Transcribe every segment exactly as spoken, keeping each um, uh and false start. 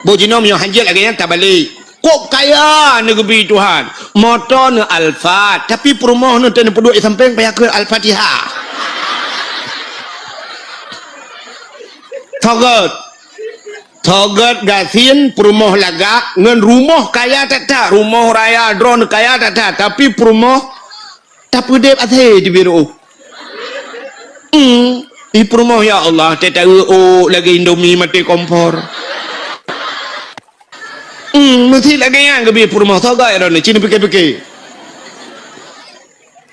Boh jinoe meunyoe hanjeuet lagèe nyan tabalek. Kok kaya neuh geubi Tuhan. Moto neuh Alphard, tapi peurumoh neuh teuh neupeuduek di sampéng payah kheun Al-Fatihah. Tho gèt. Tho gèt gasien peurumoh lagak ngon rumoh kaya that-that, rumoh raya droeneuh kaya that-that, tapi peurumoh tapeudeb asèe teubiet reuôh. Hmm, di peurumoh, ya Allah, teuh taeu ôk lagèe Indomie maté kompor. Hmm, meusti lagèe nyan geubi peurumoh, tho gèt droeneuh, ci neupike-pike.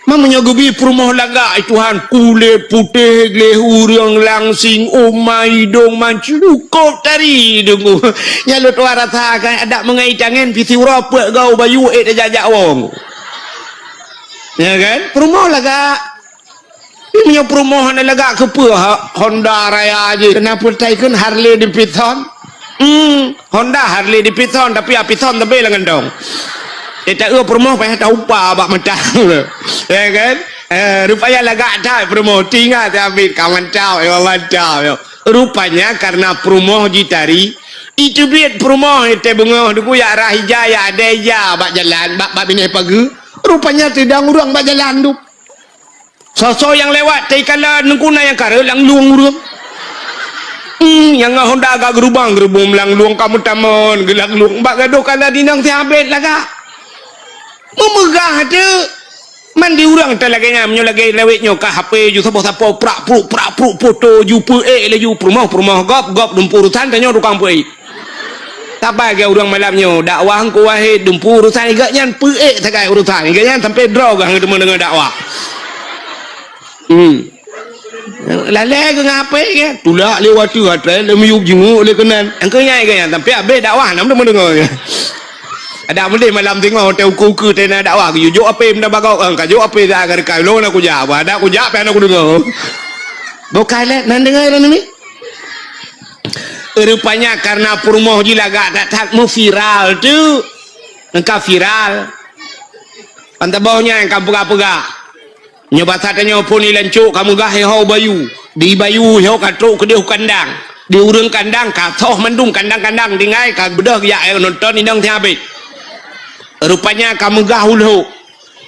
Meunyoe geubi peurumoh lagak, ai Tuhan, kulét putéh, gleh ureueng, langsing, uma, idông mancukôp tari deungoe. Nyan lôn tuan rasa kan, adak meungai tangen pih siuroe peuet goe bayu ék tajak-jak wong. Ya kan? Peurumoh lagak. Tapi meunyoe peurumoh hana lagak keupeue ha, Honda raya jih. Kenapa taikheun Harley Davidson? Hmm, Honda Harley Davidson, tapi Davidson tapi lam kantong. Eh, tak eu peurumoh payah taupa bak mata. Ya kan? Eh, rupanya lagak that peurumoh. Tinggai si Abid ka mantap, ya Allah, mantap, ya. Rupanya karena peurumoh jitari, iteubiet peurumoh teuh beungoh deungoe ya rah ija, ya adai ija bak jalan, bak, bak binéh pageue. Rupanya teudong ureueng bak jalan tu. Soe-soe nyang lewat, teukalon Teungku na nyang kareueng lam lueng ureueng. Hmm, nyang ngon Honda agak geurubang-geurubong lam lueng ka meutamon, geulam lueng bak gadôh kala dinong si Abid lagak. Meumeugah teuk. Man di ureueng teuh lagèe nyan, meunyoe lagèe lawét nyoe ka H P ju saboh sapo prak pruk, prak pruk, foto ju peuék laju peurumoh, peurumoh gob, gob dumpeue urusan, tanyoe tukang peuék. Saban lagèe ureueng malam nyoe, dakwah Teungku Wahid dumpeue urusan, gobnyan peuék sagai urusan, gobnyan sampai droe geuh teuma deungoe dakwah. Hmm. Lalè geuh ngon H P kan, tulak lé watèe, até lé miyueb jinguk lé keunan. Engkau nyai gobnyan, sampai abéh dakwah, nam teuma deungoe. Adak meudeh malam singoh, teuh ukeue-ukeue teuh na dakwah, geujok H P meunan bagok, eh, ka jok H P dah ka dekat, lôn na kujak, bah adak kujak pih hana kudeungoe. Bukai lé, nan deungoe lôn ni. Rupanya karena peurumoh jih lagak that-that meuviral tu. Engka viral. Pantaboh nyan ka peugah-peugah. Nyoe basa tanyoe phon ilan cok ka meugah iho bayu. Di bayu iho ka trok keudeh u kandang. Di ureueng kandang ka soh mandum kandang-kandang tinggai ka beudôh geujak nonton inong si Abid. Rupanya ka meugah u Lhok.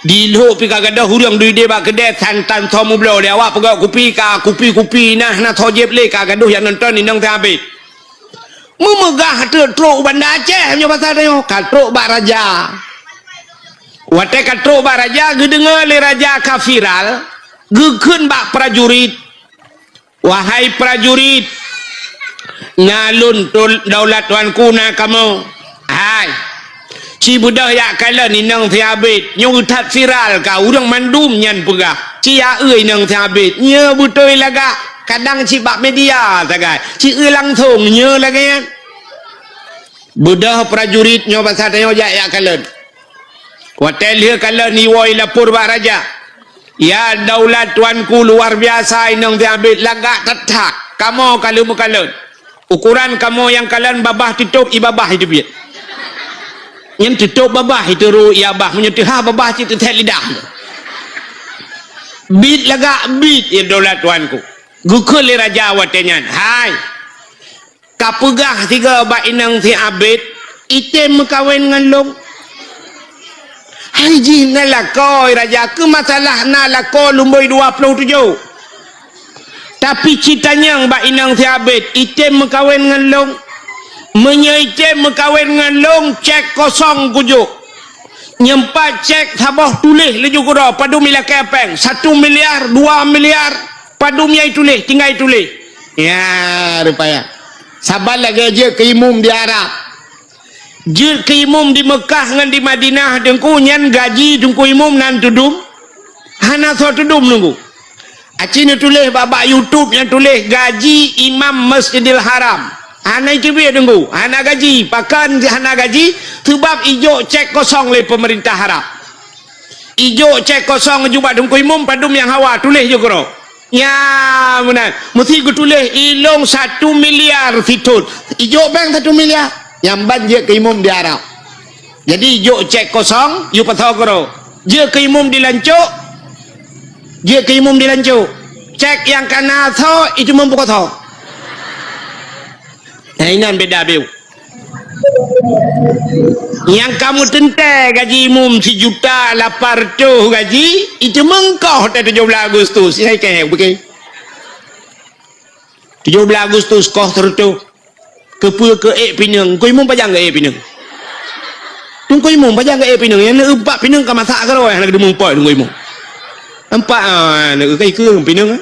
Di Lhok pih ka gadôh ureueng duek ideh bak keudè santan soe meubloe lé awak peugöt kupi ka kupi-kupi nah na soe jieb lé ka gadôh jak nonton inong si Abid. Meumeugah teuk trok u Banda Aceh nyoe basa tanyoe ka trok bak raja. Watèe ka trok bak raja geudeungoe lé raja ka viral, geukheun bak prajurit, "Wahai prajurit, na lôn tul-, daulat tuanku na kamoe. Hai, ci beudôh jak kalon inong si Abid, nyoe that viral ka ureueng mandum nyan peugah. Ci aeu inong si Abid, nyoe beutôi lagak, kadang cit bak media sagai, ci eu langsong nyoe lagèe nyan." Beudôh prajurit nyoe basa tanyoe jak, jak kalon. Watèe lheueh kalon iwoe ilapor bak raja, "Ya daulat tuanku, luar biasa inong si Abid, lagak that-that. Kamoe ka lheueh meukalon. Ukoran kamoe nyang kalon babah teutôp ié babah iteubiet. Nyan teutôp babah iteurô ié babah, meunyoe teuhah babah cit teuthèt lidah. Bit lagak bit ya daulat tuanku." Geukheun lé raja watèe nyan, "Hai, ka peugah sigoe bak inong si Abid, item meukawen ngon lôn." "Hai jih na lakoe raja, keu masalah na lakoe lumbôi dua ploh tujoh. Tapi ci tanyong bak inong si Abid, item meukawen ngon lôn. Meunyoe item meukawen ngon lôn, cek kosong kujok. Nyoe pat cek saboh tuléh laju keudroe, padum ilakèe pèng, satu miliar, dua miliar, padum nyang ituléh, tinggai ituléh." Ya, rupanya. Saban lagèe jeuet keu imum di Arab. Jeuet keu imum di Meukah ngon di Madinah, Teungku, nyan gaji Teungku imum nan teudum? Hana soe teudum, Teungku. Aci neutuléh bak, bak YouTube nyang tuléh gaji imam Masjidil Haram. Hana iteubiet, Teungku, hana gaji. Pakon hana gaji? Seubab ijok cek kosong lé peumeurintah Arab. Ijok cek kosong jubah Teungku Imum padum nyang hawa tuléh jeuet keudroe. Nya meunan, meusti geutuléh ilôn satu miliar sithon. Ijok beng satu miliar. Nyang ban jeuet keu imum di Arab. Jadi ijok cek kosong, yue pasoe keudroe. Jeuet keu imum di Lancok, jeuet keu imum di Lancok. Cek nyang ka na soe, itu imum peukosoe. Nah, inan beda beu. Nyang ka meuteuntèe gaji imum sijuta lapan reutôh gaji, itu meungkoh teuh tujoh blaih Agustus. Nyang kèe, bukan? Tujoh blaih Agustus koh sireutôh. Keupeue keu ék pineung? Teungku Imum pajan keu ék pineung? Teungku Imum pajan keu ék pineung? Nyang na ubat pineung ka masak keudroe hana geudeumeung pôi Teungku Imum. Nampak, ah, na keu pineung, ah.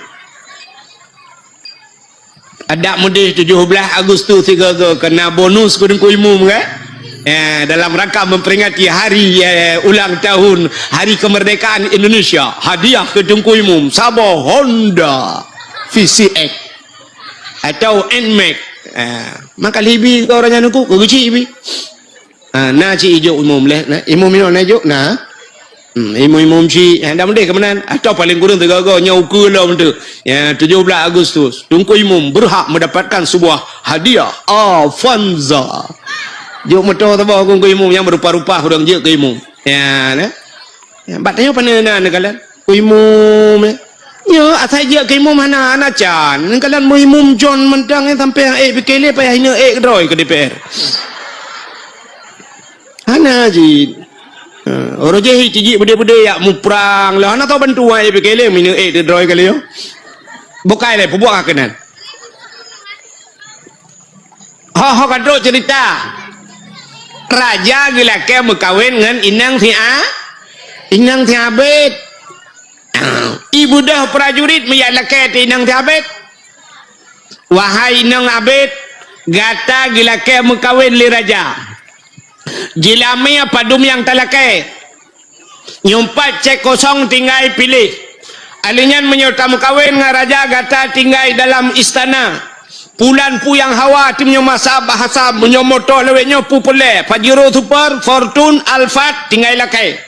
Adak meudeh tujoh blaih Agustus sigoe-goe keu na bonus keu Teungku Imum, kan? Ya, dalam rangka memperingati hari, eh, ulang tahun Hari Kemerdekaan Indonesia, hadiah keu Teungku Imum saboh Honda V C X atau Nmax. Ah, maka libi keu ureueng nyan Teungku, keu geuchik bi. Ah, na cit ijok imum leh, na, imum inoe na ijok, na. Hmm, imum-imum cit, eh, dah meudeh keu meunan. Atau paling kurang tiga go, nyoe ukeue lom tu. Ya, tujoh blaih Agustus, Teungku Imum berhak mendapatkan sebuah hadiah Avanza. Jok moto saboh Teungku Imum nyang berupa-rupa ureueng jeuet keu imum. Ya, na. Ya, bak tanyoe pane na neukalon. Keu imum, eh. Nyoe asai jeuet keu imum hana, hana can. Neukalon meu imum John mantong, eh, sampai ék pike lé payah ineuk ék keudroe keu D P R. Hana jih. Ha, uroe jih tijik beudé-beudé yak muprang lah. Hana tau bantuan ék pike lé, ineuk ék keudroe kali nyoe. Bukai lé, peubuet keunan. Ho, ho ka trok cerita. Raja geulakée meukawen ngon inong si A-, inong si Abed. Ibeudôh prajurit meujak lakée teuh inong si Abed. Wahai inong Abed, gata geulakée meukawen lé raja. Jeulamé padum nyang talakée. Nyoe pat cék kosong tinggai piléh. Alèh nyan meunyoe tameukawen ngon raja gata tinggai dalam istana. Pulan puyang hawa teuh meunyoe masa bahasa meunyoe moto lawét nyoe peupeulée Pajero Super, Fortune, Alphard tinggai lakée.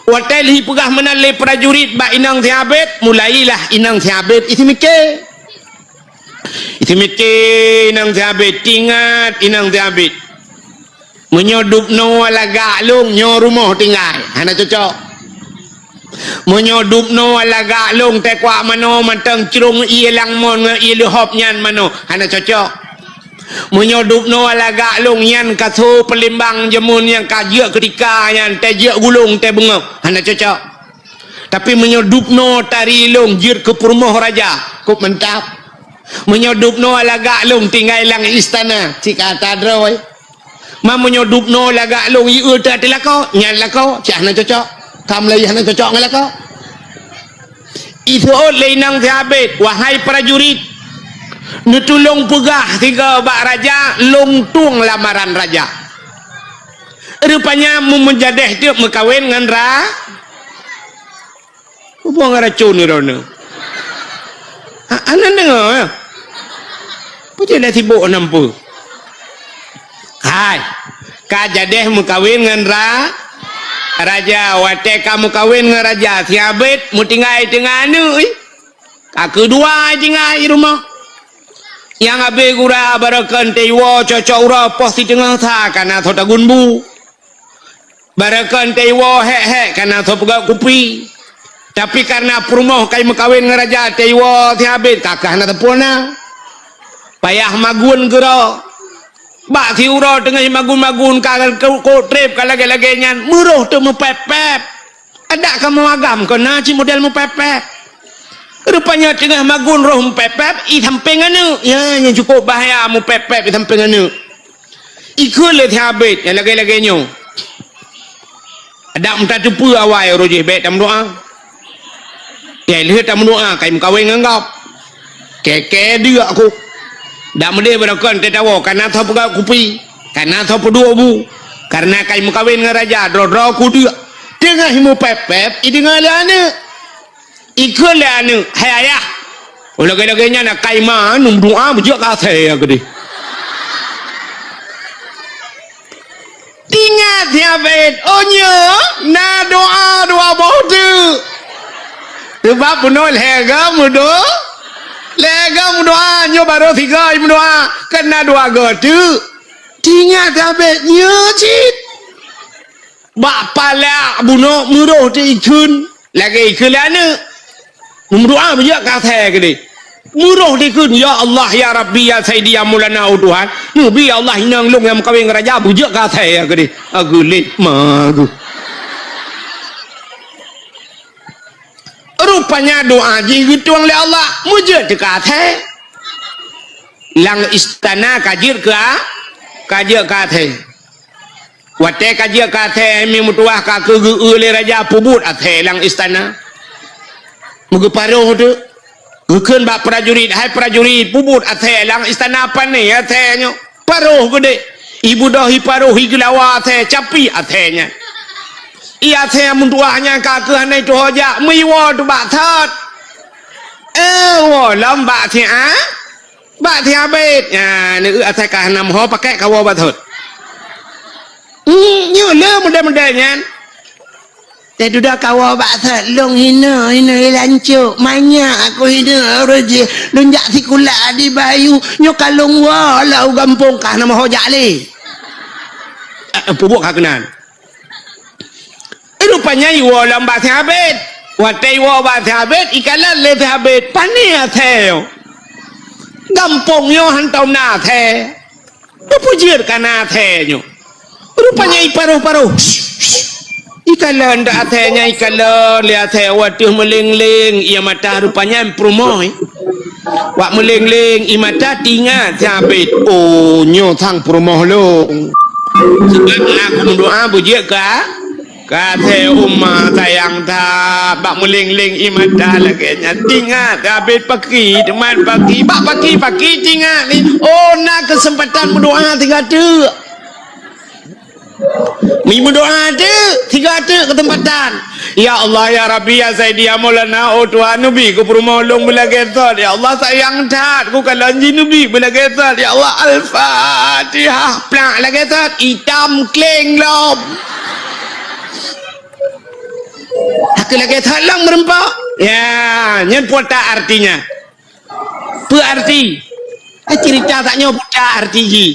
Watée lhi peugah meunan lé prajurit bak inong si Abed, mulailah inong si Abed isi miké. Isi miké inong si Abed, tingat inong si Abed. Meunyoe dubnoe lagak lôn nyoe rumoh tinggai, hana cocok. Meunyoe dubnoe lagak lôn teukuak manoe mantong crông ié langmon ngon ié leuhop nyan manoe, hana cocok. Meunyoe dubnoe lagak lôn nyan kaso peulimbang jameun nyang ka jeuet keutika nyan teuh jeuet gulong teuh beungöh, hana cocok. Tapi meunyoe dubnoe tari lôn jeuet keu peurumoh raja, kok mantap. Meunyoe dubnoe lagak lôn tinggai lam istana, cit ka ata droe. Ma meunyoe dubnoe lagak lôn ié teuh ateueh lakoe, nyan lakoe, cit hana cocok. Ka mulai hana cocok ngon lakoe. Iseuôt lé inong si Abed, wahai prajurit, neutulông peugah sigoe bak raja lôn tueng lamaran raja. Rupanya meumeujadeh teuk meukawen ngon ra-, Hubong racun droeneuh. Ha, aneuk deungoe, eh? Peue jeuet lé sibok nam peue? Hai, ka jadeh meukawen ngon ra-, raja, watée ka meukawen ngon raja, si Abed meutinggai teungoh aneuk, ih. Ka keudua tinggai rumoh. Nyang abéh gura barokon teuiwoe cocok uroe poh siteungoh sa ka na soe tagun bu. Barokon teuiwoe hék-hék ka na soe peugöt kupi. Tapi kareuna peurumoh ka meukawen ngon raja teuiwoe si Abed ka kah na teupeu na. Payah magun keudroe. Bak siuroe teungoh magun-magun ka kok treb ka lagée-lagée nyan, meuroh teuh meupép-pép. Adak kamoe agam kon na cit model meupép-pép. Rupanya teungoh magun roh meupép-pép, i sampéng aneuk. Ya, nyang cukup bahaya meupép-pép i sampéng aneuk. Ikheun lé si Abed nyang lagée-lagée nyoe. Adak meutateupeue awai uroe jih bék tameudoá. Ya, lheueh tameudoá ka meukawen ngon gob. Kée-kée deuk ku. Dak meudeh barokon teuh tawoe, ka na soe peugöt kupi, ka na soe peuduek bu. Kareuna ka meukawen ngon raja, droe-droe ku deuk. Teungoh meupép-pép, ideungoe lé aneuk. Ikheun lé aneuk, "Hai ayah, lagée-lagée nyan akai ma neumeudoá beujeuet keu asèe keudeh." Tingat si Abed, oh nyoe na doá dua boh teuk. Sebab bunoe lhée goe meudo-, lhée goe meudoá, nyoe barô sigoe meudoá, kan na dua goe teuk. Tingat si Abed, nyoe cit. Bak palak bunoe meuroh teuk ikheun, lagée ikheun lé aneuk. Meudoá beujeuet keu asèe keudeh. Meuroh dikeue, "Ya Allah, ya Rabbi, ya Saidi, ya Maulana, oh Tuhan, neubi ya Allah inong lôn nyang meukawen ngon raja, beujeuet keu asèe ya keudeh." Ageulet ma geuh. Rupanya doa jih geutueng lé Allah, meujeuet teuka asèe. Lam istana ka jeuet keu a-, ka jeuet keu asèe. Watèe ka jeuet keu asèe, mi meutuwah ka keu geu-eu lé raja, peubuet asèe lam istana. Meugeuparoh teuk. Geukheun bak prajurit, "Hai prajurit, peubuet asèe lam istana, pané asèe nyoe." Paroh keudeh. Ibeudôh, iparoh, igeulawa asèe, capi asèe nyan. I asèe meutuwah nyan ka keuh hana tuho jak, meuiwoe teuk bak sot. Eh, woe lom bak siat, bak siat abét. Nyan, neueu asèe ka hana meuho, pakèk kawoe bak sot. Hmm, nyoe le model-model nyan. Teududoe kawoe bak sot, lôn hinoe, hinoe lancok, manyak aku hinoe, ureueng jih, lôn jak sikula di Bayu, nyoe ka lôn woe lom u gampông, ka hana meuho jak lé. Eh, eh, peubuet ka keunan. Rupanya iwoe lom bak si Abed. Watèe iwoe bak si Abed, ikalon lé si Abed, pané asèe nyoe. Gampông nyoe hantom na asèe. Peue jeuet ka na asèe nyoe? Rupanya iparoh-paroh. Ikalon dak asèe nyan, ikalon lé asèe, watèe meuléng-léng, ie mata rupanya peurumoh. Wak meuléng-léng ie mata, teuingat si Abed, "Oh, nyoe sang peurumoh lôn." Sebab aku meudoa beujeuet ka Ka asèe uma sayang that, bak meuléng-léng ie mata lagèe nyan. Teuingat, Abed paki, teuma paki, bak paki-paki teuingat ni. Oh, na keuseumpatan meudoa sigoe teuk. Mi meudoa teuk, sigoe teuk keuseumpatan. Ya Allah, ya Rabbi, ya Saidi, ya Maulana, oh Tuhan, neubi keu peurumoh lôn beulagèe sot. Ya Allah, sayang that, kukalon jih neubi beulagèe sot. Ya Allah, Al-Fatihah. Plak lagèe sot, itam kleng lom. Aku lagèe that lom meureumpok. Ya, nyan peue artinya. Peue arti? Eh, cerita tanyoe peue arti jih.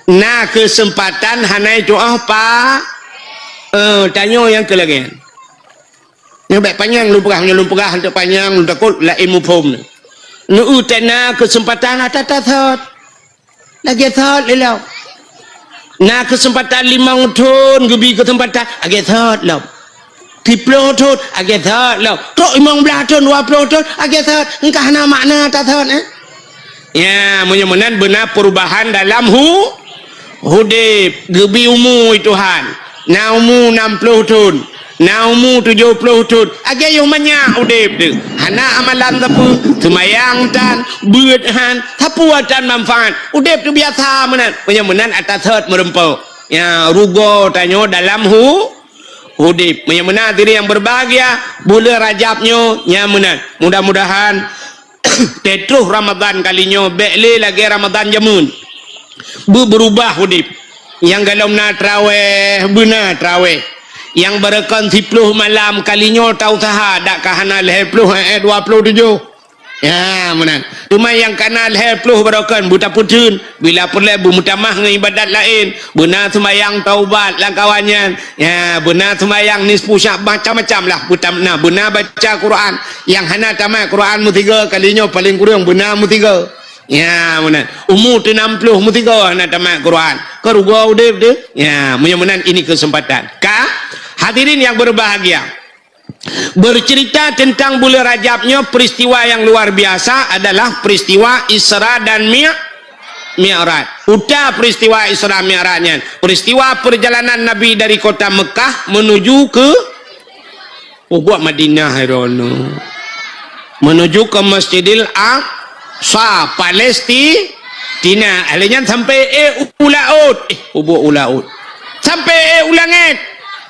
Na keuseumpatan hana tu'oh pa, eh, tanyoe nyang keu lagèe nyan. Nyoe bèk panyang lôn peugah, nyoe lôn peugah hantom panyang, lôn takot laén muphom. Neueu teuk na keuseumpatan ata-ata sot. Lagèe sot lé lom. Na keuseumpatan limong thon geubi keuseumpatan, lagèe sot lom. Siplôh thon, lagèe sot lom. Trok limong blaih thon, dua plôh thon, lagèe sot. Engkah na makna tasot, eh? Ya, meunyoe meunan beuna perubahan dalam hu-, udép. Geubi umu Tuhan. Na umu nam plôh thon. Na umu tujoh plôh thon, lagèe yoh manyak udép teuk. Hana amalan sapeue, seumayang tan, beuet han, sapeue tan manfaat. Udép teubiasa meunan. Meunyoe meunan ata sot meureumpok. Ya, rugoe tanyoe dalam hu-, udép. Meunyoe meunan hadirin yang berbahagia, buleuen Rajab nyoe, nyan meunan. Mudah-mudahan Teutroh Ramadhan kali nyoe bèk lé lagèe Ramadhan jameun. Beu-, beurubah udép. Nyang golom na traweh, beuna traweh. Nyang barokon siplôh malam kali nyoe tausaha, dak ka hana lhèe plôh, eh, eh, dua plôh tujoh. Ya, meunan. Teuma nyang ka na lhèe plôh barokon beutapeutheun. Bila peureulèe beumeutamah ngon ibadat laén, beuna seumayang taubat lam kawan nyan. Ya, beuna seumayang nisfu Sya'ban, macam-macam lah. Beutam-, na, beuna baca Quran. Nyang hana tamat Quran meusigoe, kali nyoe paleng kureueng beuna meusigoe. Ya, meunan. Umu teu nam plôh meusigoe hana tamat Quran. Keu rugoe udép teuh. Ya, meunyoe meunan ini kesempatan. Ka, hadirin yang berbahagia. Bercerita tentang bulan Rajab nyoe, peristiwa yang luar biasa adalah peristiwa Isra dan Mi-, Mi'raj. Uta peristiwa Isra Mi'raj nyan, peristiwa perjalanan Nabi dari kota Mekah menuju ke, oh, buat Madinah, hai droeneuh. Menuju ke Masjidil Aqsa, Palestina. Lheuh nyan sampai, eh, u laôt. Eh, u buet u laôt. Sampai, eh, u langèt.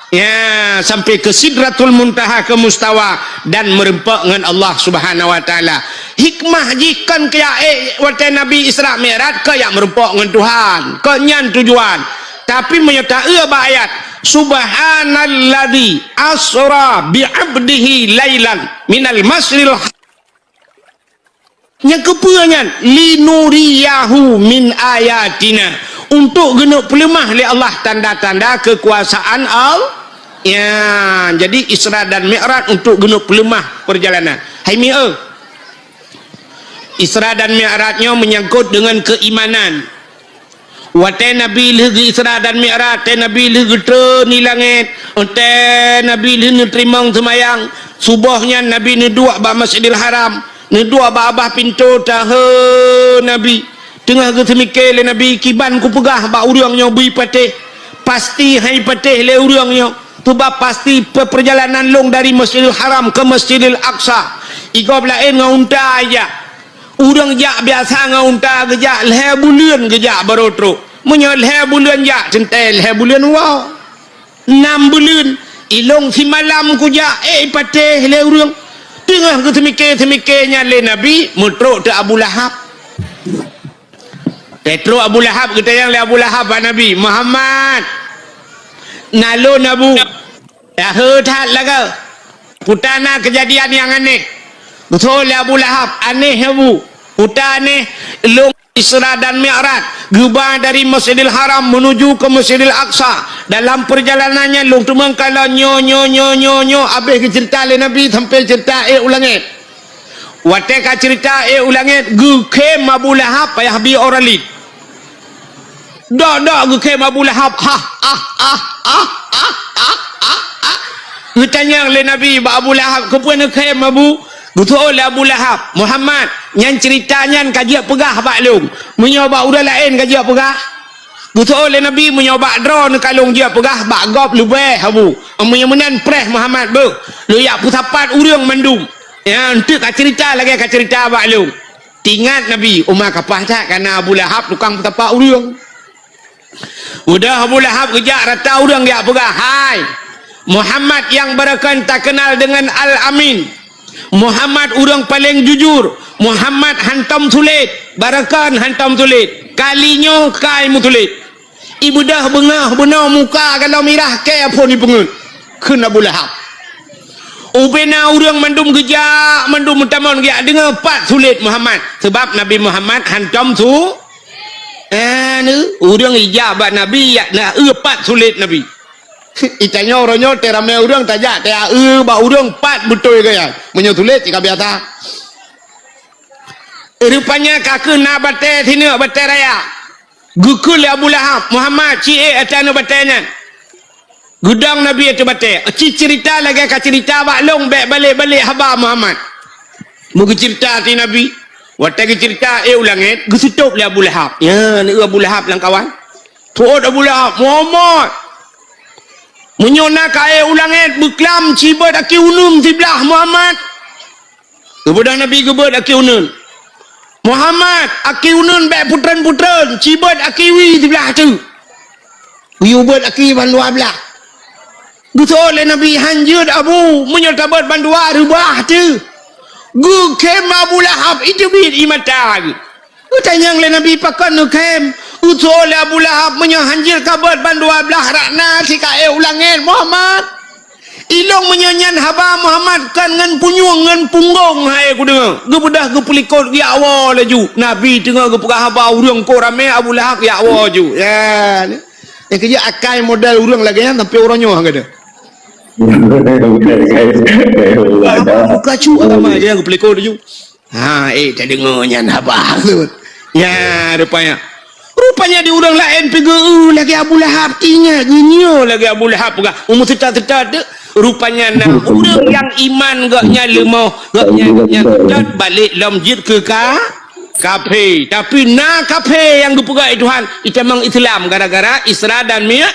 Ya, sampai ke Sidratul Muntaha, ke Mustawa, dan meureumpok ngon Allah Subhanahu wa Taala. Hikmah jih kon keu jak, eh, watèe Nabi Isra Mi'raj, keu jak meureumpok ngon Tuhan. Kon nyan tujuan. Tapi meunyoe taeu bak ayat, "Subhanalladzi asra bi 'abdihi lailan minal masjidil ha-," Nyang keupeue nyan? "Linuriyahu min ayatina." Untuk geuneuk peuleumah lé Allah tanda-tanda keukuasaan Allah. Ya, jadi Isra dan Mi'raj untuk geuneuk peuleumah perjalanan. Hai mi, eh. Isra dan Mi'raj nyoe meunyangkot deungon keuimanan. Watée Nabi lheueh geu-Isra dan Mi'raj, watée Nabi lheueh geutreun di langét, watée Nabi lheueh neuteurimong seumayang, suboh nyan Nabi neuduek bak Masjidil Haram, neuduek bak babah pintoe, tahe Nabi. Teungoh geuseumike lé Nabi, "Kiban kupeugah bak ureuëng nyoe beu patéh, pasti han patéh lé ureuëng nyoe. Peubab pasti pe-, peurjalanan lôn dari Masjidil Haram keu Masjidil Aqsa, i gob laén ngon unta jak. Ureuëng jak biasa ngon unta geujak lhée buleuen geujak barô trok. Meunyoe lhée buleuen jak, teuntée lhée buleuen woe. Nam buleuen, ilôn simalam kujak, eh, patéh lé ureuëng." Teungoh geuseumike-seumike nyan lé Nabi, meutrok teuk Abu Lahab. Teutrok Abu Lahab, geutanyong lé Abu Lahab bak Nabi, "Muhammad, na lôn, Abu." "Tahe that lagée. Peue na keujadian nyang aneh?" Geutanyong lé Abu Lahab, "Aneh, Abu." "Peue aneh?" "Lôn Isra dan Mi'raj, geuba dari Masjidil Haram menuju ke Masjidil Aqsa. Dalam perjalanan nyan lôn teumeung kalon nyoe, nyoe, nyoe, nyoe, nyoe." Habéh geuceurita lé Nabi sampai ceurita ék u langét. Watée ka ceurita ék u langét, geukhém Abu Lahab payah bi ora lid. Dok-dok geukhém Abu Lahab, "Hah, ah, ah, ah." Geutanyong lé Nabi bak Abu Lahab, "Keupeue neukhém, Abu?" Geutanyong lé Abu Lahab, "Muhammad, nyan ceurita nyan ka jeuet peugah bak lôn. Meunyoe bak ureuëng laén ka jeuet peugah?" Geutanyong lé Nabi, "Meunyoe bak droeneuh ka lôn jeuet peugah, bak gob leubeh, Abu. Meunyoe meunan preh Muhammad beuh, lôn jak peusapat ureuëng mandum. Ya, eunteuk ka ceurita lagée ka ceurita bak lôn." Teuingat Nabi, uma kapah that kana Abu Lahab tukang peusapat ureuëng. Udah Abu Lahab geujak rata ureuëng geujak peugah, "Hai, Muhammad nyang barokon takeunal deungon Al-Amin. Muhammad ureuëng paleng jujur. Muhammad hantom sulet. Barokon hantom sulet. Kali nyoe kai meusulet." Ibeudôh beungoh bunoe muka galom mirah kée phon ipeungeuet. Kheun Abu Lahab. Ubena ureuëng mandum geujak, mandum meutamong geujak deungoe pat sulet Muhammad. Sabab Nabi Muhammad hantom su-, eh, ureuëng ijak bak Nabi, jak na eu pat sulet Nabi. Itanyoe uroe nyoe teuramé ureuëng tajak, ta eu bak ureuëng pat beutôi gaya. Meunyoe sulet cit ka biasa. Rupanya ka keuh na batée sineuk, batée raya. Geukheun lé Abu Lahab, "Muhammad, ci ék ateueh aneuëk batée nyan." Geudong Nabi ateueh batée. Ci ceurita lagée ka ceurita bak lôn, bék balek-balek haba Muhammad. Meugeuceurita ateueh Nabi. Watée geuceurita ék u langét, geuseutôb lé Abu Lahab. Ya, neu Abu Lahab lam kawan. Tuot Abu Lahab, "Muhammad, meunyoe na ka ék u langét, beuklam cibeuet aki uneun siblah Muhammad." Geubeudôh Nabi geubeuet aki uneun. "Muhammad, aki uneun bék putreun-putreun, cibeuet aki wie siblah teuk." Geuyue beuet aki bandua blah. Geuseuôt lé Nabi, "Han jeuet Abu, meunyoe tabeuet bandua reubah teuk." Geukhém Abu Lahab, iteubiet ie mata geuh. Geutanyong lé Nabi, "Pakon neukhém?" Geuseuôt lé Abu Lahab, "Meunyoe han jeuet kabeuet bandua blah rot na sikaék u langét, Muhammad." "Ilôn meunyoe nyan haba Muhammad kon ngon punyueng ngon punggong hai kudeungoe." Geubeudôh geupeulikot geujak woe laju. Nabi teungoh geupeugah haba ureuëng ko ramé Abu Lahab geujak woe ju. Ya. Nyang keujeuet akai model ureuëng lagée nyan sampoe uroe nyoe geuh. Haba muka cu agama je nyang geupeulikot laju. Ha, eh, tadeungoe nyan haba. Ya, rupanya. Rupanya di ureuëng laén pi geu-eu lagée Abu Lahab, tingat geunyoe lagée Abu Lahab peugah. Umu seuta-seuta teuk. Rupanya na ureuëng nyang iman gobnyan leumoh, gobnyan, gobnyan seuta balek lom jeuet keu ka, kafé. Tapi na kafé nyang geupeugah lé Tuhan, itamong Islam gara-gara Isra dan Mi-,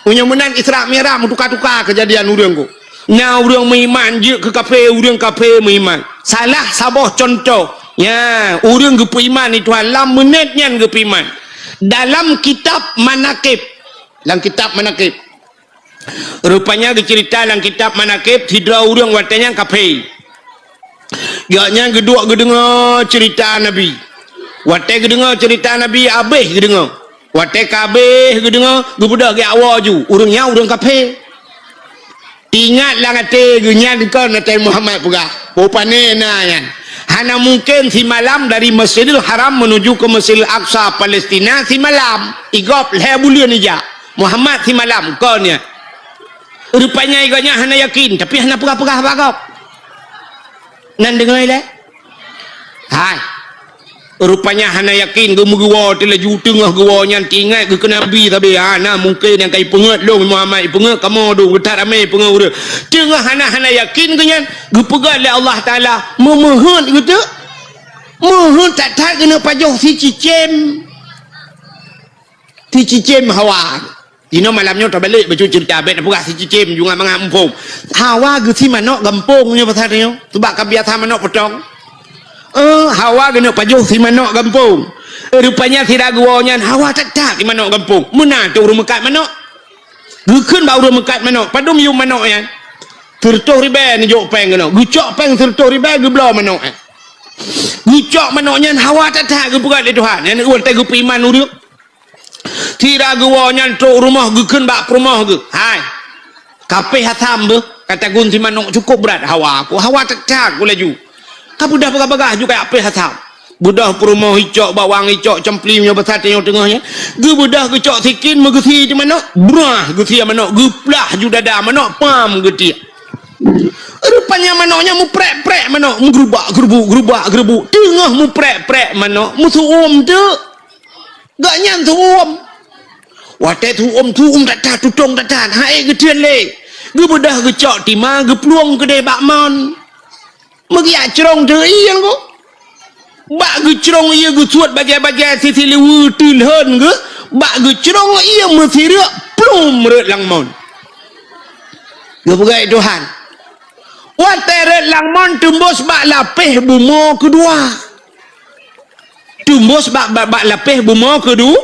meunyoe meunan Isra Mi'raj meutuka-tuka keujadian ureuëng ko. Na ureuëng meuiman jeuet keu kafé, ureuëng kafé meuiman. Salah saboh cuntoh, nya, ureuëng geupeuiman lé Tuhan lam meunét nyan geupeuiman. Dalam kitab Manaqib, lam kitab Manaqib. Rupanya geuceurita lam kitab Manaqib, sidroe ureuëng watée nyan kafé. Gobnyan geuduek geudeungoe ceurita Nabi. Watée geudeungoe ceurita Nabi, habéh geudeungoe. Watée ka habéh geudeungoe, geubeudôh geujak woe ju. Ureuëng nyan ureuëng kafé. Teuingat lam até geuh nyan kon Nabi Muhammad peugah. Rupanya na nyan. Hana mungken simalam dari Masjidil Haram menuju ke Masjidil Aqsa Palestina simalam. I gob lhée buleuen ijak. Muhammad simalam kon nyan. Rupanya gobnyan hana yakin, tapi hana peugah-peugah bak gob. Nan deungoe ilée? Hai. Rupanya hana yakin, geumeugeue teulaju teungoh geuwoe nyan teuingat geuh keu Nabi sabe. Ha, na mungken nyang ka ipeungeuet lôn Muhammad, ipeungeuet kamoe dong, geutat ramé ipeungeuet ureuëng. Teungoh hana, hana yakin geuh nyan, geupeugah lé Allah Taala, meumeuheuet geuh teuk. Meuheuet that-that geuneuk pajoh sicicém. Sicicém hawa. Inoe malam nyoe tabalek bacut ceurita, bék tapeugah sicicém, jungat mangat muphom. Hawa geusi manok gampông nyoe pasal nyoe. Sabab ka biasa manok potong. Eh, hawa geuneuk pajoh si manok gampông. Eh, rupanya sira geuwoe nyan hawa that-that si manok gampông. Meunan teuh ureuëng meukat manok. Geukheun bak ureuëng meukat manok, padum yum manok nyan. Sireutôh ribée neujok péng keunoe. Geucok péng sireutôh ribée geubloe manok nyan. Geucok manok nyan hawa that-that geupeugah lé Tuhan. Nyan watée geupeuiman ureuëng. Sira geuwoe nyan trok rumoh geukheun bak peurumoh geuh, "Hai, kapéh asam beuh, ka tagun si manok cukôp brat hawa ku, hawa that-that ku laju. Ka beudoh bagah-bagah ju kajak péh asam." Beudoh peurumoh icok bawang, icok cempli meunyoe basa tanyoe teungoh nyan. Geubeudoh geucok sikin meugeusi di manok, brah geusi manok, geuplah ju dada manok, pam geutiek. Rupanya manok nyan muprek-prek manok, meugeurubak-geurubuk, geurubak-geurubuk. Teungoh muprek-prek manok, meusu'uem teuk. Gobnyan su'uem. Watée su'uem, su'uem that-that, tutong that-that, hai geuteun lé. Geubeudoh geucok tima, geuplueng keudeh bak mon. Meugiak crông teuh ié nyan ko. Bak geucrông ié geusuet bajée-bajée sisi liweue teulhon geuh, bak geucrông ié meusireuk plum rot lam mon. Geupeugah Tuhan. Watée rot lam mon teumbôs bak lapéh bumoe keudua. Teumbôs bak, bak, bak lapéh bumoe keudua.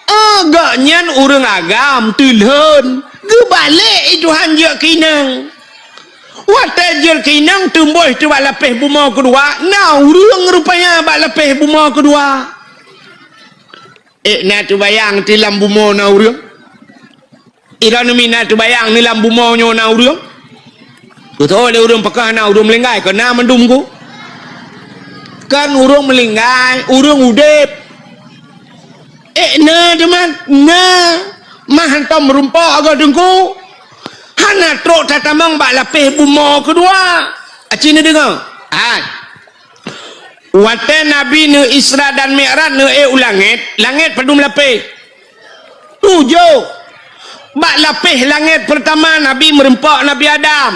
Oh, gobnyan ureuëng agam teulhon. Geubalek i Tuhan jeuet keu inong. Watée jeuet keu inong teumbôs teuh bak lapéh bumoe keudua, na ureuëng rupanya bak lapéh bumoe keudua. Ék na teubayang ti lam bumoe na ureuëng? Droeneuh mina teubayang ni lam bumoe nyoe na ureuëng? Beutôi lé ureuëng peugah na ureuëng meulinggai, kon na mandum ku. Kon ureuëng meulinggai, ureuëng udeb. Ék na teuma, na. Mah hantom meurumpok agoe teungku. Hana trok tatamong bak lapéh bumoe keudua. Aci neudeungoe? Hai. Watée Nabi neu Isra dan Mi'raj neu ék u langét, langét padum lapéh? Tujoh. Bak lapéh langét peurtama Nabi meurumpok Nabi Adam.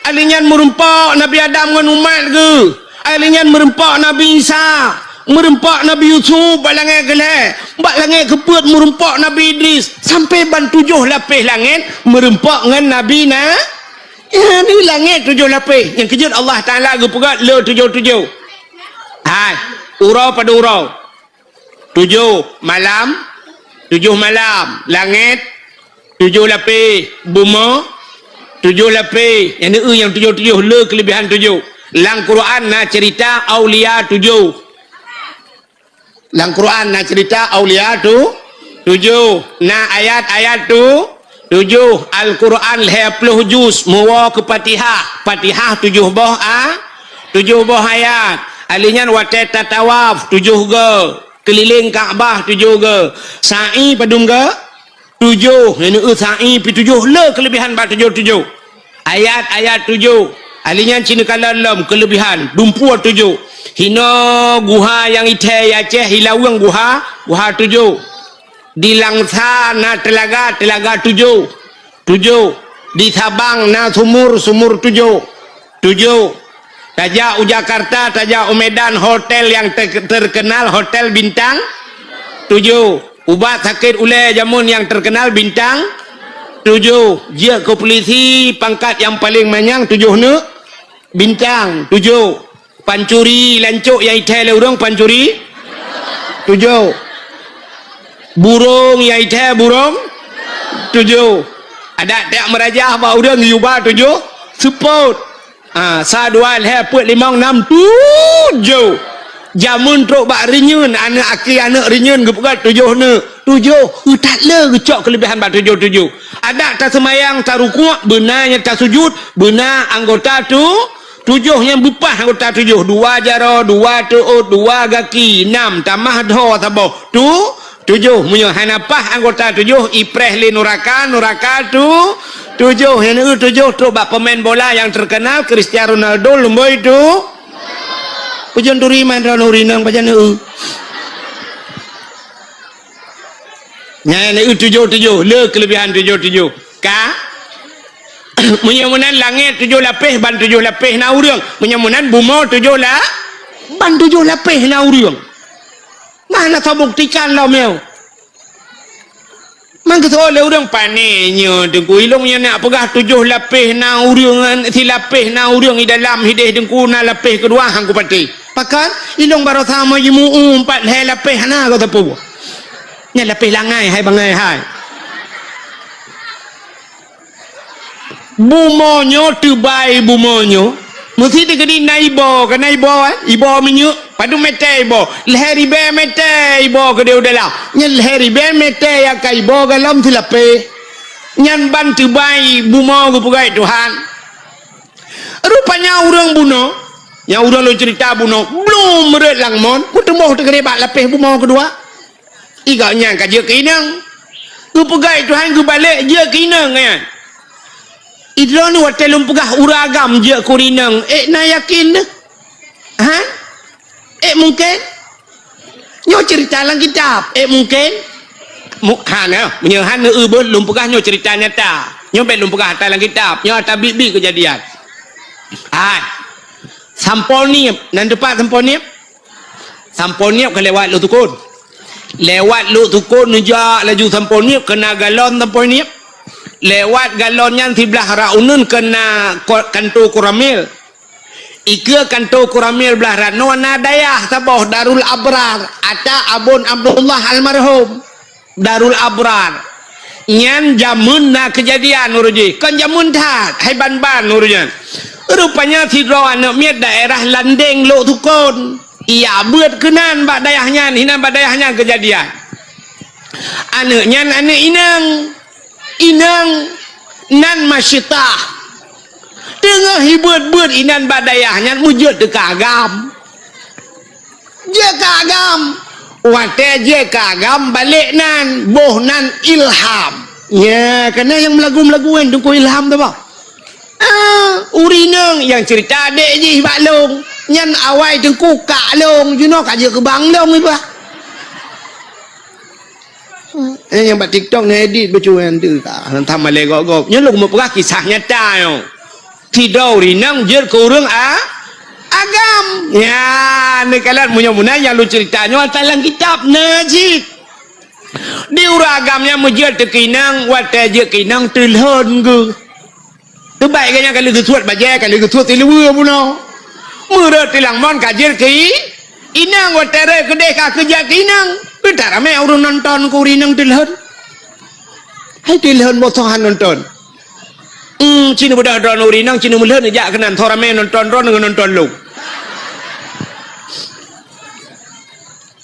Alheuh nyan meurumpok Nabi Adam ngon umat geuh. Alheuh nyan meurumpok Nabi Isa. Meurumpok Nabi Yusuf bak langét keulhée. Bak langét keupeuet meurumpok Nabi Idris. Sampoe ban tujoh lapéh langét meurumpok ngon Nabi na. Nyan di langét tujoh lapéh. Nyang keujeuet Allah Taala geupeugah le tujoh-tujoh. Hai, uroe padum uroe? Tujoh malam, tujoh malam. Langét, tujoh lapéh. Bumoe, tujoh lapéh. Nyang neu nyang tujoh-tujoh, le keuleubihan tujoh. Lam Quran na ceurita aulia tujoh. Lam Quran na ceurita aulia tu, tujoh. Na ayat-ayat tu, tujoh. Al-Quran lhée ploh juz, meuwoe keu Fatihah. Fatihah tujoh boh a, tujoh boh ayat. Alheuh nyan watée tatawaf, tujoh goe. Keulileng Ka'bah, tujoh goe. Sa'i padum goe? Tujoh. Nyang neu sa'i pi tujoh, le keuleubihan bak tujoh-tujoh. Ayat-ayat tujoh. Alheuh nyan ci neukalon lom keuleubihan, dumpeue tujoh. Hinoe guha nyang ithée i Aceh, i Laweueng guha, guha tujoh. Di Langsa na teulaga, teulaga tujoh. Tujoh. Di Sabang na sumur, sumur tujoh. Tujoh. Tajak u Jakarta, tajak u Medan, hotel nyang te-, terkenal, hotel bintang tujoh. Ubat sakét ulée jameun nyang terkenal bintang tujoh. Jeuet keu pulisi pangkat nyang paleng manyang tujoh neuk bintang tujoh. Pancuri lancok nyang ithée lé ureuëng pancuri tujoh. Burong nyang ithée burong tujoh. Adak tajak meurajah bak ureuëng yuba tujoh seupôt. Ha, sa dua lhée peuet limong nam tujoh. Jameun trok bak reunyeun, aneuëk aki aneuëk reunyeun geupeugah tujoh neuk. Tujoh, that le geucok keuleubihan bak tujoh-tujoh. Adak taseumayang, tarukuk, beuna nyang tasujut, beuna anggota tu, tujoh nyang beupah anggota tujoh. Dua jaroe, dua teuôt, dua gaki, nam, tamah dhoe saboh. Tu, tujoh. Meunyoe hana pah anggota tujoh, ipreh lé nuraka, nuraka tu, tujoh. Nyang neu tujoh trok bak pemain bola nyang terkenal, Cristiano Ronaldo, lumboi tu. Pajan turi man droeneuh ureueng inong, pajan eu. Nyan eu tujoh-tujoh, le keulebihan tujoh-tujoh. Ka? Meunyoe meunan langét tujoh lapéh, ban tujoh lapéh na ureueng. Meunyoe meunan bumoe tujoh la-, ban tujoh lapéh na ureueng. Mana tabuktikan lom nyoe? Man geuteupeue lé ureueng, "Pane nyoe Teungku, ilong nyoe nak peugah tujoh lapéh na ureueng, silapéh na ureueng di dalam hideh Teungku, na lapéh keudua han kupatéh." Pakon? Ilong baroesa ma jimu'ue pat lhée lapéh hana geuteupeu. Nyan lapéh langai hai bangai hai. Bumoe nyoe teubai bumoe nyoe. Meusi teukeudi na iboh, ka na iboh, eh? Iboh minyeuk. Padub mètè iboh? Lhèe ribèe mètè iboh keudéh u dalam. Nyan lhèe ribèe mètè nyang ka iboh golom silapéh. Nyan ban teubai bumoe geupeugöt Tuhan. Rupanya ureueng bunoe, nyang ureueng lôn ceurita bunoe, blom rhot lam mon, meuteumèe teukeudi bak lapéh bumoe keudua. Igak nyan ka jeuet keu inong. Geupeugöt Tuhan geubalek jeuet keu inong nyan. Idroeneuh watèe lôn peugah ureueng agam jeuet keu inong, ék na yakin deuh? Ha? Ék mungken? Nyoe ceurita lam kitab, ék mungken? Mu-, hana, meunyoe hana eu beuh lôn peugah nyoe ceurita nyata. Nyoe bèk lôn peugah ata lam kitab, nyoe ata biet-biet keujadian. Hai. Sampoe Niep, nan teumpat Sampoe Niep? Sampoe Niep ka lewat Lhoksukon. Lewat Lhoksukon neujak laju Sampoe Niep, keu na galon Sampoe Niep. Lewat galon nyan siblah rot uneuen keu na ko-, kanto Koramil. Ikeue kanto Koramil blah rot nyoe na dayah saboh Darul Abrar, ata Abon Abdullah almarhum. Darul Abrar. Nyan jameun na keujadian uroe jih. Kon jameun that, hai ban-ban uroe nyan. Rupanya sidroe aneuk miet daerah Landeng Lhoksukon. Ijak beuet keunan bak dayah nyan, hinan bak dayah nyan keujadian. Aneuk nyan aneuk inong. Inong nan Masyitah. Teungoh jibeuet-beuet inan bak dayah nyan meujeuet teuka agam. Jeuet keu agam. Watèe jeuet keu agam balek nan, boh nan Ilham. Nya, keunan nyang meulagu-meulagu nyan Teungku Ilham tu bah. Ah, ureueng inong nyang ceurita adék jih bak lôn. Nyan awai Teungku kak lôn, jinoe ka jeuet keu bang lôn iba. Eh, nyang bak TikTok na edit bacut nyan tu ka. Hantom malèe gob-gob. Nyoe lôn meupeugah kisah nyata nyoe. Sidroe ureueng inong jeuet keu ureueng a-, agam. Nyan, neukalon meunyoe meunan nyang lôn ceurita nyoe ata lam kitab na cit. Di ureueng agam nyan meujeuet teuka inong, watèe jeuet keu inong teulhon geuh. Teubai geuh nyan ka lheueh geusuet bajèe, ka lheueh geusuet siluweue bunoe. Meureuet tilang mon ka jeuet keu i-, inong, watèe rhot keudéh ka keu jeuet keu inong. Beuta ramé ureueng nonton keu ureueng inong teulhon. Hai teulhon boh soe han nonton. Hmm, ci neubeudoh droeneuh ureueng inong, ci neumeulhon jak keunan, soe ramé nonton droeneuh ngon nonton lôn.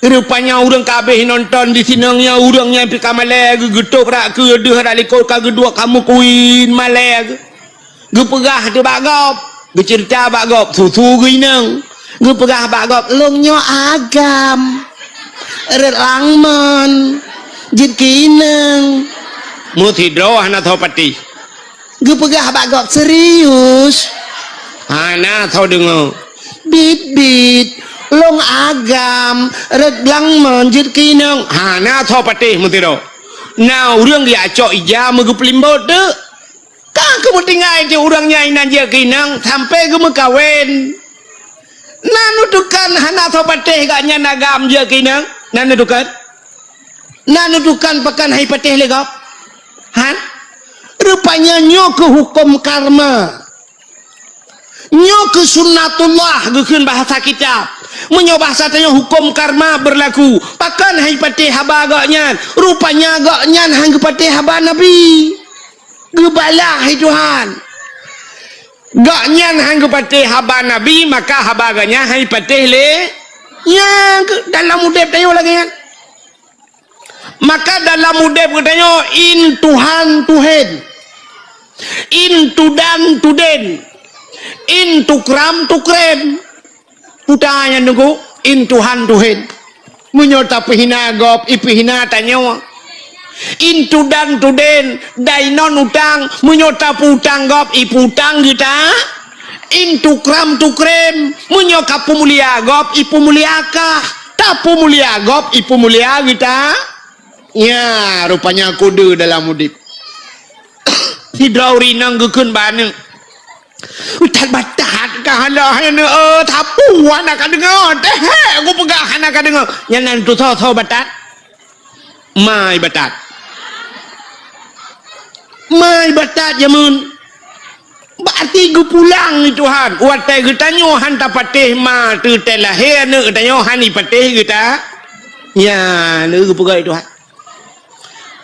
Rupanya ureueng ka habéh nonton di sinong nyan, ureueng nyan pih ka malèe geuh, geutôb brat keudeuh, brat likôt ka geuduek, ka meukuin malèe geuh. Geupeugah teuh bak gob, geuceurita bak gob, su-su geuh inong. Geupeugah bak gob, "Lôn nyoe agam. Rhot lam mon, jeuet keu inong." Meusidroe hana soe patéh. Geupeugah bak gob, "Serius?" Hana soe deungö. "Bit-bit, lôn agam, rhot lam mon jeuet keu inong." Hana soe patéh meusidroe. Na ureueng geujak cok ija meugeupeulimbot teuk. Ka geupeutinggai teuk ureueng nyan inan jeuet keu inong sampoe geumeukawen. Na neutukan hana soe patéh gobnyan agam jeuet keu inong? Na neutukan? Na neutukan pakon han jipatéh lé gob? Han? Rupanya nyoe keuh huköm karma. Nyoe keuh sunnatullah geukheun bahasa kitab. Meunyoe bahasa tanyoe huköm karma beurlaku. Pakon han jipatéh haba gobnyan? Rupanya gobnyan han geupatéh haba Nabi. Geubalah lé Tuhan. Gobnyan han geupatéh haba Nabi, maka haba gobnyan han jipatéh lé. Nyan keuh dalam udép tanyoe lagèe nyan. Maka dalam udép geutanyoe, in Tuhan tuhen, in tudan tuden, in tukram tukrem. Peue nyan Teungku, in Tuhan tuhen. Meunyoe tapeuhina gob, ipeuhina tanyoe. In tudan tuden, dai non utang, meunyoe tapeuutang gob, ipeuutang geuta. Intukram tukrem, meunyoe ka peumulia gob, ipeumulia kah. Tapeumulia gob, ipeumulia geuta. Nya, rupanya kode dalam udeb. Sidroe ureueng inong geukheun bak aneuk, "That batat ka hana, hana, eh, sapeue hana ka deungoe, teuh hek geupeugah hana ka deungoe." Nyan nan tusoe-soe batat. Mai batat. Mai batat jameun. Berarti geupulang lé Tuhan. Watèe geutanyoe han tapatéh ma teuh teuh lahé aneuk geutanyoe han ipatéh geuta. Nya, lé geupeugah lé Tuhan.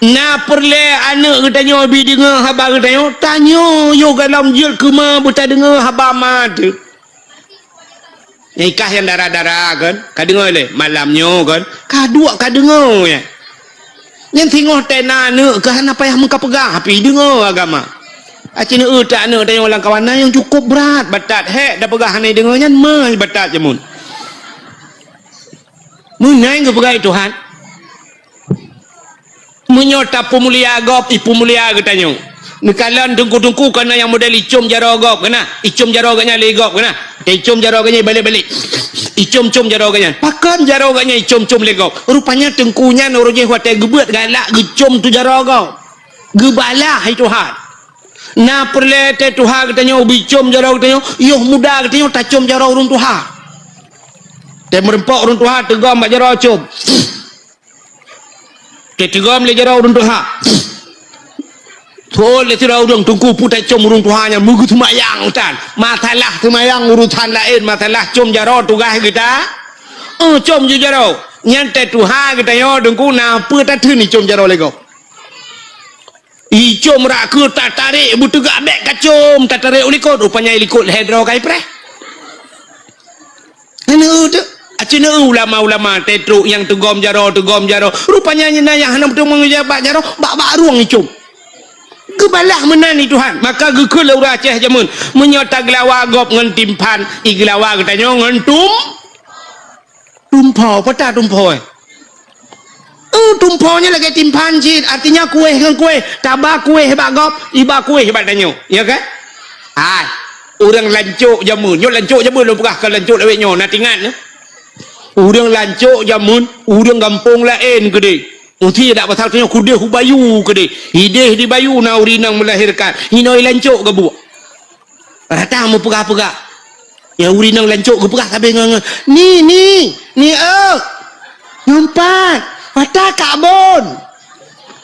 Na peureulèe aneuk geutanyoe bi deungoe haba geutanyoe, tanyoe yoh gohlom jeuet keu ma beutadeungoe haba ma teuh. Nyang ikah nyang dara-dara kan, ka deungoe lé malam nyoe kan, ka duek ka deungoe nyan. Nyan singoh tena aneuk keu hana payah meukapeugah, pi deungoe agama. Aci neueu tak aneuk tanyoe lam kawan na nyang cukup brat, batat hek tapeugah hana deungoe nyan, meuh batat jameun. Meunan geupeugah lé Tuhan. Meunyoe tapeumulia gob, ipeumulia geutanyoe. Neukalon teungku-teungku keunan nyang model icom jaroe gob keunan, icom jaroe geuhnyan lé gob keunan. Icom jaroe geuhnyan balek-balek. Icom-com jaroe geuhnyan. Pakon jaroe geuhnyan icom-com lé gob? Rupanya teungku nyan uroe jéh watèe geubeuet galak geucom tu jaroe gob. Geubalah hai Tuhan. Na peureulèe teuh Tuhan geutanyoe bicom jaroe geutanyoe, yoh muda geutanyoe tacom jaroe ureueng tuha. Teumeureumpok ureueng tuha teugom bak jaroe com. Teuteugom lé jaroe ureueng tuha. Thon lé sidroe ureueng teungku putai com ureueng tuha nyan meugeuseumayang utan. Masalah seumayang urusan laén, masalah com jaroe tugaih geuta. Eh, com ju jaroe. Nyan teuh tuha geutanyoe teungku na peue tatheun icom jaroe lé gob. Icom rak keu tatarek beuteugak bèk kacom, tatarek u likot, rupanya i likot lhèe droe ka ipreh. Neu teuh, aci neu ulama-ulama teuh trok nyang teugom jaroe, teugom jaroe. Rupanya nyan na nyang hana beutôi meungeujak bak jaroe, bak, bak rueng icom. Geubalah meunan lé Tuhan, maka geukheun lé ureueng Aceh jameun, meunyoe tageulawa gob ngon timphan, igeulawa geutanyoe ngon tum-, tumpho. Peue ta tumpho, eh? Eh, tumpho nyan lagèe timphan cit, artinya kueh ngon kueh. Taba kueh bak gob, iba kueh bak tanyoe. Ya kan? Hai, ureueng lancok jameun. Nyoe lancok jameun lôn peugah, kon lancok lawét nyoe, na tingat, eh? Ureueng lancok jameun, ureueng gampông laén keudeh. Meusti dak pasal tanyoe keudeh u bayu keudeh. Ideh di bayu na ureueng inong meulahérkan. Inoe i lancok geubuek. Rata meupeugah-peugah. Nyang ureueng inong lancok geupeugah sabe ngon, ngon, "Ni, ni, ni, eu! Nyoe pat, watèe kak bon.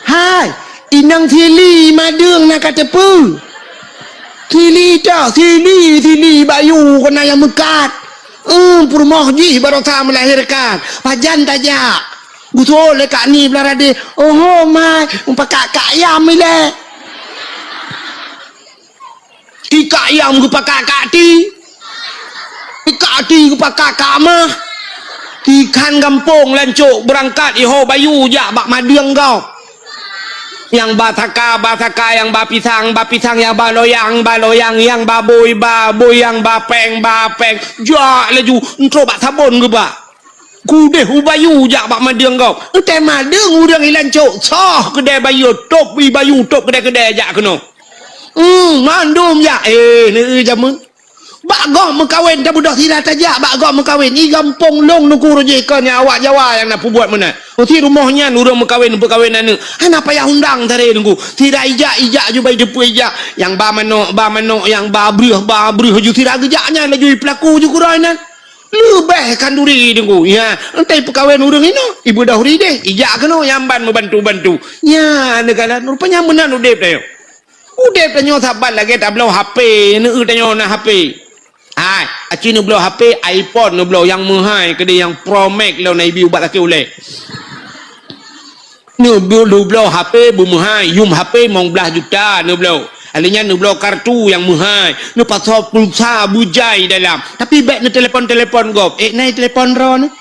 Hai, inong sili madeueng na ka teupeue. Sili tok, sili, sili bayu keunan nyang meukat. Eum, peurumoh jih barosa meulahérkan. Pajan tajak?" Geusuet lé kak ni blah radeh. "Oho, mai, mupakak kak ayam ilèe." Ti kak ayam geupakak kak ti. Ti kak ti geupakak kak mah. Ti khan gampông lancok beurangkat iho bayu jak bak madeueng gob. Nyang ba saka, ba saka, nyang ba pisang, ba pisang, nyang ba loyang, ba loyang, nyang ba bôi, ba bôi, nyang ba péng, ba péng. Jak laju, entrok bak sabon geuba. Keudeh u bayu jak bak madeueng gob. Eunteuk madeueng ureueng i lancok, soh keudè bayu, top i bayu, top keudè-keudè jak keunoe. Hmm, mandum jak. Eh, neu jameun. Bak gob meukawen, tabeudôh sira tajak bak gob meukawen. I gampông lôn nuku rujih kon nyang awak Jawa nyang na peubuet meunan. Uti rumoh nyan ureueng meukawen, peukawen aneuk. Hana payah undang taré nunggu. Sira ijak, ijak ju bai teupeu ijak. Nyang ba manok, ba manok, nyang ba breuh, ba breuh ju sira geujak nyan laju i peulaku ju keudroe nan. Leubeh khanduri deungoe, ya, entai peukawen ureueng inoe, ibeudôh rideh, ijak keunoe nyang ban meubantu-bantu. Nya, neukalon, rupanya meunan udeb tanyoe. Udeb tanyoe saban lagèe tabloe H P, neu tanyoe na H P. Hai, aci neubloe H P, iPhone neubloe nyang meuhai keudeh nyang Pro Max lôn na ibi ubat sakét ulèe. Neubloe, neubloe H P beumeuhai, yum H P limong blaih juta neubloe. Alèh nyan neubloe kartu nyang meuhai, neupasoe pulsa beujai dalam. Tapi bèk neutelepon-telepon gob. Eh, na i telepon droeneuh?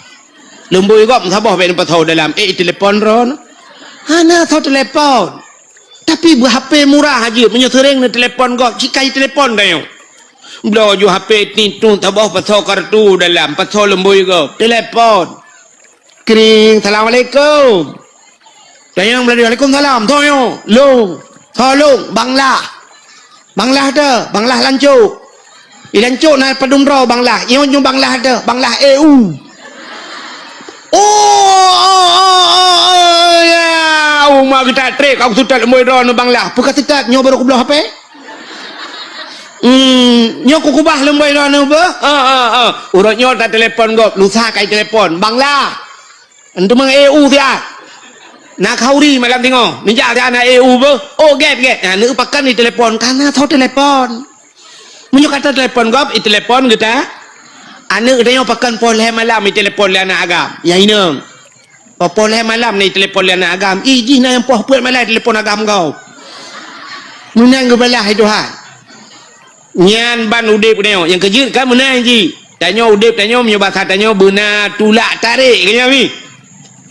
Lumbôi gob meusaboh bèk neupasoe dalam. Eh, i telepon droeneuh? Hana soe telepon. Tapi beu H P murah jeuet, meunyoe seuréng neutelepon gob, ci ka i telepon tanyoe. Bloe ju H P tintu saboh pasoe kartu dalam, pasoe lumbôi gob, telepon. Kring, "Assalamualaikum." Tanyong meulalu, "Waalaikumsalam." Soe nyoe? "Lôn." "Soe lôn?" "Bang Lah." "Bang Lah teuh?" "Bang Lah lancok." Di Lancôk na padum droe Banglah. Nyoe, nyoe Banglah teuh, Banglah E U. Oh, oh, oh, oh, oh, ya. Uma geutak trek, aku seutôt lom boh droeneuh Banglah. Peue ka seutôt, nyoe barô kubloe H P. Hmm, nyoe kukubah lom boh droeneuh beuh. Ha, ha, ha. Uroe nyoe tatelepon gob, lusa kai telepon. Banglah. Enteuk meu'en E U siat. Na khauri malam singoh. Neujak siat na E U beuh. Oh, gét, gét. Na, neu pakon ditelepon. Kana soe telepon. Meunyoe ka tatelepon gob, itelepon geuta. Aneuk geutanyoe pakon poh lhèe malam itelepon lé aneuk agam. Nyang inong. Poh, poh lhèe malam na itelepon lé aneuk agam. Ih, jih na nyang poh peuet malam itelepon agam gob. Meunan geubalah lé Tuhan. Nyan ban udép tanyoe. Nyang keujeuet kan meunan jih. Tanyoe udép tanyoe, meunyoe basa tanyoe beuna tulak tarek, keu nyan mi.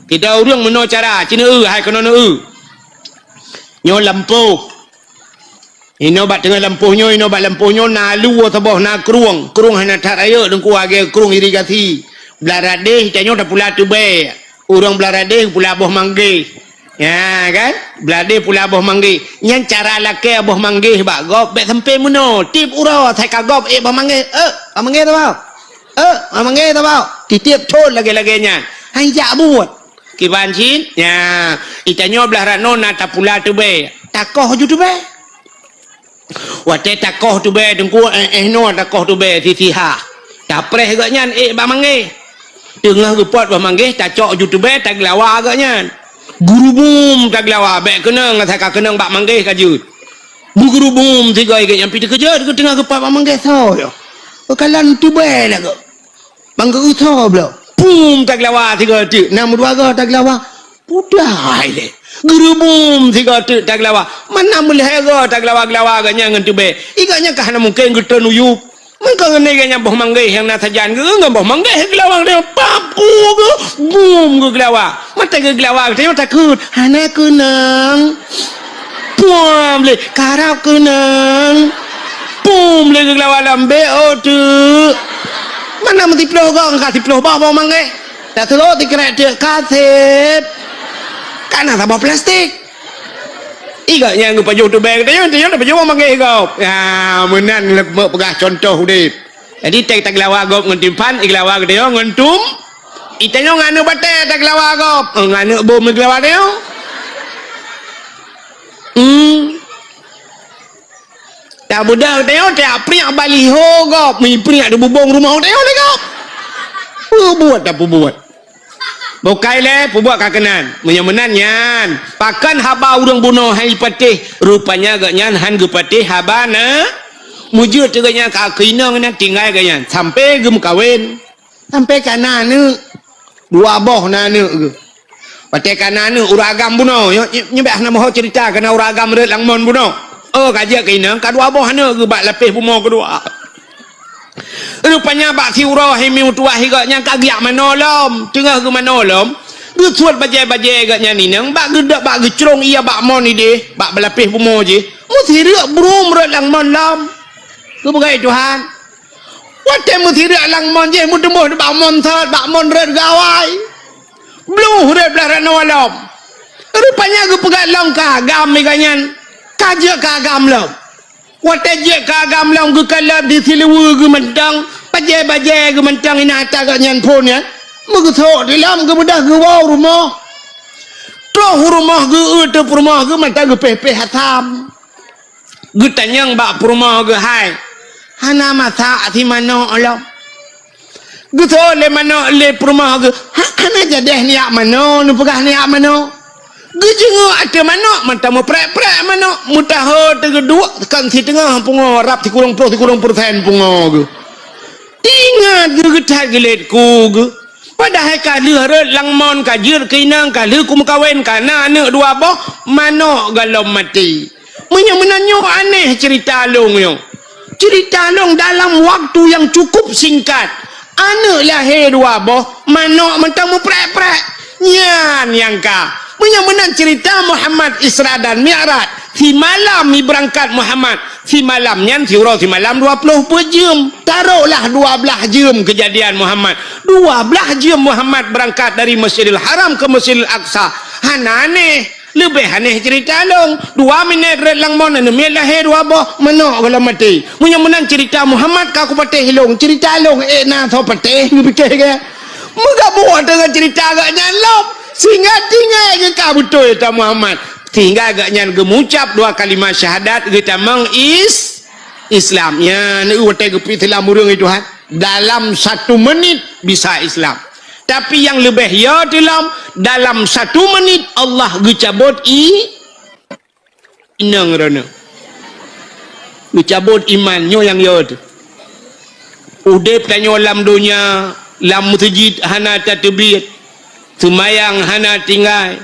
Kita ureueng meunoe cara, ci neu-eu, hai keunoe neu-eu. Nyoe lampôh. Inoe bak teungoh lampôh nyoe, inoe bak lampôh nyoe na luwa saboh, na krueng. Krueng hana that rayeuk, Teungku, lagèe krueng irigasi. Blah radeh, tanyoe tapula teubèe. Ureueng blah radeh pula boh manggeh. Ya, kan? Blah radeh pula boh manggeh. Nyan cara lakèe boh manggeh bak gob, bèk sampai meunoe. Tiep uroe, asai ka gob, ék boh manggeh. Eh, boh manggeh tabôh. Eh, boh manggeh tabôh. Titiep thon lagèe-lagèe nyan. Hai jak buet. Kiban cit, nya, itanyoe blah rot noe na tapula teubèe. Takoh ju teubèe. Watèe takoh teubèe Teungku, eh, eh, noe takoh teubèe sisi ha. Tapreh geuh nyan ék bak manggeh. Teungoh geupot bak manggeh, tacok ju teubèe, taglawa geuh nyan. Geurubum taglawa, bèk keunong, asai ka keunong bak manggeh ka jeuet. Beugeurubum sigoe geuh nyan, pih teukeujot geuh teungoh geupot bak manggeh soe nyoe. Peukalon teubèe na geuh. Bang geu-eu tho bloe. Pum, taglawa sigoe teuk. Na meudua goe taglawa. Pudai lé. Geurubum sigoe teuk taglawa. Mana meulhèe goe taglawa-glawa geuh nyan ngon teubèe. Igoe nyan ka hana mungken geutreun uyueb. Meukeunong ngon igoe nyan boh manggeh nyang na sajan geuh ngon boh manggeh geulawa geuh. Papu geuh. Bum geuglawa. Mata geuglawa geuh nyoe takot. Hana keunong. Pum lé, karab keunong. Pum lé geuglawa lambek, oh, teuk. Mana meusiploh gong ka siploh boh boh manggeh. Tak suruh tikrek teuk kaseb. Kana saboh plastik. Igoe nyan geupajoh teubèe geutanyoe, tanyoe tapajoh boh manggeh gob. Ya, meunan lé peugah contoh udép. Jadi, teuh taglawa gob ngon timphan, iglawa geutanyoe ngon tum. Itanyoe ngon aneuk batèe taglawa gob, eh, ngon aneuk bom taglawa tanyoe. Hmm. Tabeudôh tanyoe, tapriek baliho gob, mipriek di bubông rumoh tanyoe lé gob. Peubuet tapeubuet. Bukai lé, peubuet ka keunan. Meunyoe meunan nyan, pakon haba ureueng bunoe han jipatéh, rupanya geuh nyan han geupatéh haba na. Meujeuet teuk geuh nyan ka keu inong nyan tinggai geuh nyan, sampai geumeukawen. Sampai ka na aneuk. Dua boh na aneuk geuh. Watèe ka na aneuk, ureueng agam bunoe. Nyoe, nyoe, nyoe bèk hana meuho cerita, ka na ureueng agam rot lam mon bunoe. Oh, ka jeuet keu inong, ka dua boh aneuk geuh bak lapéh bumoe keudua. Rupanya bak siuroe hai meutuwah igoe nyan ka geujak manoe lom. Teungoh geumanoe lom, geusuet bajèe-bajèe geuh nyan inong, bak geudok, bak geucrông ie bak mon idéh, bak lapéh bumoe jih. Meusireuk brum rot lam mon lom. Geupeugah Tuhan. Watèe meusireuk lam mon jih, meuteumboh bak mon sot, bak mon rot gawai. Bluh rot blah rot noe lom. Rupanya geupeugah lom keu agam igoe nyan. Ka jeuet keu agam lom. Watèe jeuet keu agam lom geukalon di siluweue geuh mantong, bajèe-bajèe geuh mantong inan ata geuh nyan phôn nyan. Meugeusok di lom geubeudôh geuwoe u rumoh. Troh u rumoh geu-eu teuk peurumoh geuh mantong geupéh-péh asam. Geutanyong bak peurumoh geuh hai. Hana masak si manok lom. Geusoe lé manok lé peurumoh geuh, ha-, hana jadeh neujak manoe, neupeugah neujak manoe. Geujeungeuk ateueh manok mantong meuprek-prek manok, meutaho teugeuduek kon siteungoh pungoe rab sikureueng ploh sikureueng peureusén pungoe geuh. Teuingat geuh geuthat geulet ku geuh. Padahai ka lheueh rot lam mon ka jeuet keu inong ka lheueh kumeukawen ka na aneuk dua boh, manok goh lom maté. Meunyoe meunan nyoe aneh cerita lôn nyoe. Cerita lôn dalam waktu nyang cukup singkat. Aneuk lahé dua boh, manok mantong meuprek-prek. Nyan nyang ka. Meunyoe meunan cerita Muhammad Isra dan Mi'raj, simalam ibeurangkat Muhammad. Simalam nyan siuroe simalam dua ploh peuet jeuem. Taroklah dua blaih jeuem keujadian Muhammad. Dua blaih jeuem Muhammad beurangkat dari Masjidil Haram keu Masjidil Aqsa. Hana aneh. Leubeh aneh cerita lôn. Dua minét rot lam mon, aneuk miet lahé dua boh, manok gohlom maté. Meunyoe meunan cerita Muhammad ka kupatéh lôn, cerita lôn ék na soe patéh, geupike ke? Meugabuh teungoh cerita gobnyan lom. Sehingga tinggai geuka beutôi ta Muhammad. Sehingga gobnyan geumucab dua kalimah syahadat, geutamong is-, Islam. Nyan, watée geupeu Islam ureuëng itu, ha? Dalam satu menit bisa Islam. Tapi nyang leubeh yo teulom, dalam satu menit Allah geucabot i-, inong droeneuh. Geucabot iman, nyoe nyang yo teuh. Udeb tanyoe lam donya, lam meuseujid hana tateubiet, seumayang hana tinggai,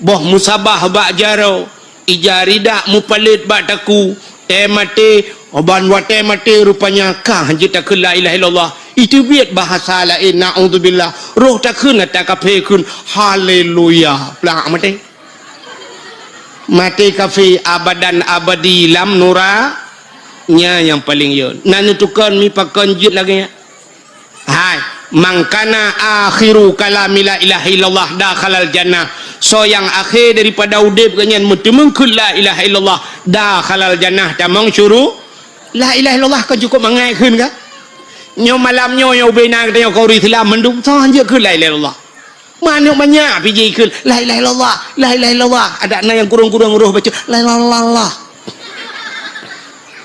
boh musabah bak jaroe, ija ridak mupalét bak takue, tée maté, ban watée maté rupanya ka jeuet takheun la ilaha illallah. Iteubiet bahasa laén, naudzubillah. Roh takheun ata kafé kheun, haleluya. Plak maté. Maté kafé abadan abadi lam nura, nya nyang paleng yo. Na neutukon mi pakon jeuet lagée nyan. Hai, "Man kana akhiru kalami la ilaha illallah dakhalal jannah." Soe nyang akhé daripada udeb gobnyan meuteumeung kheun la ilaha illallah, dakhalal jannah, tamong syuru-, la ilaha illallah kon cukup mangat kheun ka? Nyoe malam nyoe, nyoe ubena geutanyoe keu ureuëng Islam mandum, soe hanjeuet kheun la ilaha illallah. Manök manyak pih jikheun, "La ilaha illallah, la ilaha illallah." Adak na nyang kurong-kurong roh bacut, "La ilaha illallah."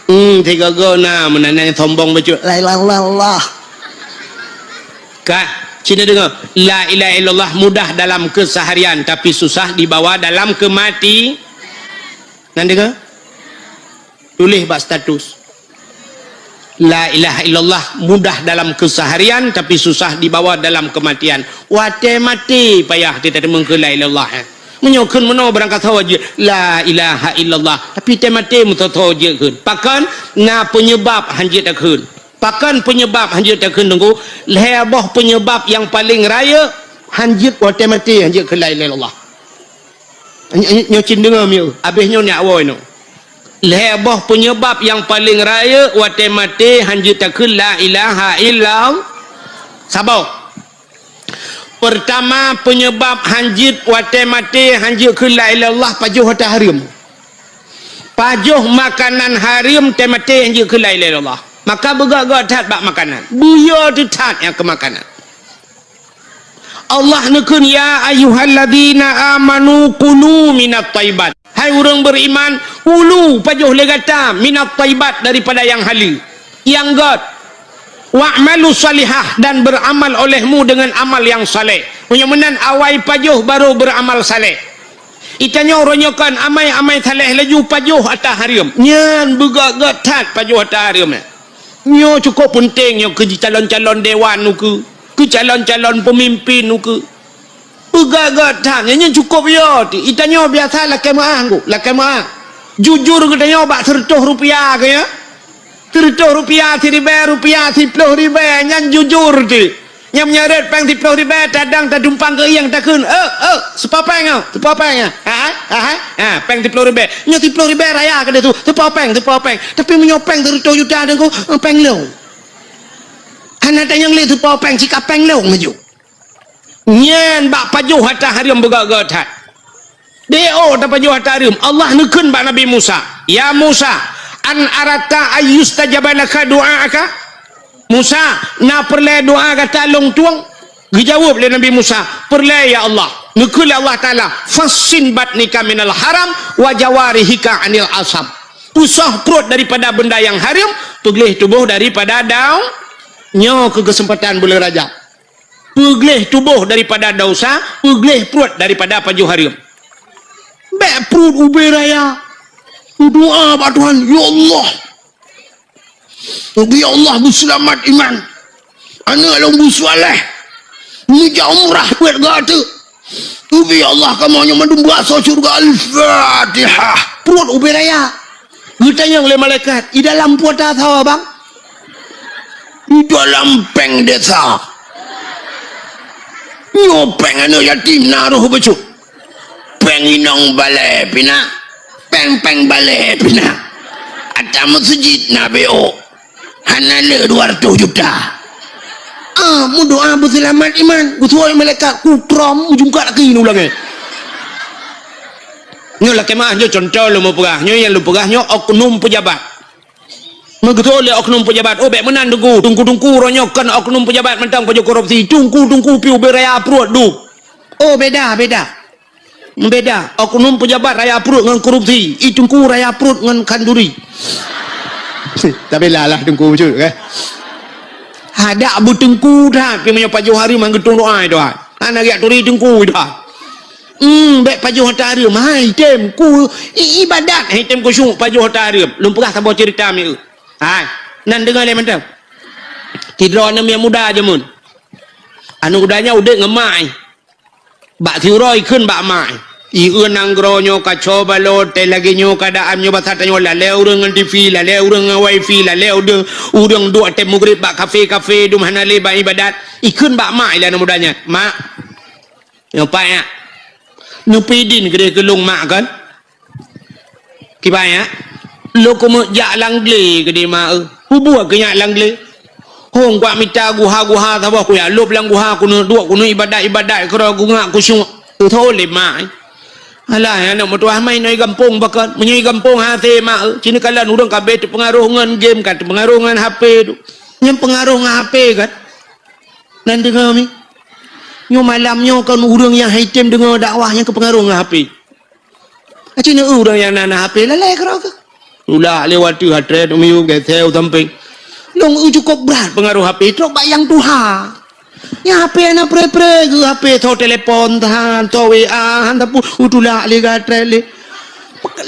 Hmm, sigoe-goe na, meunan nyang sombong bacut, "La ilaha illallah." Ka, sini dengar. La ilaha illallah mudah dalam keseharian, tapi susah dibawa dalam kemati-, Nan deungoe? Tuléh bak status. La ilaha illallah mudah dalam keseharian, tapi susah dibawa dalam kematian. Watée maté payah teuteumeukeue la ilaha illallah, eh. Meunyoe kheun meunoe barangkasoe jeuet la ilaha illallah, tapi tée maté meusoe-soe jeuet kheun. Pakon? Na penyebab hanjeuet takheun. Pakon penyebab hanjeuet takheun, Teungku? Lhée boh penyebab nyang paleng rayeuk hanjeuet watée maté hanjeuet kheun la ilaha illallah. Nyoe, nyoe cit deungoe mieu, abéh nyoe nyak woe nyoe. Lhée boh penyebab nyang paleng rayeuk watée maté hanjeuet takheun la ilaha illallah. Saboh. Peurtama, penyebab hanjeuet watée maté hanjeuet kheun la ilaha illallah, pajoh hareuem. Pajoh makanan hareuem tée maté hanjeuet kheun la ilaha illallah. Maka beugét-gét that bak makanan. Beuyo teuh that nyang keu makanan. Allah neukheun, "Ya ayyuhalladzina amanu kulu minat thayyibat." Hai ureuëng beriman, kulu, pajoh lé gata, minat thayyibat, daripada nyang haleue, nyang gét. "Wa'malu shalihah," dan beramal olehmu dengan amal yang saleh. Meunyoe meunan awai pajoh baru beramal saleh. Itanyoe uroe nyoe kon amai-amai saleh laju pajoh ata hareuem. Nyan beugét-gét that pajoh ata hareuem nyan. Nyoe cukup peunteng nyoe keu calon-calon dewan ukeue, keu calon-calon peumimpin ukeue. Peugah-gah that, nyan cukup yo teuh. Itanyoe biasa lakée meuáh, Teungku, lakée meuáh. Jujur geutanyoe bak seureutôh rupiah keu nyoe. Seureutôh rupiah, siribée rupiah, siploh ribée, nyan jujur teuh. Nyang meunyoe rot péng siploh ribée, tadang tadumpang keu ieng takheun, "Eh, eh, sipa péng nyoe, sipa péng nyoe." Ha, ha, ha, ha, péng siploh ribée. Nyoe siploh ribée raya keudeh su, sipa péng, sipa péng. Tapi meunyoe péng seureutôh juta, Teungku, eh, péng lôn. Hana tanyong lé sipa péng, sika péng lôn laju. Nyan bak pajoh ata hareuem beugét-gét that. Di oh tapajoh ata hareuem, Allah neukheun bak Nabi Musa, "Ya Musa, an aradta ayyustajaba laka du'aaka?" "Musa, na peureulée doá gata lôn tueng?" Geujaweueb lé Nabi Musa, "Peureulée, ya Allah." Neukheun lé Allah Taala, "Fassin batnika minal haram wa jawarihika anil asam." Peusah pruet daripada benda nyang hareuem, peugleh tuboh daripada dau-, nyoe keu keuseumpatan buleuen Rajab. Peugleh tuboh daripada desya, peugleh pruet daripada pajoh hareuem. Bék pruet ubé raya. Doá bak Tuhan, "Ya Allah, ubé ya Allah beuseulamat iman. Aneuk lôn beuseuleh. Neujak umrah buet gata. Ubé ya Allah kamoe nyoe mandum beuasoe syeuruga." Al-Fatihah. Pruet ubé raya. Geutanyong lé malaikat, "I dalam peue ata sawa, Bang?" "I dalam péng desa." "Nyoe péng aneuk yatim na roh bacut. Péng inong balée pih na. Péng-péng balée pih na. Ata meuseujid na B O. Hana le dua ratus juta." Ah, meudoá beuseulamat iman. Geusuwah malaikat, kutrom, meujungkat laki nu ulangée. Nyoe lakée meu'ah, nyoe cuntoh lôn peugah. Nyoe nyang lôn peugah nyoe oknum peujabat. Meugeutôi lé oknum peujabat, "Oh, bék meunan, Teungku. Teungku-teungku uroe nyoe kon oknum peujabat mantong pajoh korupsi. Teungku-teungku piôh ubé raya pruet duek." Oh, beda, beda. Beda. Oknum peujabat raya pruet ngon korupsi. I Teungku raya pruet ngon khanduri. Tapi lah, lah Teungku cut, kan? Hadak beuteungku that, pi meunyoe pajoh hareuem han geutong doa, doa. Hana riyak turi Teungku dah. Hmm, bék pajoh ata hareuem, hai tem ku i-, ibadat, hai tem khusyuk pajoh ata hareuem. Lôn peugah saboh cerita mi eu. Hai, nan deungoe lé mantong. Sidroe aneuk muda jameun. Aneuk muda nyan udeb ngon mak, eh. Bak siuroe ikheun bak mak, eh. Ieu nanggroe nyoe kaco balot, teuh lagée nyoe keuadaan nyoe basa tanyoe lalée ureuëng ngon T V, lalée ureuëng ngon wifi, lalée ureuëng, ureuëng duek tem mugrib bak kafe-kafe, dum hana lé bak ibadat. Ikheun bak mak ilée aneuk muda nyan, "Mak, nyoe pat nyak. Neupeudin keudeh keu lôn mak kon." Kiban nyak, "Lôn keumeuk jak lam glé keudeh mak eu." "Peue buet keu nyak lam glé?" "Hong kuat mita guha-guha saboh, kuyak lôb lam guha, keuneuk duek, keuneuk ibadat-ibadat keudroe, kungak kusyuk." Teutho lé mak, eh. "Alah, aneuk meutuah, mai inoe i gampông pakon. Meunyoe i gampông hase mak eu, ci neukalon ureuëng ka abéh teupeungaroh ngon game, ka teupeungaroh ngon H P tu." Nyang peungaroh ngon H P kan? Nan deungoe mi. Nyoe malam nyoe kon ureuëng nyang hai tem deungoe dakwah nyang keupeungaroh ngon H P. Aci neu ureuëng nyang na, na H P lalée keudroe keuh. Tulak lé watée hatré tu miyueb geseu sampéng. Lôn eu cukôp brat peungaroh H P trok bak nyang tuha. Nyang H P hana pré-pré geuh, H P tho telepon tahan, tho W A han, tapi u tulak lé gatré lé.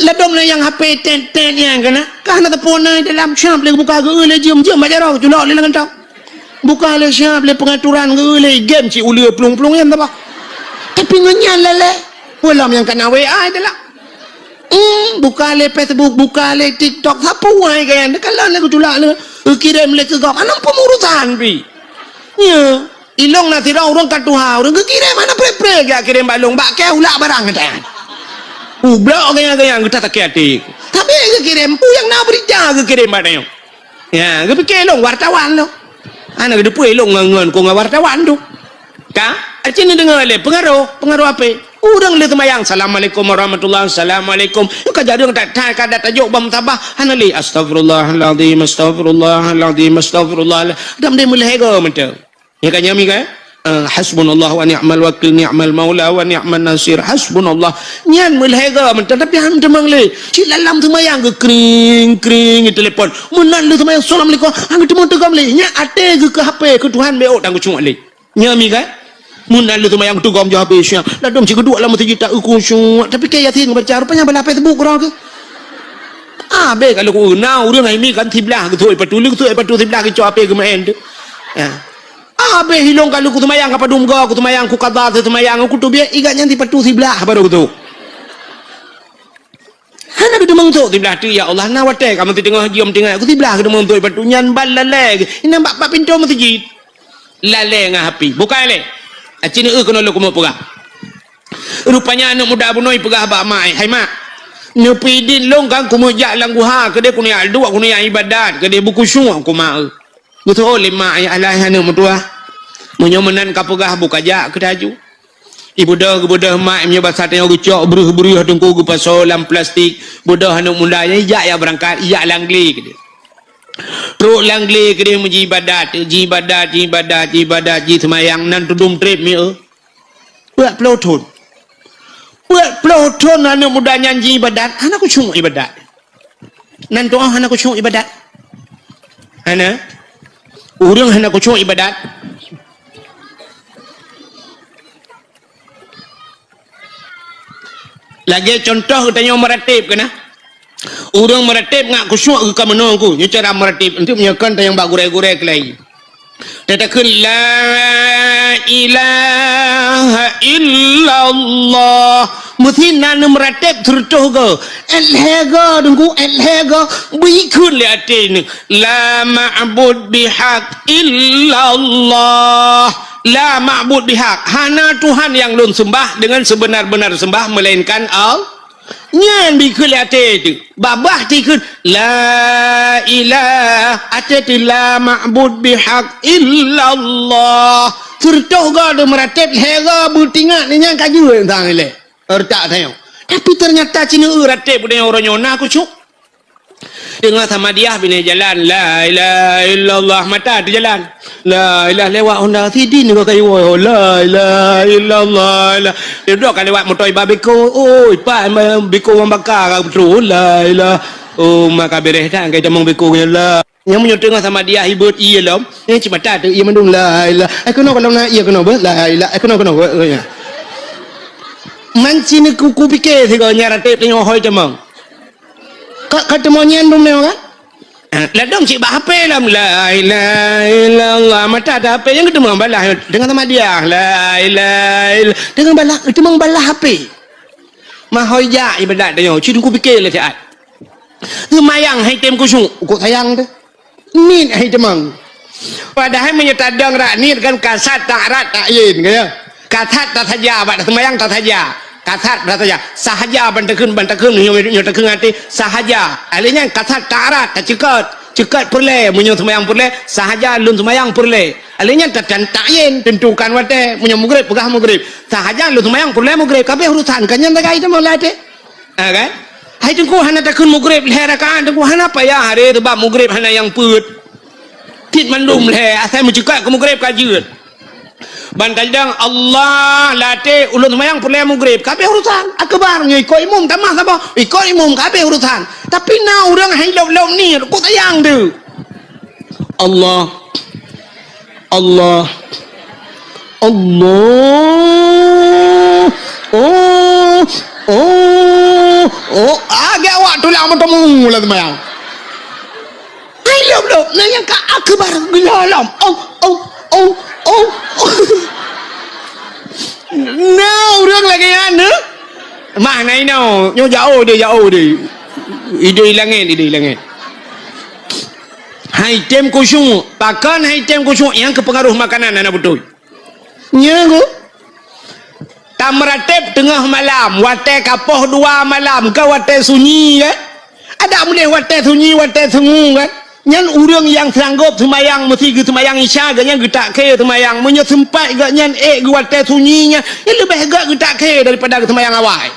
Ladom lé nyang H P tet-tet nyang keunan, ka hana teupeu na dalam, siap lé buka geuh lé jeuem-jeuem bak jaroe, culok lé lam kantong. Buka lé siap lé pengaturan geuh lé game cit uleue plueng-plueng nyan taba. Tapi ngon nyan lalée, peue lom nyang kana W A itulah. Hmm, buka lé Facebook, buka lé TikTok, sapeue wai gaya, neukalon lé geutulak lé, geukirém lé keu gob, aneuk peumurusan pi. Nya, ilong na sidroe ureuëng ka tuha, ureuëng geukirém, hana pré-pré geujak kirém bak lôn, bak kée ulak barang gata. Ublok gaya-gaya gata sakét até. Tapi geukirém, peue nyang na beurita geukirém bak tanyoe. Ya, geupike lôn wartawan lôn. Hana geuteupeue lôn ngon, ngon, kon ngon wartawan tu. Ka? Aci neudeungoe lé peungaroh, peungaroh H P. Ureuëng lheueh seumayang, "Assalamualaikum warahmatullah, assalamualaikum." Ka jareueng that-that ka dat tajok bak musabah, hana lé, "Astagfirullahalazim, astagfirullahalazim, astagfirullah." Dam deh meulhèe goe mantong. Ya kan, nyami kan? Eh, "Hasbunallah wa ni'mal wakil, ni'mal maula wa ni'man nasir. Hasbunallah." Nyan meulhèe goe mantong, tapi han teumang lé. Cit lam seumayang geukring-kring telepon. Meunan lheueh seumayang, "Assalamualaikum." Han teumang teugom lé. Nyan até geuh keu H P, keu Tuhan bék ôk tan khusyuk lé. Nya mi kan? Mun na lheueh seumayang teugom jih habéh siang. Ladom cit geuduek lam meuseujid ta khusyuk. Tapi keu Yasin baca, rupanya bala Facebook keudroe keuh. Abéh kalau ku na ureuëng hai mi kan siblah geusôi patu, lheueh geusôi patu siblah geucok H P geumeu'en tu. Ya. Abéh ilong kalau ku seumayang ka padum goe, ku seumayang ku qadha, seumayang ku teubiet, igat nyan sipatu siblah baru geusôi. Hana geuteumeung sôk siblah teuk, ya Allah, na watèe kamoe siteungoh jeuem tinggai, ku siblah geuteumeung sôk, ipatu nyan ban lalèe, inan bak, bak pintoe meuseujid. Lalèe ngon H P. Bukai lé. Aci neu keunoe lôn keumeung peugah. Rupanya aneuk muda bunoe peugah bak mak, "Hai mak, neupeudin lôn kan keumeung jak lam guha, keudeh keuneuk jak duek, keuneuk jak ibadat, keudeh beukhusyuk keu mak eu." Geuteu'oh lé mak, "Ya Allah, aneuk meutuah, meunyoe meunan ka peugah, bukajak keu taju." Ibeudôh, geubeudôh mak, meunyoe basa tanyoe geucok breuh-breuh teungku geupasoe lam plastik, beudôh aneuk muda nyan ijak ya beurangkat, ijak lam glé keudeh. Trok lam glé keudeh meujibadat, jibadat, jibadat, jibadat, jiseumayang nan tudum trép mi eu. Peuet ploh thon. Peuet ploh thon aneuk muda nyan jiibadat, hana khusyuk ibadat. Nan tu'oh hana khusyuk ibadat. Hana. Ureueng hana khusyuk ibadat. Lagèe contoh geutanyoe meuratib keunan. Ureueng meuratib ngat khusyuk geuh ka meunoe ku, nyoe cara meuratib. Enteuk meunyoe kon tanyong bak gurèe-gurèe keulai. Tatakheun la ilaha illallah. Meusi na neumeuratib sireutôh goe. Èt lhèe goe teungku, èt lhèe goe. Beukheun lé até neuh. La ma'bud bihaq illallah. La ma'bud bihaq. Hana Tuhan nyang lôn seumbah deungon seubeuna-beuna seumbah meulainkan Allah. Nyan beukheun lé até teuh. Babah tikheun, la ilaha, até teuh la ma'bud bihaq illallah. Sireutôh goe deumeuratib, lhèe goe beutingat, nyan ka jeuet sang ilèe. Retak tanyoe. Tapi ternyata cina eu ratéb uroe nyoe na khusyuk. Teungoh samadiah binéh jalan, la ilaha illallah, mata teujalan. La ilaha lewat Honda Sidin nyoe ka iwoe, la ilaha illallah. La. Duduk ka lewat moto iba beko, oi, pat beko wan baka ka beutôi, la ilaha. Oh, maka bereh dah kai tamong beko nyoe la. Nyang meunyoe teungoh samadiah ibeut ié lom, eh, cit mata teu ié mandum, la ilaha. Eh, keunoe kalau na ié keunoe beuh, la ilaha. Eh, keunoe, keunoe, keunoe. Manci ni ku, ku pike sigoe nyan ratéb tanyoe hôi tamong. Ka, ka teumanyong dum nyoe kan? Ah, ladom cit bak H P lom, la ilaha illallah, mata ada H P nyang teumong balah, teungoh samadiah, la ilaha illallah, teungoh balah, teumong balah H P. Mahôi jak ibadat tanyoe, cit ku pike lé siat. Seumayang hai tem khusyuk, kok sayang teu. Niet hai teumang. Padahai meunyoe tadong rak niet kan kasat tak rat tak yin, kan ya? Kasat tasaja, bak seumayang tasaja. Kasat tasaja. Sahaja ban takheun, ban takheun, nyoe, nyoe takheun até, sahaja. Alé nyan kasat tak rat, taceukot. Ceukot peureulée, meunyoe seumayang peureulée, sahaja lôn seumayang peureulée. Alé nyan ta-, ta-, tak yin, tentukan watée, meunyoe mugreb, peugah mugreb. Sahaja lôn seumayang peureulée mugreb, kabeh urusan, kan nyan tagai teuma latée. Ha, kan? Hai teungku hana takheun mugreb lhée rakaat, teungku hana payah hari teubab mugreb hana nyang peuet. Cit mandum lhée, asai meuceukak keu mugreb ka jeuet. Ban tajidang Allah latée ulôn seumayang peureulée mugreb, kabeh urusan. Akbar nyoe ikot imum tamah saboh, ikot imum kabeh urusan. Tapi na ureuëng hai lop-lop ni, ku sayang tu. Allah. Allah. Allah. Oh. Oh. Oh. Agak awak tulang bertemu lah sembahyang. Hai lop-lop, na nyang ka akbar gila lom. Oh, oh, oh, oh, oh. Nah, urang lagi anu. Mah na ino, nyo jauh deh, jauh deh. Idoi langit, idoi langit. Hai tem khusyuk, pakon hai tem khusyuk nyang keupeungaruh makanan aneuk beutôi. Nya ku. Tameurateb teungoh malam, watée ka poh dua malam, ka watée sunyi kan? Adak meudeh watée sunyi, watée sungu kan? Nyan ureuëng nyang seunanggôp seumayang meusi geuseumayang Isya, geuhnyan geutak khe seumayang. Meunyoe seumpat geuhnyan ék geuwatée sunyi nyan, nyan leubeh gét geutak khe daripada geuseumayang awai.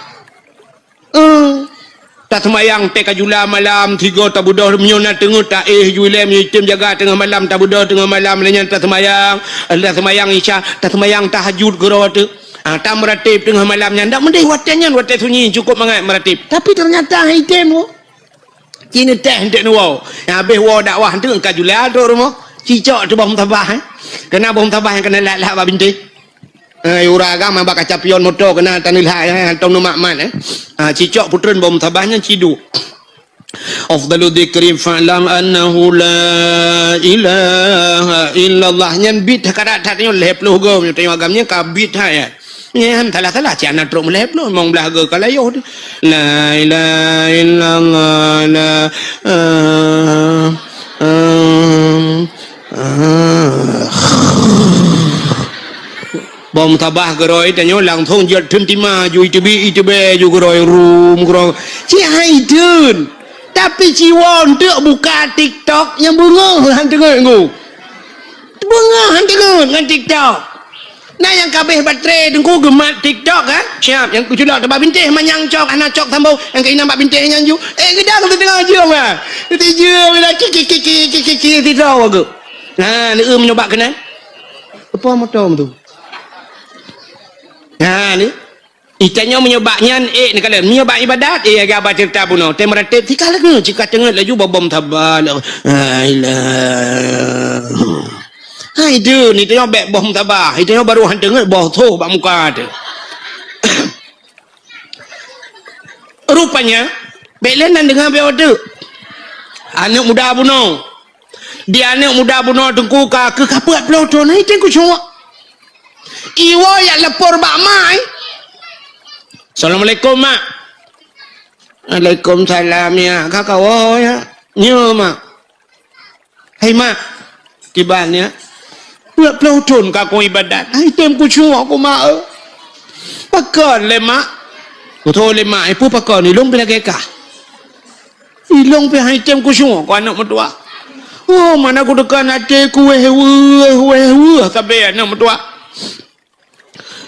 Eh, taseumayang tée ka jula malam, sigoe tabeudôh meunyoe na teungeut taéh ju ilée, meunyoe item jaga teungoh malam tabeudôh teungoh malam, lheueh nyan taseumayang, taseumayang Isya, taseumayang tahajud keudroe teuk. Ah, tameurateb teungoh malam nyan, dak meudeh watée nyan watée sunyi cukôp mangat meurateb. Tapi teunyata item woe. Ci neuteh eunteuk neuwoe. Nyang habéh woe dakwah eunteuk ka jula trok rumoh. Cicok teuh boh musabah, eh. Keunan boh musabah nyang keunan lat-lat bak bintéh. Eh, ura agam bak kaca pion moto keunan taneulhak, eh, hantom neumat-mat, eh. Ah, cicok putreun boh musabah nyan ciduek. Afdalu dzikri fa'lam annahu la ilaha illallah. Nyan bit that karat that nyoe lhée ploh goe nyoe tanyoe agam nyan ka bit that, ya. Nyan salah-salah cit hana trok meulhée ploh, limong blaih goe ka layoh tu. La ilaha illallah, la, ah, ah, ah. Boh musabah geuroi tanyoe langsong jeuet theun tima ju iteubiet iteubiet ju geuroi rum geuroi. Ci hai theun. Tapi ci woe eunteuk buka TikTok nyang beungoh han teungeut nggu. Beungoh han teungeut ngon TikTok. Na nyang kabeh baterai teungku geumat TikTok kan? Siap, nyang keuculok teubak bintéh manyang cok hana cok sambông, nyang keuinong bak bintéh nyan ju. Eh, geudang teudeungoe jeuem ah. Teudeungoe jeuem lah kiki kiki kiki kiki sidroe geuh. Nah, ni eu meunyoe bak keunan. Apa moto tu? Nah, ni. Itanyoe meunyoe bak nyan, eh, neukalon. Meunyoe bak ibadat, eh, gaba ceurita bunoe. Tem rateb, tika lagèe, cika teungeut laju bobom taba. Hai lah. Hai tu, ni tanyoe bèk bom taba. Itanyoe baru han teungeut boh tho bak muka tu. Rupanya, bèk lé nan deungoe bèk odeuk. Aneuk muda bunoe. Di aneuk muda bunoe teungku ka keu kapeuet ploh thon, hai teuku cuma. Iwoe jak lapor bak mak, eh. Assalamualaikum, Mak. Waalaikumsalam, ya. Ka kawoe, ya. Nyo, Mak. Hai, Mak. Kiban, ya. Dua ploh thon ka kong ibadat. Hai tem kucuk aku, Mak, eh. Pakon lé, Mak? Kutho lé, Mak. Ipu pakon? Ilong pih lagèe kah. Ilong pih hai tem kucuk aku aneuk meutuah. Oh, mana ku tekan até ku wéh weuh, wéh weuh sabe aneuk meutuah.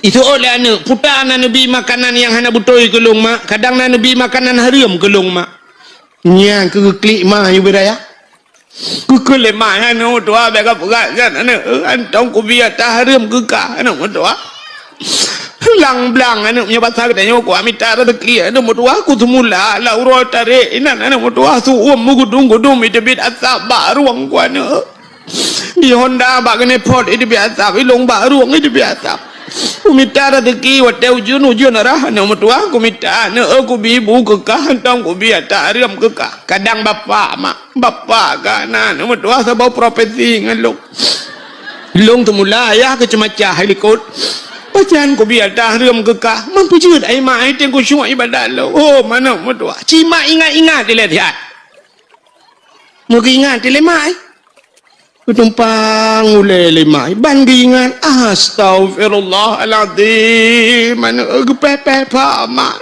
Iseuôt lé aneuk, "Peue na neubi makanan nyang hana beutôi keu lôn, Mak? Kadang na neubi makanan hareuem keu lôn, Mak." Nyan keuh geuklik ma yue beu raya. Keukeue lé ma, "Aneuk meutuah, bék kapeugah nyan, aneuk, eh, hantom kubi ata hareuem keu kah, aneuk meutuah." Blang-blang aneuk, meunyoe basa geutanyoe, "Ku mita raseuki, aneuk meutuah, ku seumula lam uroe tarek inan, aneuk meutuah, su-uem meugudum-gudum iteubiet asap bak rueng ku, aneuk." Di honda bak keuneuk phot, iteubiet asap, ilong bak rueng, iteubiet asap. Kumita raseuki watée ujeuen, ujeuen rhah, aneuk meutuah, kumita, aneuk, eh, kubi bu keu kah, hantom kubi ata hareuem keu kah. Kadang bapak, mak, bapak ka na, aneuk meutuah, saboh profesi ngon lôn. Lôn teumula ayah keu ceumacah likot. Pajan kubi ata hareuem keu kah, man peujeuet ai mak, ai teueng khusyuk ibadat lôn. Oh, aneuk meutuah. Cit mak ingat-ingat ilée siat. Meugeuingat ilée mak, eh. Geutumpang ulée lé mak, ban geuingat, "Astaghfirullahalazim, aneuk, eh, geupéh-péh bak mak.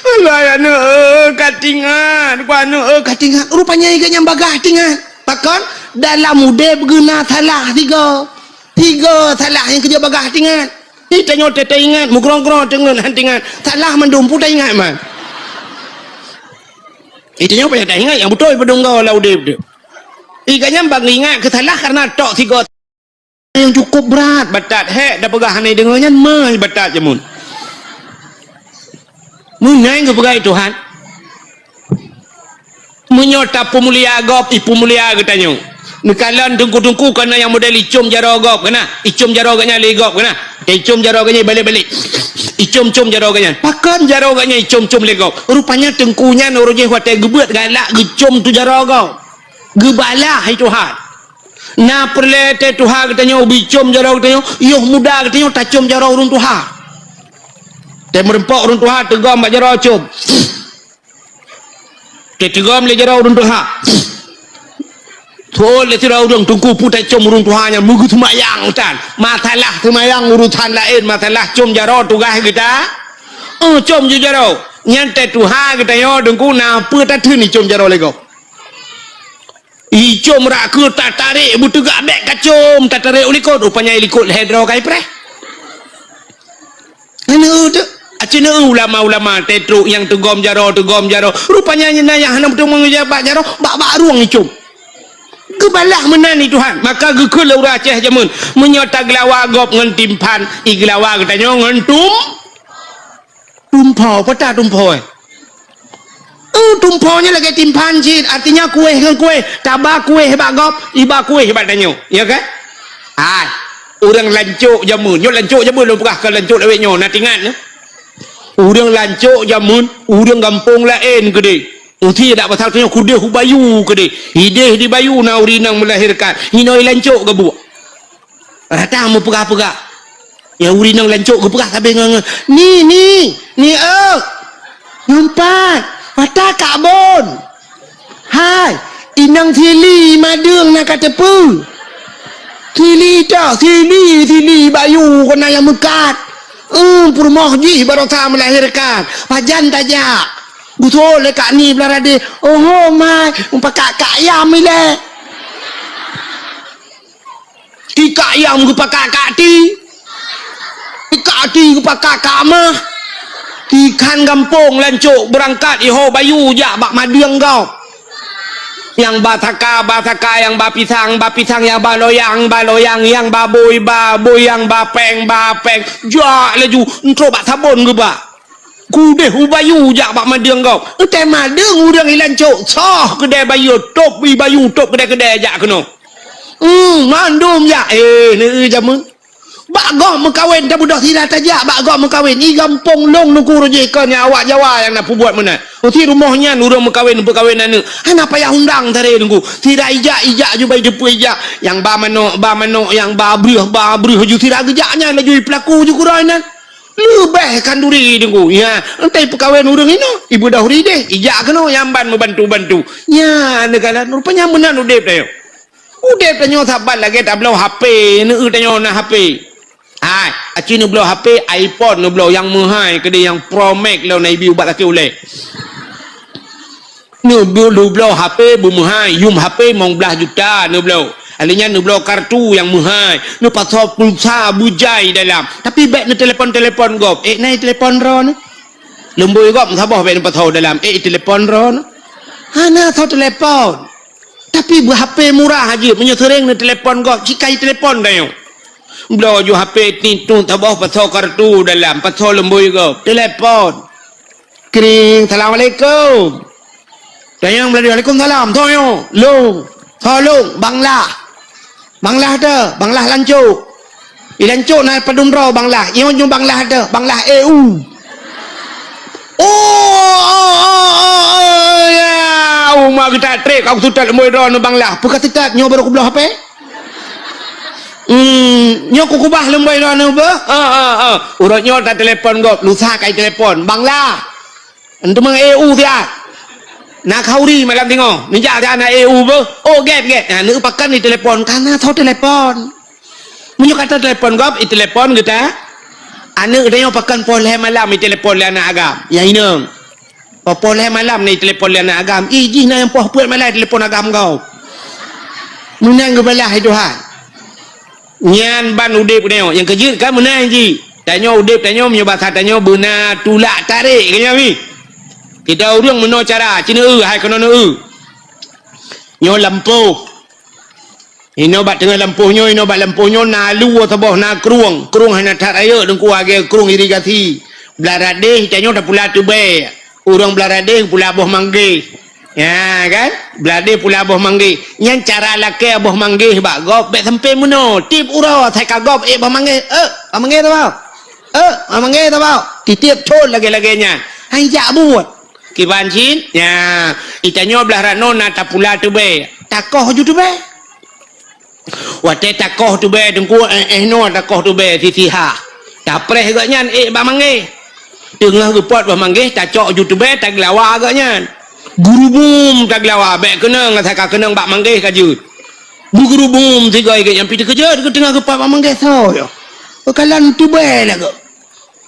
Alah, aneuk, eh, ka tingat, ku aneuk, eh, ka tingat." Rupanya iga nyang bagaih tingat. Pakon? Dalam udeb geuh na salah tiga. Tiga salah nyang keujeuet bagaih tingat. Itanyoe teuingat, meugrong-grong teungeut han tingat. Salah mandum peue taingat man. Itanyoe payah taingat nyang beutôi peudong goe lam udeb teuh. Iga nyan ban ingat keu salah kareuna tok sigoe nyang cukup brat, batat hék tapeugah hana deungoe nyan, meuh batat jameun. Meunan geupeugah Tuhan. Meunyoe tapeumulia gob, ipeumulia geutanyoe. Neukalon teungku-teungku kana nyang model icom jaroe gob kana, icom jaroe geuhnyan lé gob kana. Icom jaroe geuhnyan ibalek-balek. Icom-com jaroe geuhnyan. Pakon jaroe geuhnyan icom-com lé gob? Rupanya teungku nyan uroe jéh watée geubeuet galak geucom tu jaroe gob. Geubalah hai Tuhan. Na peureulée teuh tuha geutanyoe ubé com jaroe geutanyoe, yoh muda geutanyoe tacom jaroe ureuëng tuha. Teumeureumpok ureuëng tuha teugom bak jaroe com. Teuteugom lé jaroe ureuëng tuha. Thon lé sidroe ureuëng teungku peue tacom ureuëng tuha nyan meugeuseumayang tan. Masalah seumayang urusan laén, masalah com jaroe tugaih geuta. Eh, com ju jaroe. Nyan teuh tuha geutanyoe teungku na peue tatheun icom jaroe lé gob. Icom rak keu tatarek beuteugak bék kacom, tatarek u likot, rupanya i likot lhée droe ka ipreh. Neu teu, aci neu ulama-ulama teutrok nyang teugom jaroe, teugom jaroe. Rupanya nyan nyang hana beutôi meungeujak bak jaroe, bak, bak rueng icom. Geubalah meunan i Tuhan, maka geukheun lé ureuëng Aceh jameun, meunyoe tageulawa gob ngon timphan, igeulawa geutanyoe ngon tum-, tumpho, peue ta tumpho, eh? Eh, tumpho nyan lagée timphan cit, artinya kueh ngon kueh, taba kueh bak gob, iba kueh bak tanyoe, ya kan? Hai, ureuëng lancok jameun, nyoe lancok jameun lôn peugah keu lancok lawét nyoe, na tingat nyoe. Ureuëng lancok jameun, ureuëng gampông laén keudeh. Uti dak pasal tanyoe keudeh u bayu keudeh. Ideh di bayu na ureuëng inong meulahirkan, hinoe lancok geubuek. Rata meupeugah-peugah. Nyang ureuëng inong lancok geupeugah sabe ngon, ngon, "Ni, ni, ni, eu! Nyumpat, mata kak bon! Hai, inong sili madeueng na ka teupeue! Sili tok, sili, sili bayu keunan nyang meukat! Eum, peurumoh jih barosa meulahirkan! Pajan tajak?" Geuthon lé kak ni blah radeh, "Oho, mai, mupakak kak yam ilée." Ikak yam geupakak kak ti. Ikak ti geupakak kak mah. Ikhan gampông lancok beurangkat iho bayu jak bak madeueng gob. Nyang ba saka, ba saka, nyang ba pisang, ba pisang, nyang ba loyang, ba loyang, nyang ba bôi, ba bôi, nyang ba péng, ba péng. Jak laju, entrok bak sabon geuba. Keudeh u bayu jak bak madeueng gob. Eutai madeueng ureuëng i lancok, soh keudée bayu, tôb i bayu, tôb keudée-keudée jak keunoe. Hmm, mandum jak. Eh, neu jameun. Bak gob meukawen, tabeudôh sira tajak bak gob meukawen. I gampông lôn nuku rujih kon nyang awak Jawa nyang na peubuet meunan. Uti rumoh nyan ureuëng meukawen, peukawen aneuk. Hana payah undang taré nuku. Sira ijak, ijak ju bai deupeu ijak. Nyang ba manok, ba manok, nyang ba breuh, ba breuh ju sira geujak nyan laju i peulaku ju keuroi nan. Leubeh khanduri deungoe, ya, entai peukawen ureuëng inoe, ibeudôh rideh, ijak keunoe nyang ban meubantu-bantu. Nya, neukalon, rupanya meunan udeb tanyoe. Udeb tanyoe saban lagée tabloe H P, neu tanyoe na H P. Hai, aci neubloe H P, iPhone neubloe nyang meuhai keudeh nyang Pro Max lom na ibi ubat lakée ulée. Neubloe, neubloe H P beumeuhai, yum H P limong blaih juta neubloe. Alèh nyan neubloe kartu nyang meuhai, neupasoe pulsa beujai dalam. Tapi bèk neutelepon-telepon gob. Eh, na telepon droeneuh? Lumbôi gob saboh bèk neupasoe dalam. Eh, telepon droeneuh? Hana soe telepon. Tapi beu H P murah jeuet, meunyoe seuréng neutelepon gob, cit ka jitelepon tanyoe. Bloe ju H P, tiet-tiet saboh, pasoe kartu dalam, pasoe lumbôi gob, telepon. Kring, "Assalamualaikum." Tanyong, "Waalaikumsalam." "Soe nyoe?" "Lôn." "Soe lôn?" "Bang Lah." "Bang Lah teuh?" "Bang Lah Lancok." "I Lancok na padum droe Bang Lah?" "Nyoe nyoe Bang Lah teuh, Bang Lah E U." "Oh, oh, oh, oh, oh, ya. Uma geutak trek, aku seutôt lumbôi droeneuh Bang Lah." "Peue ka seutôt, nyoe barô kubloe H P." "Hmm, nyoe kukubah lumbôi droeneuh beuh." "Ah, ah, ah. Uroe nyoe tatelepon gob, lusa ka jitelepon. Bang Lah. Enteuk mang E U siat. Na khauri malam singoh. Neujak siat na E U beuh." "Oh, gèt, gèt." Nah, neupakan jitelepon. Ka na soe telepon. Meunyoe ka tatelepon gob, jitelepon geuta. Aneuk tanyoe pakan poh lhèe malam jitelepon lé aneuk agam. Ya inong. Poh lhèe malam na jitelepon lé aneuk agam. Ih, jih na nyang poh peuet malam jitelepon agam gob. Meunan geubalah lé Tuhan. Nyan ban udép tanyoe. Nyang keujeuet kan meunan jih. Tanyoe udép tanyoe meunyoe basa tanyoe beuna tulak tarek keu nyan mi. Kita ureueng meunoe cara, ci neueu hai keunoe neueu. Nyoe lampôh. Inoe bak teungoh lampôh nyoe, inoe bak lampôh nyoe na luwa saboh, na krueng. Krueng hana that rayeuk, Teungku, lagèe krueng irigasi. Blah radeh, tanyoe tapula teubèe. Ureueng blah radeh pula boh manggèh. Ya kan? Blah radeh pula boh manggèh. Nyan cara lakèe boh manggèh bak gob, bèk sampoe meunoe. Tiep uroe, asai ka gob, eh, boh manggèh. Eh, boh manggèh saboh. Eh, boh manggèh saboh. Titiep thon lagèe-lagèe nyan. Hai jak buet. Kiban cit, nya, geutanyoe blah rot nyoe na tapula teubèe, takoh ju teubèe. Watèe takoh teubèe Teungku, eh, eh, noe takoh teubèe sisiha. Tapreh gobnyan ék bak manggèh. Teungoh geupot bak manggèh, tacok ju teubèe, tageulawa gobnyan. Geurubum tageulawa, bèk keunong, asai ka keunong bak manggèh ka jeuet. Beugeurubum sigoe gobnyan, pih teukeujot geuteungoh geupot bak manggèh soe nyoe. Kalon teubèe lagoe.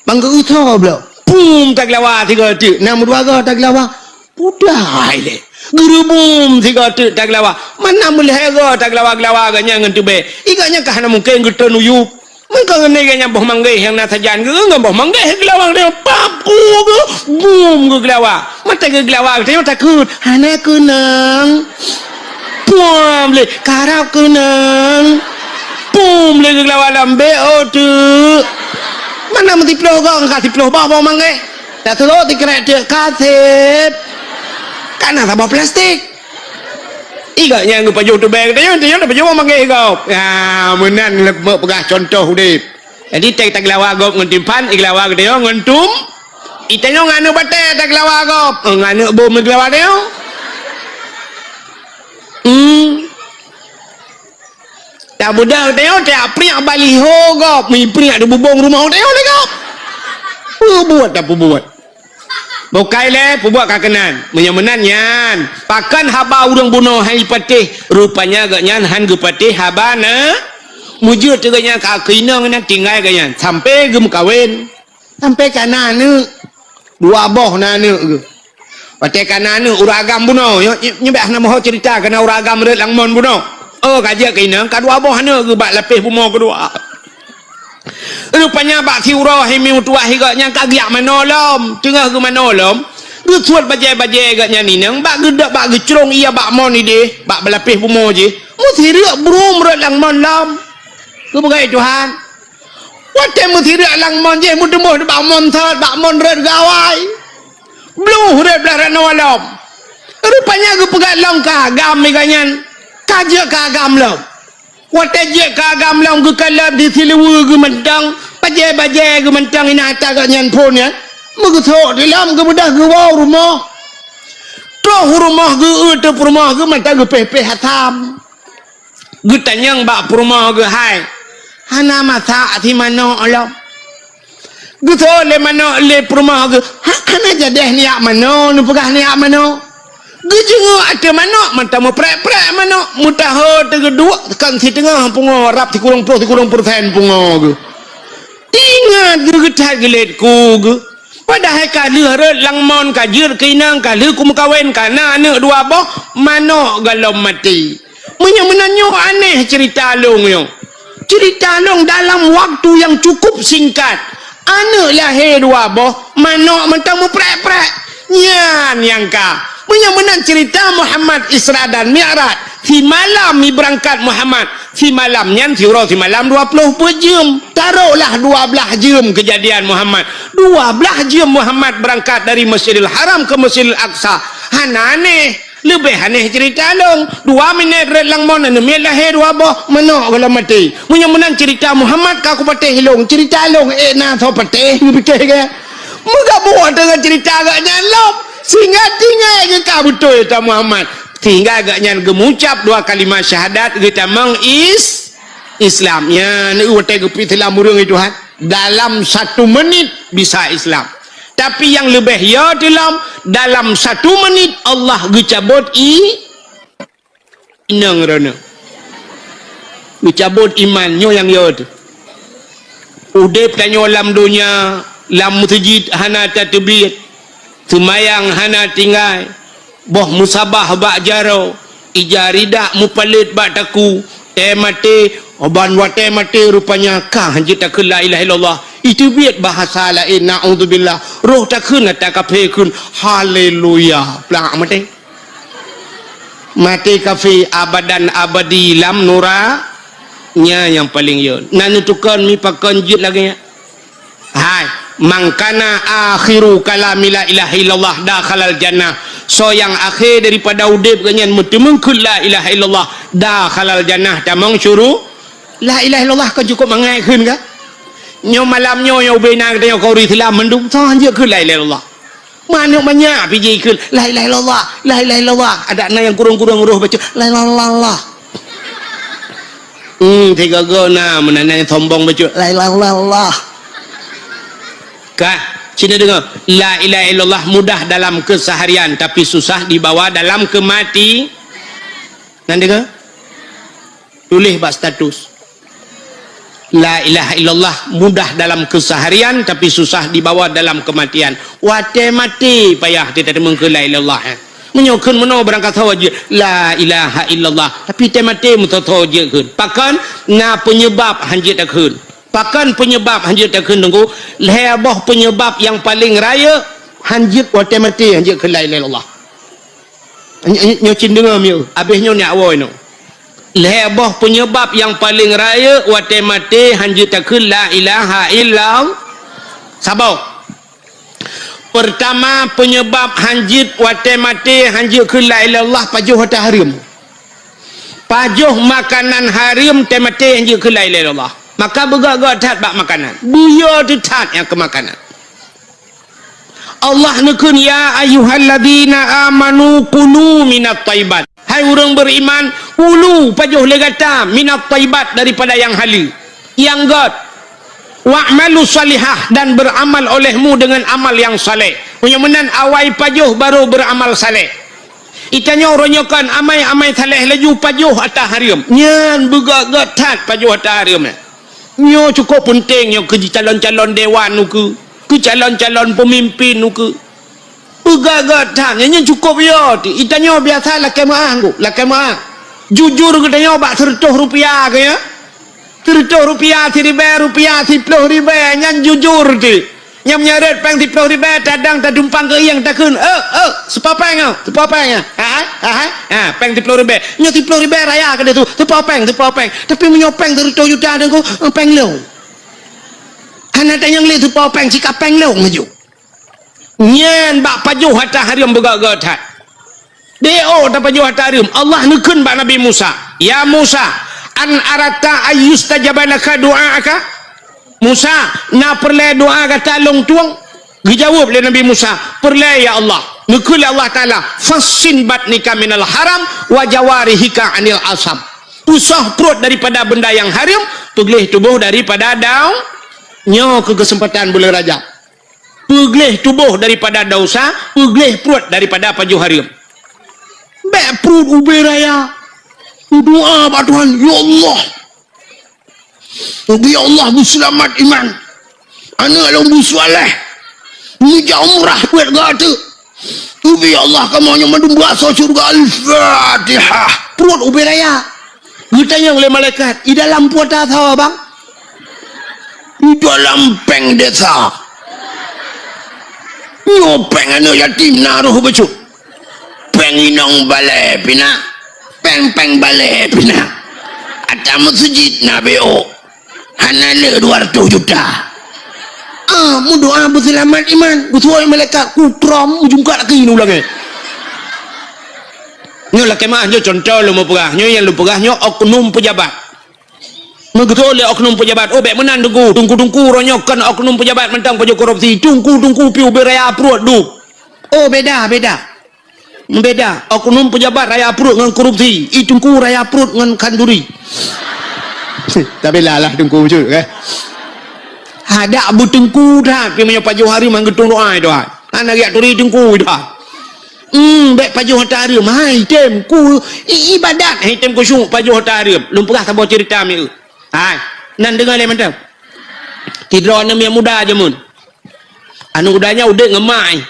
Bang geu-eu tho bloe. Pum tageulawa sigoe teuk, na meudua goe tageulawa. Pudai lé. Geurubum sigoe teuk tageulawa. Mana meulhèe goe tageulawa-geulawa gobnyan ngon teubèe. Igoe nyan ka hana mungken geutreun u yup. Meuko ngon igoe nyan boh manggèh nyang na sajan geu ngon boh manggèh geulawa geutanyoe pap ku geu bum geugeulawa. Mata geugeulawa geutanyoe takot. Hana keunong. Puam lé, karab keunong. Pum lé geulawa lambek, oh, teuk. Mana meusiploh gong, ka siploh boh, boh manggèh. Taseulok sikrek teuk, ka sép. Ka na saboh plastik. Igoe nyan geupajoh teubèe geutanyoe, geutanyoe tapajoh boh manggèh gob. Ya, meunan lé peugah contoh udép. Jadi, teuh tageulawa gob ngon timphan, igeulawa geutanyoe ngon tum. Itanyoe ngon aneuk batèe tageulawa gob. Eh, ngon aneuk bom tageulawa tanyoe. Hmm. Tabeudôh tanyoe, tapriek baliho gob, mipriek di bubông rumoh tanyoe lé gob. Peubuet tapeubuet. Bukai lé, peubuet ka keunan. Meunyoe meunan nyan, pakon haba ureueng bunoe han jipatéh, rupanya gobnyan han geupatéh haba na. Meujeuet teuk gobnyan ka keu inong nyan tinggai gobnyan, sampoe geumeukawen. Sampoe ka na aneuk. Dua boh na aneuk geuh. Watèe ka na aneuk ureueng agam bunoe, nyoe, nyoe, nyoe bèk hana meuho ceurita, ka na ureueng agam rhot lam mon bunoe. Oh, ka jeuet keu inong, ka dua boh aneuk geuh bak lapéh bumoe keudua. Rupanya bak siuroe hai mi meutuwah gobnyan ka geujak manoe lom, teungoh geumanoe lom, geusuet bajèe-bajèe gobnyan inong, bak geudok, bak geucrông ie bak mon idéh, bak lapéh bumoe jih, meusireuk brum rhot lam mon lom. Keupeugah Tuhan, watèe meusireuk lam mon jih, meuteumboh bak mon sot, bak mon rhot gawai. Bluh rhot blah ranoe lom. Rupanya geupeugah lom keu agam gobnyan, ka jeuet keu agam lom. Watèe jeuet keu agam lom geukalon di siluweue geuh mantong, bajèe-bajèe geuh mantong inan ata gobnyan phôn nyan. Meugeusok di lom geubeudôh geuwoe u rumoh. Troh u rumoh geueu teuk peurumoh geuh mantong geupéh-péh asam. Geutanyong bak peurumoh geuh hai, hana masak si manok lom. Geusok lé manok lé peurumoh geuh, ha, hana jadèh neujak manoe, neupeugah neujak manoe. Geujeungeuk ateueh manok, mantong meuprek-prek manok, meutaho teugeuduek, kon siteungoh pungo, rab sikureueng ploh sikureueng peureusén pungo geuh. Ingat geuh that geulet ku geuh. Padahai ka lheueh rhot lam mon, ka jeuet keu inong, ka lheueh kumeukawen, ka na aneuk dua boh, manok goh lom maté. Meunyoe meunan nyoe aneh cerita lôn nyoe. Cerita lôn dalam waktu yang cukup singkat. Aneuk lahé dua boh, manok mantong meuprek-prek. Nyan nyang ka. Meunyoe meunan cerita Muhammad Isra dan Mi'raj, simalam mi beurangkat Muhammad, simalam nyan siuroe simalam dua ploh peuet jeuem. Tarohlah dua blaih jeuem keujadian Muhammad. Dua blaih jeuem Muhammad beurangkat dari Masjidil Haram ke Masjidil Aqsa. Hana aneh. Leubeh aneh cerita lôn. Dua minét rot lam mon, aneuk miet lahé dua boh, manok gohlom maté. Meunyoe meunan cerita Muhammad ka kupatéh lôn, cerita lôn ék na soe patéh, geupiké keu? Meugabuh teungoh cerita gobnyan lom. Sehingga tinggai geuka beutôi ta Muhammad. Sehingga gobnyan geumucab dua kalimah syahadat geutamong is-, Islam. Nyan watée geupeuislam ureuëng itu, ha. Dalam satu menit bisa Islam. Tapi nyang leubeh yo teulom, dalam satu menit Allah geucabot i-, inong droeneuh. Geucabot iman, nyoe nyang yo teuh. Udeb tanyoe lam donya, lam meuseujid hana tateubiet. Seumayang hana tinggai. Boh meusabah bak jaroe, ija ridak mupalét bak takue, tée maté, ban watée maté rupanya ka hanjeuet takheun la ilaha illallah. Iteubiet bahasa laén, naudzubillah. Roh takheun ata kafé kheun, haleluya. Plak maté. Maté kafé abadan abadi lam nura, nya nyang paleng yo. Na neutukon mi pakon jeuet lagée nyan. Hai, man kana akhiru kalami la ilaha illallah dakhalal jannah. Soe nyang akhé daripada udeb gobnyan meuteumeung kheun la ilaha illallah dakhalal jannah, tamong syuru-. La ilaha illallah kon cukup mangat kheun ka? Nyoe malam nyoe nyang ubé na geutanyoe keu ureuëng Islam mandum soe hanjeuet kheun la ilaha illallah. Manök banyak pih jikheun la ilaha illallah, la ilaha illallah. Adak na nyang kurong-kurong roh baca la ilaha illallah. Hmm, tiga go na meunan nyang sombong bacut. La ilaha illallah. Ka, sini dengar. La ilaha illallah mudah dalam keseharian, tapi susah dibawa dalam kemati. Nan dengar? Tulis bak status. La ilaha illallah mudah dalam keseharian, tapi susah dibawa dalam kematian. Watée maté payah teuteumeukeue la ilaha illallah, eh. Meunyoe kheun meunoe barangkasoe jeuet la ilaha illallah, tapi tée maté meusoe-soe jeuet kheun. Pakon? Na peunyeubab hanjeuet takheun. Pakon peunyeubab hanjeuet takheun, Teungku? Lhée boh peunyeubab nyang paleng rayeuk hanjeuet watée maté hanjeuet kheun la ilaha illallah. Nyoe, nyoe cit deungoe mieu, abéh nyoe nyak woe nyoe. Lhée boh peunyeubab nyang paleng rayeuk watée maté hanjeuet takheun la ilaha illallah. Saboh. Peurtama, peunyeubab hanjeuet watée maté hanjeuet kheun la ilaha illallah pajoh ata hareuem. Pajoh makanan hareuem tée maté hanjeuet kheun la ilaha illallah. Maka beugét-gét that bak makanan. Beuyo teuh that nyang keu makanan. Allah neukheun, "Ya ayyuhalladzina amanu kulu minat thayyibat." Hai ureuëng beriman, kulu, pajoh lé gata, minat thayyibat, daripada nyang haleue, nyang gét. "Wa'malu shalihah," dan beramal olehmu dengan amal yang saleh. Meunyoe meunan awai pajoh baru beramal saleh. Itanyoe uroe nyoe kon amai-amai saleh laju pajoh ata hareuem. Nyan beugét-gét that pajoh ata hareuem nyan. Nyoe cukup peunteng nyoe keu jicalon-calon dewan ukeue, keu calon-calon peumimpin ukeue. Beugét-gét that, nyan cukup yo teuh. Itanyoe biasa lakée meuáh, Teungku, lakée meuáh. Jujur geutanyoe bak seureutôh rupiah keu nyoe. Seureutôh rupiah, siribée rupiah, siploh ribée, nyan jujur teuh. Nyang meunyoe rot péng siploh ribée, tadang tadumpang keu ieng takheun, "Eh, eh, siploh péng, oh, siploh péng, ah." Ha, ha, ha, ha, péng siploh ribée. Nyoe siploh ribée raya keudeh su, siploh péng, siploh péng. Tapi meunyoe péng sireutoh juta, Teungku, eh, péng lôn. Hana tanyong lé siploh péng, sika péng lôn laju. Nyan bak pajoh ata hareuem beugét-gét that. Di oh tapajoh ata hareuem, Allah neukheun bak Nabi Musa, "Ya Musa, an aratta ayyustajaba laka du'aaka?" "Musa, na peureulée doá gata lôn tueng?" Geujaweueb lé Nabi Musa, "Peureulée, ya Allah." Neukheun lé Allah Taala, "Fassin batnika minal haram wa jawarihika anil asam." Peusoh pruet daripada benda nyang hareuem, peugleh tuboh daripada dau-, nyoe keu keuseumpatan buleuen Rajab. Peugleh tuboh daripada desya, peugleh pruet daripada pajoh hareuem. Bék pruet ubé raya. Doá bak Tuhan, "Ya Allah, ubé Allah beuseulamat iman. Aneuk lôn beusaleh. Meujak umrah buet gata. Ubé Allah kamoe nyoe mandum beuasoe syeuruga." Al-Fatihah. Pruet ubé raya. Geutanyong lé malaikat, "I dalam peue ata tho, Bang?" "I dalam péng desa. Nyoe péng aneuk yatim na roh bacut. Péng inong balée pih na. Péng-péng balée pih na. Ata meuseujid na B O. Hana le dua ratus juta." Ah, meudoa beuseulamat iman. Geusuai malaikat, kutrom, ujong kaki nu lagée. Nyoe lakée meuah, nyoe cuntoh lôn peugah. Nyoe nyang lôn peugah nyoe oknum pejabat. Meugeutôi lé oknum pejabat, "Oh, bék meunan, Teungku. Teungku-teungku uroe nyoe kon oknum pejabat mantong pajoh korupsi. Teungku-teungku pih ubé raya pruet duek." Oh, beda, beda. Beda. Oknum pejabat raya pruet ngon korupsi. I teungku raya pruet ngon khanduri. Tapi lah, lah teungku bacut, kan? Hadak beuteungku that, pih meunyoe pajoh hareuem han geutong doa, Tuhan. Hana geujak turi teungku, Tuhan. Hmm, bék pajoh ata hareuem. Hai, tem ku i-, ibadat. Hai, tem kusyuk pajoh ata hareuem. Lôn peugah saboh cerita mieu. Hai, nan deungoe lé mantong. Sidroe aneuk miet muda jameun. Aneuk muda nyan udeb ngon mak.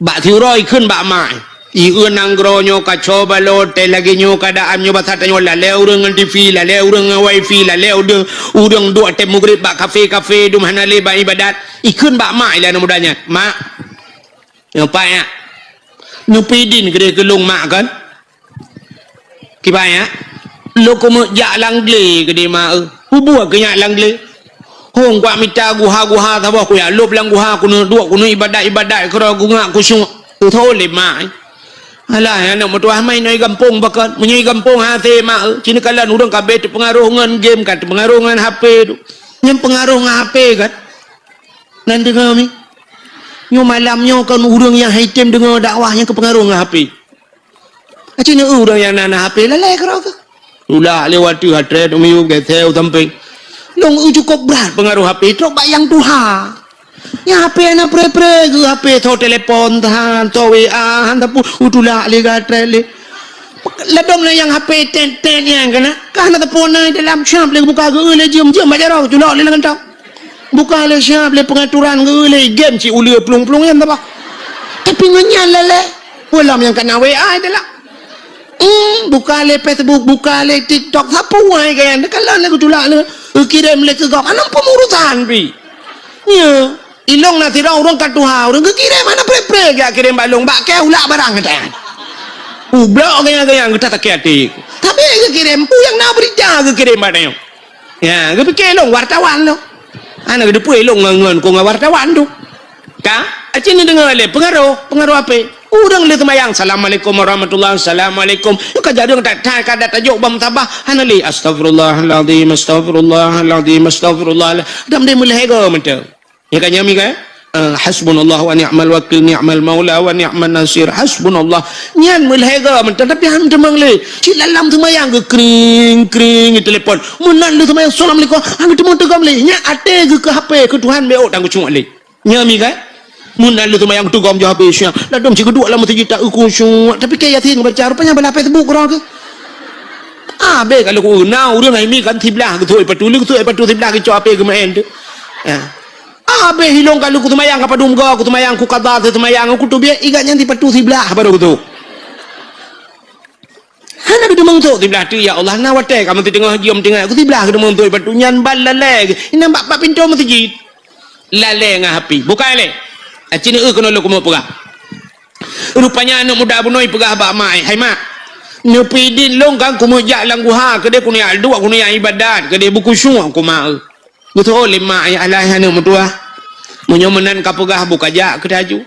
Bak siuroe ikheun bak mak. Ieu nanggroe nyoe kaco balot, teuh lagée nyoe keuadaan nyoe basa tanyoe lalée ureuëng ngon T V, lalée ureuëng ngon wifi, lalée ureuëng, ureuëng duek teuh mugrib bak kafe-kafe, dum hana lé bak ibadat. Ikheun bak mak ilée aneuk muda nyan. Mak, Nyoe pat nyak. Neupeudin keudeh keu lôn mak kon. Kiban nyak. Lôn keumeuk jak lam glé keudeh mak eu. Peue buet keu nyak lam glé? Hong kuat mita guha-guha saboh kuyak lôb lam guha keuneuk duek keuneuk ibadat-ibadat keudroe kungak kusyuk. Teuthô lé mak. Alah, aneuk meutuah mai nyoe gampông pakon. Meunyoe gampông hase mak eu. Cit neukalon ureuëng ka abéh teupeungaroh ngon game kan, teupeungaroh ngon H P tu. Nyan peungaroh ngon H P kan. Nan deungoe mi. Nyoe malam nyoe kon ureuëng nyang haitem deungoe dakwah nyang keupeungaroh ngon H P. Aci neu ureuëng nyang na, na H P lalée keudroe keuh. Tulak lé watée hatré miyueb geseu sampéng. Lôn eu cukôp brat peungaroh H P trok bak nyang tuha. Nyang H P hana pre-pre geuh H P tho telepon tahan, tho W A han tapeu, utulak lé gatré lé. Ladom lé nyang H P tet-tet nyang keunan. Ka hana tapeu na dalam siab lé buka geu lé jeuem-jeuem bak jaroe culok lé lam kantong. Buka lé siab lé peungaturan geu lé game cit uleue plueng-plueng nyan tabah. Tapi ngon nyan lé lé. Peue lom nyang kana W A itulah. Hmm, buka lé Facebook, buka lé TikTok, sapeue wai keu nyan. Teukalon lé geutulak lé. Geukirém lé keu gob. Anang peumurusan pi. Nya, ilong na sidroe ureuëng ka tuha, ureuëng geukirém hana pre-pre jak kirém bak lôn, bak kée ulak barang gata. Ublok gaya-gaya gata sakét até. Tapi geukirém peue nyang na beurita geukirém bak tanyoe. Ya, geupike lôn wartawan lôn. Hana geuteupeue lôn ngon, ngon, kon ngon wartawan tu. Ka? Aci neudeungoe lé peungaroh, peungaroh H P. Ureuëng lheueh seumayang, "Assalamualaikum warahmatullahi, assalamualaikum." Nyoe ka jareueng that-that ka dat tajok bak musabah, hana lé, "Astagfirullahalazim, astagfirullahalazim, astagfirullah." Dam deh meulhèe goe mantong. Ya kan, nyami kan? Eh, hasbunallah wa ni'mal wakil, ni'mal maula wa ni'man nasir. Hasbunallah. Nyan meulhèe goe mantong, tapi han teumeung lé. Cit lam seumayang geukring, kring, geutelepon. Meunan lheueh seumayang, "Assalamualaikum." Han geuteumeung teugom lé. Nyan até geuh keu H P, keu Tuhan B O tan geucok lé. Nyami kan? Meunan lheueh seumayang teugom jih habéh siang. Ladom cit geuduek lam meuseujid tak khusyuk. Tapi keu Yasin baca, rupanya balah Facebook keudroe keuh. Ah, abéh ka lheueh na ureuëng hai mi kan siblah geusôi patu, lheueh geusôi patu siblah geucok H P geumeu'en tu. Ya. Ah, abéh ilong ka lheueh kuseumayang ka padum goe, kuseumayang kuqadha, seumayang kuteubiet, igat nyan sipatu siblah baru geusôi. Hana geuteumeung sôk siblah teuk, ya Allah, na watèe kamoe siteungoh jeuem tinggai, ku siblah geuteumeung sôk, bak tu nyan ban lalèe, inan bak, bak pintoe meuseujid. Lalèe ngon H P. Bukai lé. Aci neu keunoe lôn keumeung peugah. Rupanya aneuk muda bunoe peugah bak mak, "Hai mak, neupeudin lôn kan keumeung jak lam guha keudeh keuneuk jak duek keuneuk jak ibadat keudeh beukusyuk keu mak." Geuteu'oh lé mak, "Ya Allah, aneuk meutuah, meunyoe meunan ka peugah, buka jak keu taju."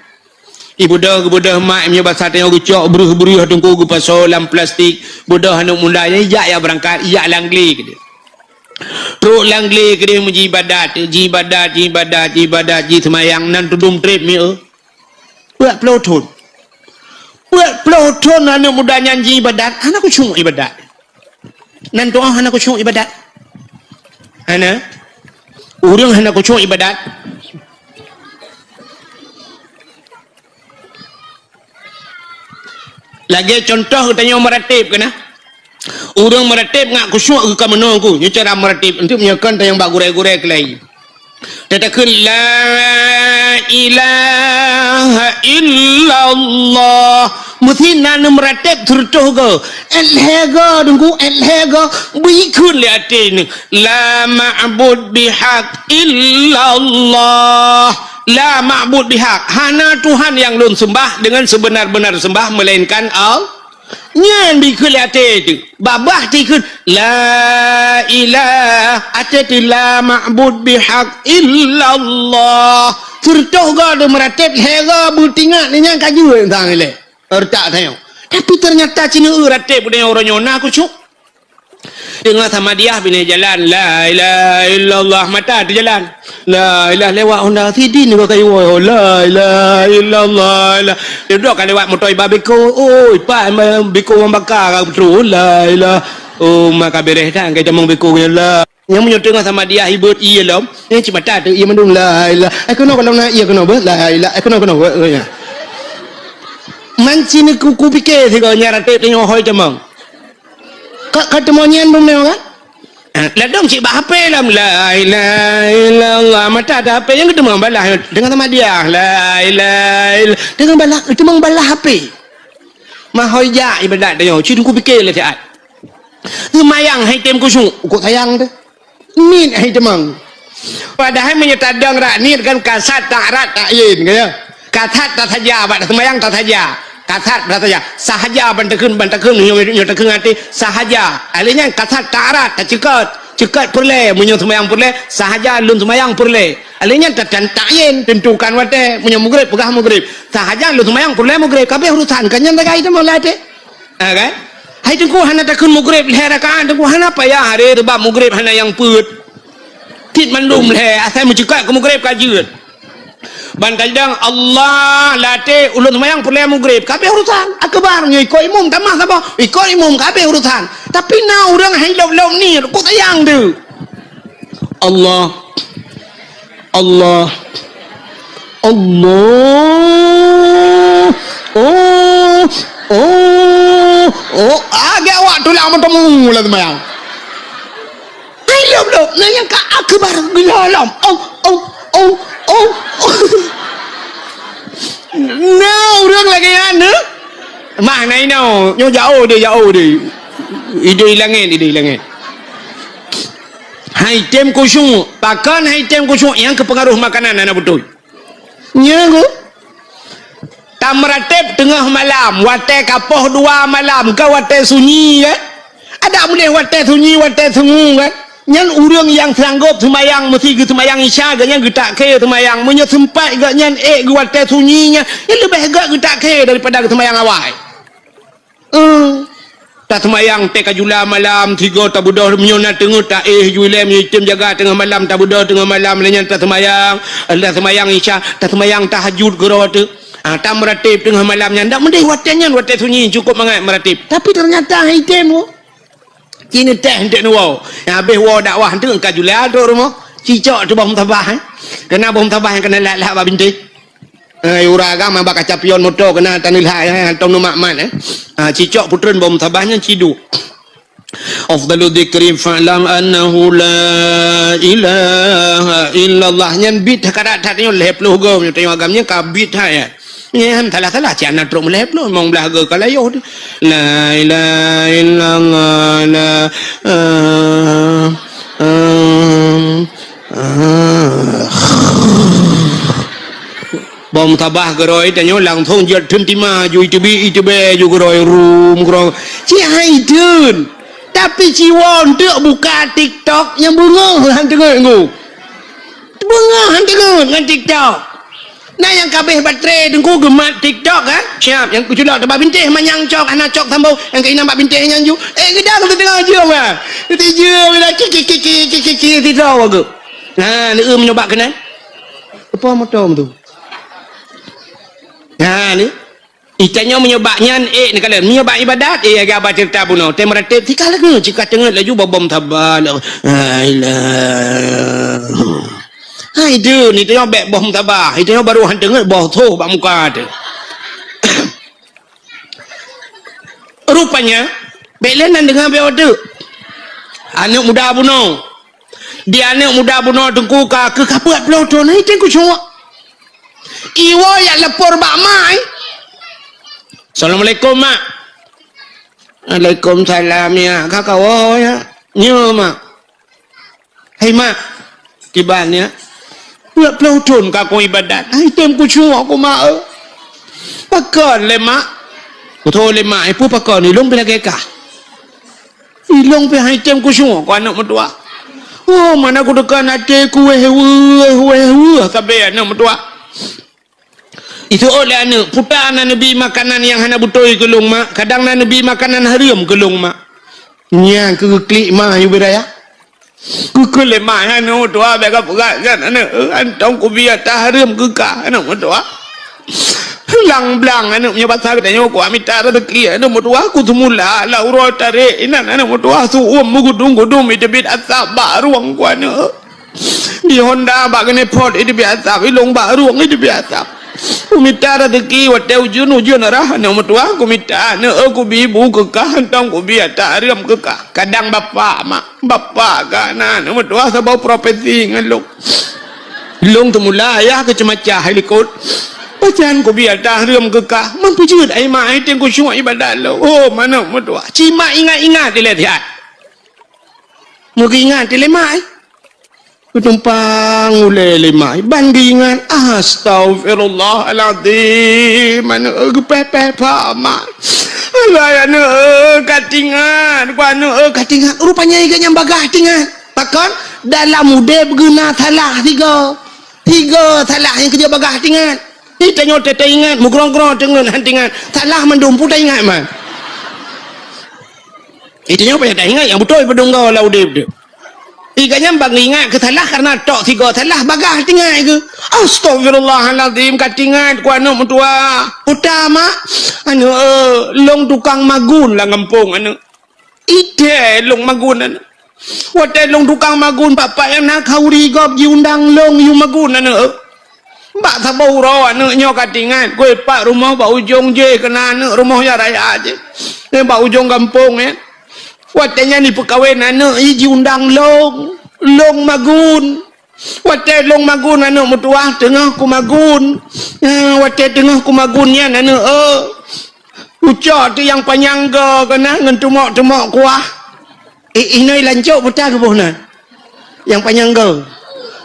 Ibeudôh, geubeudôh mak, meunyoe basa tanyoe geucok breuh-breuh teungku geupasoe lam plastik, beudôh aneuk muda nyan ijak ya beurangkat, ijak lam glé keudeh. Trok lam glé keudeh meujibadat, jibadat, jibadat, jibadat, jiseumayang nan tudum trép mieu. Peuet ploh thon. Peuet ploh thon aneuk muda nyan jiibadat, hana khusyuk ibadat. Nan tu'oh hana khusyuk ibadat. Hana. Ureueng hana khusyuk ibadat. Lagèe contoh geutanyoe meuratib keunan. Ureueng meuratib ngat khusyuk geuh ka meunoe ku, nyoe cara meuratib. Enteuk meunyoe kon tanyong bak gurèe-gurèe keulai. Teutakheun la ilaha illallah. Meusi na neumeuratéb sireutôh goe. Èt lhèe goe, Teungku, èt lhèe goe. Bri kheun lé até neuh. La ma'bud bihaq illallah. La ma'bud bihaq. Hana Tuhan nyang lôn seumbah deungon seubeuna-beuna seumbah meulainkan Allah. Nyan bri kheun lé até teuh. Babah teuh kheun, la ilah, até teuh la ma'bud bihaq illallah. Sireutôh goe deuh meuratéb, lhèe goe beutingat, nyan ka jeuet sang ilèe. Retak tanyoe. Tapi teunyata sineuk ratéb tanyoe uroe nyoe na khusyuk. Teungoh samadiyah binéh jalan, la ilaha illallah, mata teujalan. La ilaha lewat Honda City ni bak kayu, la ilaha illallah. La. Dia duduk ka lewat moto iba beko, oi, pat beko urang baka ka beutôi, la ilaha. Oh, maka bereh dah, kai tamong beko nyan, la. Nyang meunyoe teungoh samadiyah ibeuet ié lom, nyang cit mata teuh ié mandum, la ilaha. Ai keunoe kalau na ié keunoe beuh, la ilaha. Ai keunoe keunoe beuh, ya. Man cit kuku pike sigoe nyan ratéb tanyoe hôi tamong. Ka, ka teumong nyan dum nyoe kan? Ah, ladôm cit bak H P lom, la ilaha illallah, mata atas H P nyang geuteumong balah, teungoh samadiyah, la ilaha illallah, teungoh balah, geuteumong balah H P. Mahôi jak ibadat tanyoe, cit kupike lé siat. Seumayang hai tem khusyuk, kok sayang teuh. Niet hai teumong. Padahai meunyoe tadong rak niet kan kasat tak rat tak yin, kan ya? Kasat tasaja, bak seumayang tasaja. Kasat tasaja. Sahaja ban takheun, ban takheun, nyoe, nyoe takheun até, sahaja. Alèh nyan kasat tak rat, taceukot. Ceukot peureulèe, meunyoe seumayang peureulèe, sahaja lôn seumayang peureulèe. Alèh nyan ta-, ta-, ta'yin, tentukan watèe, meunyoe mugrib, peugah mugrib. Sahaja lôn seumayang peureulèe mugrib, ka abéh urusan, ka nyan sagai teuma lam até. Ha, kan? Hai Teungku hana takheun mugrib lhèe rakaat, Teungku hana payah aré, sabab mugrib hana nyang peuet. Cit mandum lhèe, asai meuceukot keu mugrib ka jeuet. Ban tadong Allah lam até ulôn seumayang peureulèe mugrib, ka abéh urusan. Akbar nyoe ikot imum tamah saboh, ikot imum ka abéh urusan. Tapi na ureueng hai lôb-lôb niet, kok sayang teuh. Allah. Allah. Allah. Oh. Oh. Oh. Agak awak tulang bertemu lah seumayang. Hai lom lom, na nyang ka akbar gila lom. Oh, oh, oh, oh. Na ureueng lagèe nyan, eh? Mah na inoe, nyoe jauh deh, jauh deh. Idéh langèt, idéh langèt. Hai tem khusyuk, pakon hai tem khusyuk nyang keupeungaroh makanan hana beutôi. Nyan ku. Tameuratéb teungoh malam, watèe ka poh dua malam, ka watèe sunyi kan? Adak meudeh watèe sunyi, watèe sungu kan? Nyan ureueng nyang sanggob seumayang meusi geuseumayang Isya, gobnyan geutak khe seumayang. Meunyoe seumpat gobnyan ék geuwatèe sunyi nyan, nyan leubeh göt geutak khe daripada geuseumayang awai. Eh, taseumayang teuh ka jula malam, sigoe tabeudôh meunyoe na teungeut taéh ju ilèe, meunyoe item jaga teungoh malam tabeudôh teungoh malam, lheuh nyan taseumayang, taseumayang Isya, taseumayang tahajud keudroe teuh. Ah, tameuratéb teungoh malam nyan, dak meudeh watèe nyan, watèe sunyi, cukôp mangat meuratéb. Tapi teunyata item, oh. Ci neuteh eunteuk neuwoe. Nyang habéh woe dakwah eunteuk ka jula trok rumoh. Cicok teuh boh musabah, eh. Keuna boh musabah nyang keuna lat-lat bak bintéh. Eh, ureueng agam bak kaca pion moto keuna taneulhah, eh, hantom neumat-mat, eh. Ah, cicok putreun boh musabah nyan ciduek. Afdalu dzikri fa'lam annahu la ilaha illallah. Nyan bit ka that that nyoe lhèe ploh goe, nyoe tanyoe agam nyan ka bit that, ya. Nyan salah-salah, cit hana trok meulhèe ploh, limong blaih goe ka layoh teuh. La ilaha illallah, la, ah, ah, ah. Boh musabah keudroe tanyoe langsong jeuet theun tima, ju iteubiet, iteubiet ju keudroe, rum keudroe. Ci hai theun. Tapi ci woe eunteuk buka TikTok nyang beungoh han teungeut ngku. Beungoh han teungeut ngon TikTok. Na nyang ka abéh baterai teungku geumat TikTok, kan? Siap, nyang keuculok teubak bintéh manyang cok, hana cok sambông, nyang keuinong bak bintéh nyan ju. Eh, geudang teudeungoe jeuem, kan? Geutijeuem, geudang kiki, kiki, kiki, kiki, titong bagoe. Nah, neueu meunyoe bak keunan. Apa moto tu? Nah, ni. Itanyoe meunyoe bak nyan, eh, neukalon. Meunyoe bak ibadat, eh, lagèe haba ceurita bunoe. Tem ratéb, tika lagèe, cika teungeut laju bobom taba. La ilaha. Hai, tu, ni tanyoe bèk boh musabah. Itanyoe baru han teungeut boh soh bak muka teuh. Rupanya, bèk lé nan deungoe bèk watèe. Aneuk muda bunoe. Di aneuk muda bunoe teungku ka keuh ka peuet ploh thon, hai tem khusyuk. Iwoe jak lapor bak mak, eh. "Assalamualaikum, Mak." "Waalaikumsalam, ya. Ka kawoe, ya?" "Nyo, Mak." "Hai, Mak, kiban, ya. Peuet ploh thon ka kong ibadat. Hai tem khusyuk ku, Mak, eh." "Pakon lé, Mak?" "Kutho lé, Mak, eh, peue pakon? Ilong pih lagèe kah." "Ilong pih hai tem khusyuk ku aneuk meutuah. Oh, mana kuteuka até ku wéh weuh, wéh weuh sabe aneuk meutuah." Iseuôt lé aneuk, "Peue ta na neubi makanan nyang hana beutôi keu lôn, Mak? Kadang na neubi makanan hareuem keu lôn, Mak." Nyan keuh klik ma yue beu raya. Keukeue lé ma aneuk meutuah, bèk ka peugah nyan aneuk, "Hantom kubi ata hareuem keu kah aneuk meutuah." Blang-blang aneuk, meunyoe basa geutanyoe, kuha mita raseuki aneuk meutuah, ku seumula lam uroe tarek inan aneuk meutuah, su'uem meugudong-gudong, iteubiet asap bak rueng ku aneuk. Di honda bak keuneuk phot iteubiet asap, ilong bak rueng iteubiet asap. Kumita raseuki watèe ujeuen-ujeuen rhah aneuk meutuah, kumita aneuk, "Eh, kubi bu keu kah, hantom kubi ata hareuem keu kah." Kadang bapak, mak, bapak ka na aneuk meutuah saboh profesi ngon lôn. Lôn teumula ayah keu ceumacah hai likot. "Pajan kubi ata hareuem keu kah?" "Man peujeuet ai mak, ai tem khusyuk ibadat lôn." Oh, aneuk meutuah. Cit mak ingat-ingat ilèe siat. Meugeuingat ilèe mak, eh. Geutumpang ulèe lé mak, ban geuingat, "Astaghfirullahalazim, aneuk, eh, geupèh-pèh pha mak. Alah, aneuk, eh, ka teuingat, ku aneuk, eh, ka teuingat." Rupanya gobnyan bagaih teuingat. Pakon? Dalam udép geuh na salah tiga. Tiga salah nyang keujeuet bagaih teuingat. Di tanyoe teuingat, meugrong-grong teungeut han teuingat. Salah mandum peue taingat man. Di tanyoe payah taingat nyang beutôi peudong goe lam udép teuh. Di gobnyan ban ingat keu salah kareuna tok sigoe salah bagaih teuingat keuh. "Astaghfirullahalazim, ka teuingat ku aneuk meutuah." "Peue ta mak?" "Aneuk, eh, lôn tukang magun lam gampông aneuk." "Idéh lôn magun aneuk." "Watèe lôn tukang magun, bapak nyang na khauri gob jiundang lôn yue magun aneuk." Bak saboh uroe aneuk nyoe ka teuingat, keu pat rumoh bak ujong jéh keunan aneuk rumoh nyang raya jéh. Nyan bak ujong gampông nyan. Watèe nyan jipeukawen aneuk, i jiundang lôn, lôn magun. Watèe lôn magun aneuk meutuah teungoh kumagun. Nyan, watèe teungoh kumagun nyan aneuk, eh, kucok teuk nyang panyang goe keunan ngon teumok-teumok kuah. Eh, inoe lancok peue ta geuboh nan. Nyang panyang goe.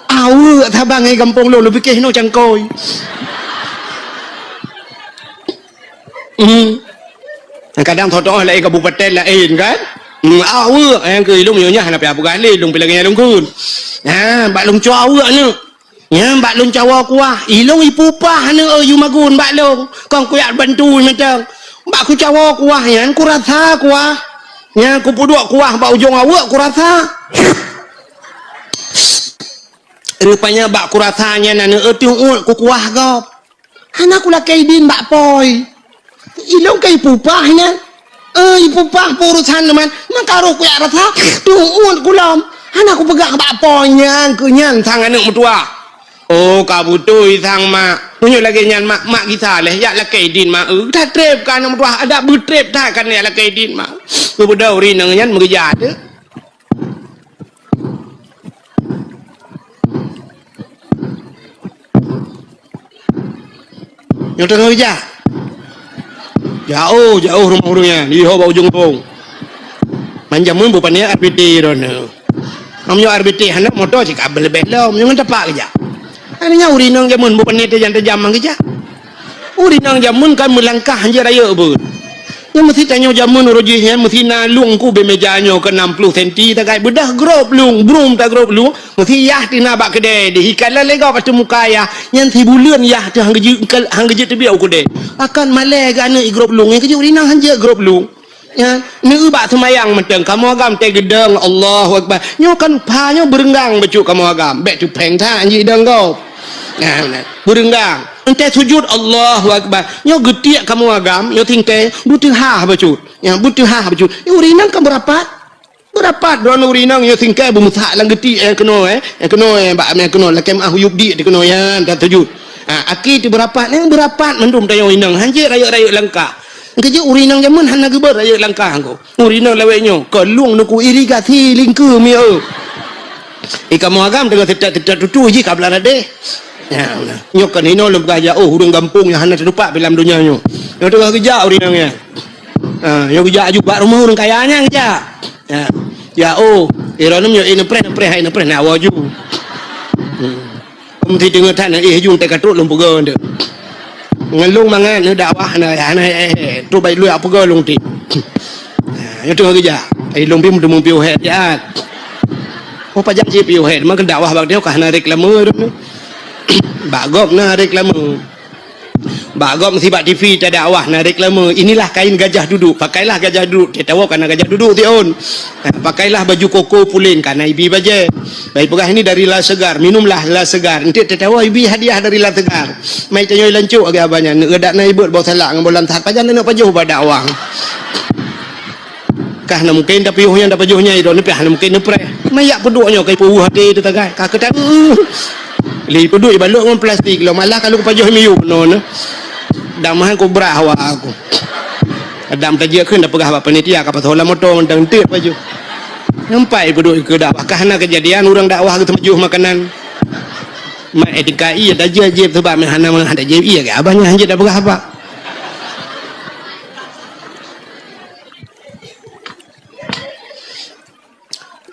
Aweuek saban ngon gampông lôn, lôn pike inoe cangkôi. Hmm. Kadang tho-tho laén kabupaten laén kan. Hmm, aweuek nyang keu ilôn nyoe nyan hana payah peugah lé, lôn pih lagèe nyan lôn kheun. Ha, bak lôn cok aweuek aneuk. Nyan bak lôn cawoe kuah, ilôn ipeupah aneuk, eh, yue magun bak lôn. Kon kujak bantu mantong. Bak kucawoe kuah nyan kurasa kuah. Nyan kupeuduek kuah bak ujong aweuek kurasa. Rupanya bak kurasa nyan aneuk, eh, teuôt kukuah gob. Hana kulakèe idin bak pôi. Ilôn ka ipeupah nyan. Eh, ipeupah peurusan nyoe man. Meukaroh kujak rasa, teuôt kulom. Hana kupeugah bak pôi nyan, keu nyan sang aneuk meutuah. Oh, ka beutôi sang mak. Meunyoe lagèe nyan mak, mak gisa lé, jak lakèe idin mak. Eh, that trép ka aneuk meutuah, adak beutrép that ka jak lakèe idin mak. Keu beudôh ureueng inong nyan meugeujak teuh. Nyoe teungoh ija. Jauh, jauh rumoh ureueng nyan, di ho bak ujong gampông. Man jameun beu pané R B T droeneuh. Meunyoe R B T hana moto cit ka leubeh lom, nyoe ngon tapak geujak. Akhirnya ureueng inong jameun beu pané tajam-tajam man geujak. Ureueng inong jameun kan meulangkah hanjeuet rayeuk beuet. Nyoe meusi tanyoe jameun uroe jih nyan meusi na lueng ku bak meja nyoe keu enam puluh senti tagai beudah grob lueng, brum ta grob lueng, meusi yah teuh na bak keudè deh, ikalon lé gob ateueh muka yah, nyan sibuleuen yah teuh han geujeuet, han geujeuet teubiet u keudè. Akan malèe geuh aneuk i grob lueng, nyan keuh jeuet ureueng inong hanjeuet grob lueng. Nyan, neu bak seumayang mantong, kamoe agam teuh geudong, Allahu Akbar. Nyoe kan pha nyoe beureunggang bacut kamoe agam, bèk teuphèng that hanjeuet idong gob. Nah, nah, beureunggang. Entah sujud, Allahu Akbar. Nyoe geutiek kamoe agam, nyoe tingkée, beuteuhah bacut. Nyan, beuteuhah bacut. Nyoe ureueng inong kan beurapat. Beurapat droeneuh ureueng inong nyoe tingkée beumeusak lam geutiek nyang keunoe, eh. Nyang keunoe, eh, bak nyang keunoe, lakée meuah u yup diek di keunoe, nyan, dan sujud. Ha, aki teuh beurapat, nyan beurapat mandum tanyoe inong. Hanjeuet rayeuk-rayeuk langkah. Keujeuet ureueng inong jameun hana geubeuet rayeuk langkah ko. Ureueng inong lawét nyoe, kon lueng neuku irigasi lingkeue mieu. I kamoe agam teungoh teutat-teutat tutu jih ka blah radeh. Ya, nyoe kan hinoe lôn peugah jak, oh, ureueng gampông nyang hana teutupat lam donya nyoe. Nyoe teungoh geujak ureueng nyan. Ha, nyoe geujak aju bak rumoh ureueng kaya nyan geujak. Ya. Ya, oh, ironom nyoe, eh, neupreh, neupreh, hai neupreh, nak awoe ju. Hmm. Meusti deungoe that, eh, jung teuka trok lôn peugah tu. Ngon lôn mangat, nyoe dakwah, na, na, eh, eh, tu baik lôn peugah lôn ti. Ha, nyoe teungoh geujak. Ai lôn pih meuteumé piôh hèt siat. Oh, pajan cit piôh hèt, maka dakwah bak nyoe ka hana reklame. Bak gob na reklame. Bak gob meusti bak T V tadakwah na reklame. Inilah kain gajah duduk. Pakailah gajah duduk. Teuh tawoe kana gajah duduk tiôn. Ha, pakailah baju koko pulen kana ibi bajèe. Baik peugah ini dari La Segar. Minumlah La Segar. Enteuk teuh tawoe ibi hadiah dari La Segar. Mai tanyoe lancok lagèe abah nyan. Neueudak na ibeuet boh salak ngon boh lansat. Pajan neuk pajoh bak dakwah. Kah na mungken tapiôh nyan tapajoh nyan, droeneuh pih hana mungken neupreh. Mayak peuduek nyoe ka ipeuweuh até teuh tagai. Ka keutan. Lé peuduek ibalot ngon plastik lom, malah ka lôn kupajoh miyueb nyoe. Dam han kubrah awak aku. Adam tajak kheun tapeugah bak panitia ka pasoe lam moto mantong enteuk pajoh. Nampak ipeuduek keu dakwah. Kah na keujadian ureueng dakwah geuteumajoh makanan. Mak etika iya tajak jieb sebab hana meuhan tajak iya ke abah nyan hanjeuet tapeugah apa.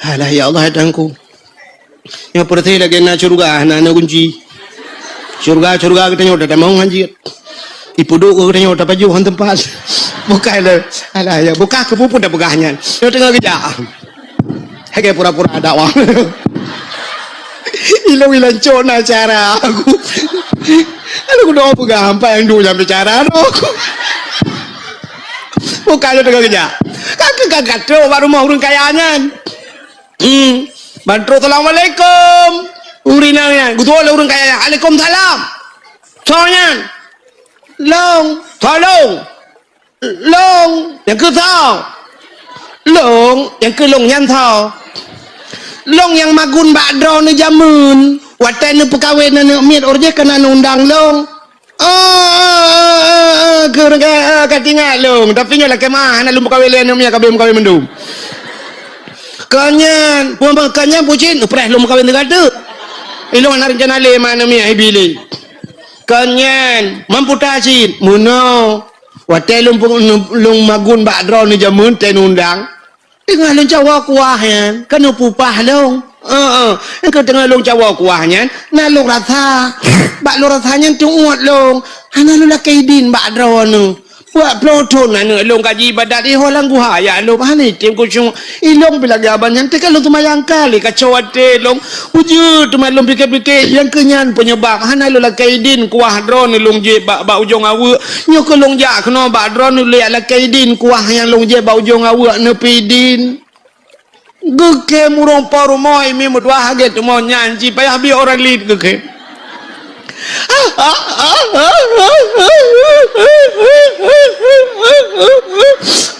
Alah, ya Allah, ya Tuhanku. Nyoe peureuté lagèe na syeuruga, na, na kunci. Syeuruga, syeuruga geutanyoe tatamong hanjeuet. Ipeuduek geutanyoe tapajoh ngon teumpat. Bukai le. Alah, ya, bukai keu peue-peue tapeugah nyan. Nyoe teungoh geujak. Lagèe pura-pura dakwah. Ilôn ilancok na cara aku. Lalu kudoe peugah sampai nyang duek nyang bicara tu. Bukan lôn teungoh geujak. Ka keu ka gatrok bak rumoh ureueng kaya nyan. Hmm. Ban trok, "Assalamualaikum." Ureueng inong nyan, geutuwoe lé ureueng kaya nyan, "Alaikumsalam." Soe nyan? "Lôn." "Soe lôn?" "Lôn." "Nyang keuh soe?" "Lôn." "Nyang keuh lôn nyan soe?" "Lôn nyang magun bak droeneuh jameun. Watèe neupeukawen aneuk miet, óh jih keuneuk undang lôn." "Oh, oh, oh, oh, oh, keu ureueng ka, ah, ka teuingat lôn. Tapi nyoe lakèe meu'ah, hana lôn peukawen lé aneuk miet, ka abéh meukawen mandum." "Kon nyan, peue kon nyan bucin, preh lôn meukawen teuka teuk. Ilôn hana reuncana lé ma aneuk miet ibi lé." "Kon nyan, mamputa cit, meunoe. Watèe lôn peu-, lôn magun bak droeneuh jameun teuh undang." Teungoh lôn cawoe kuah nyan, keuneuk peupah lôn. Heeh, keu teungoh lôn cawoe kuah nyan, na lôn rasa. Bak lôn rasa nyan teuôt lôn. Hana lôn lakèe idin bak droeneuh. Buet ploh thôn aneuk lôn ka jiibadat ihoe lam guha, ya lôn hana item khusyuk. Ilôn pih lagèe abah nyan teuka lôn seumayang kali kaco até lôn. Ujeut teuma lôn pike-pike, nyang keu nyan peunyeubab hana lôn lakèe idin kuah droeneuh lôn jieb bak, bak ujong aweuek. Nyoe keuh lôn jak keunoe bak droeneuh lôn lakèe idin kuah nyang lôn jieb bak ujong aweuek neupidin. Geukhem ureueng po rumoh, imi meutuah gét tumo nyan, ci payah bi orang lit geukhem.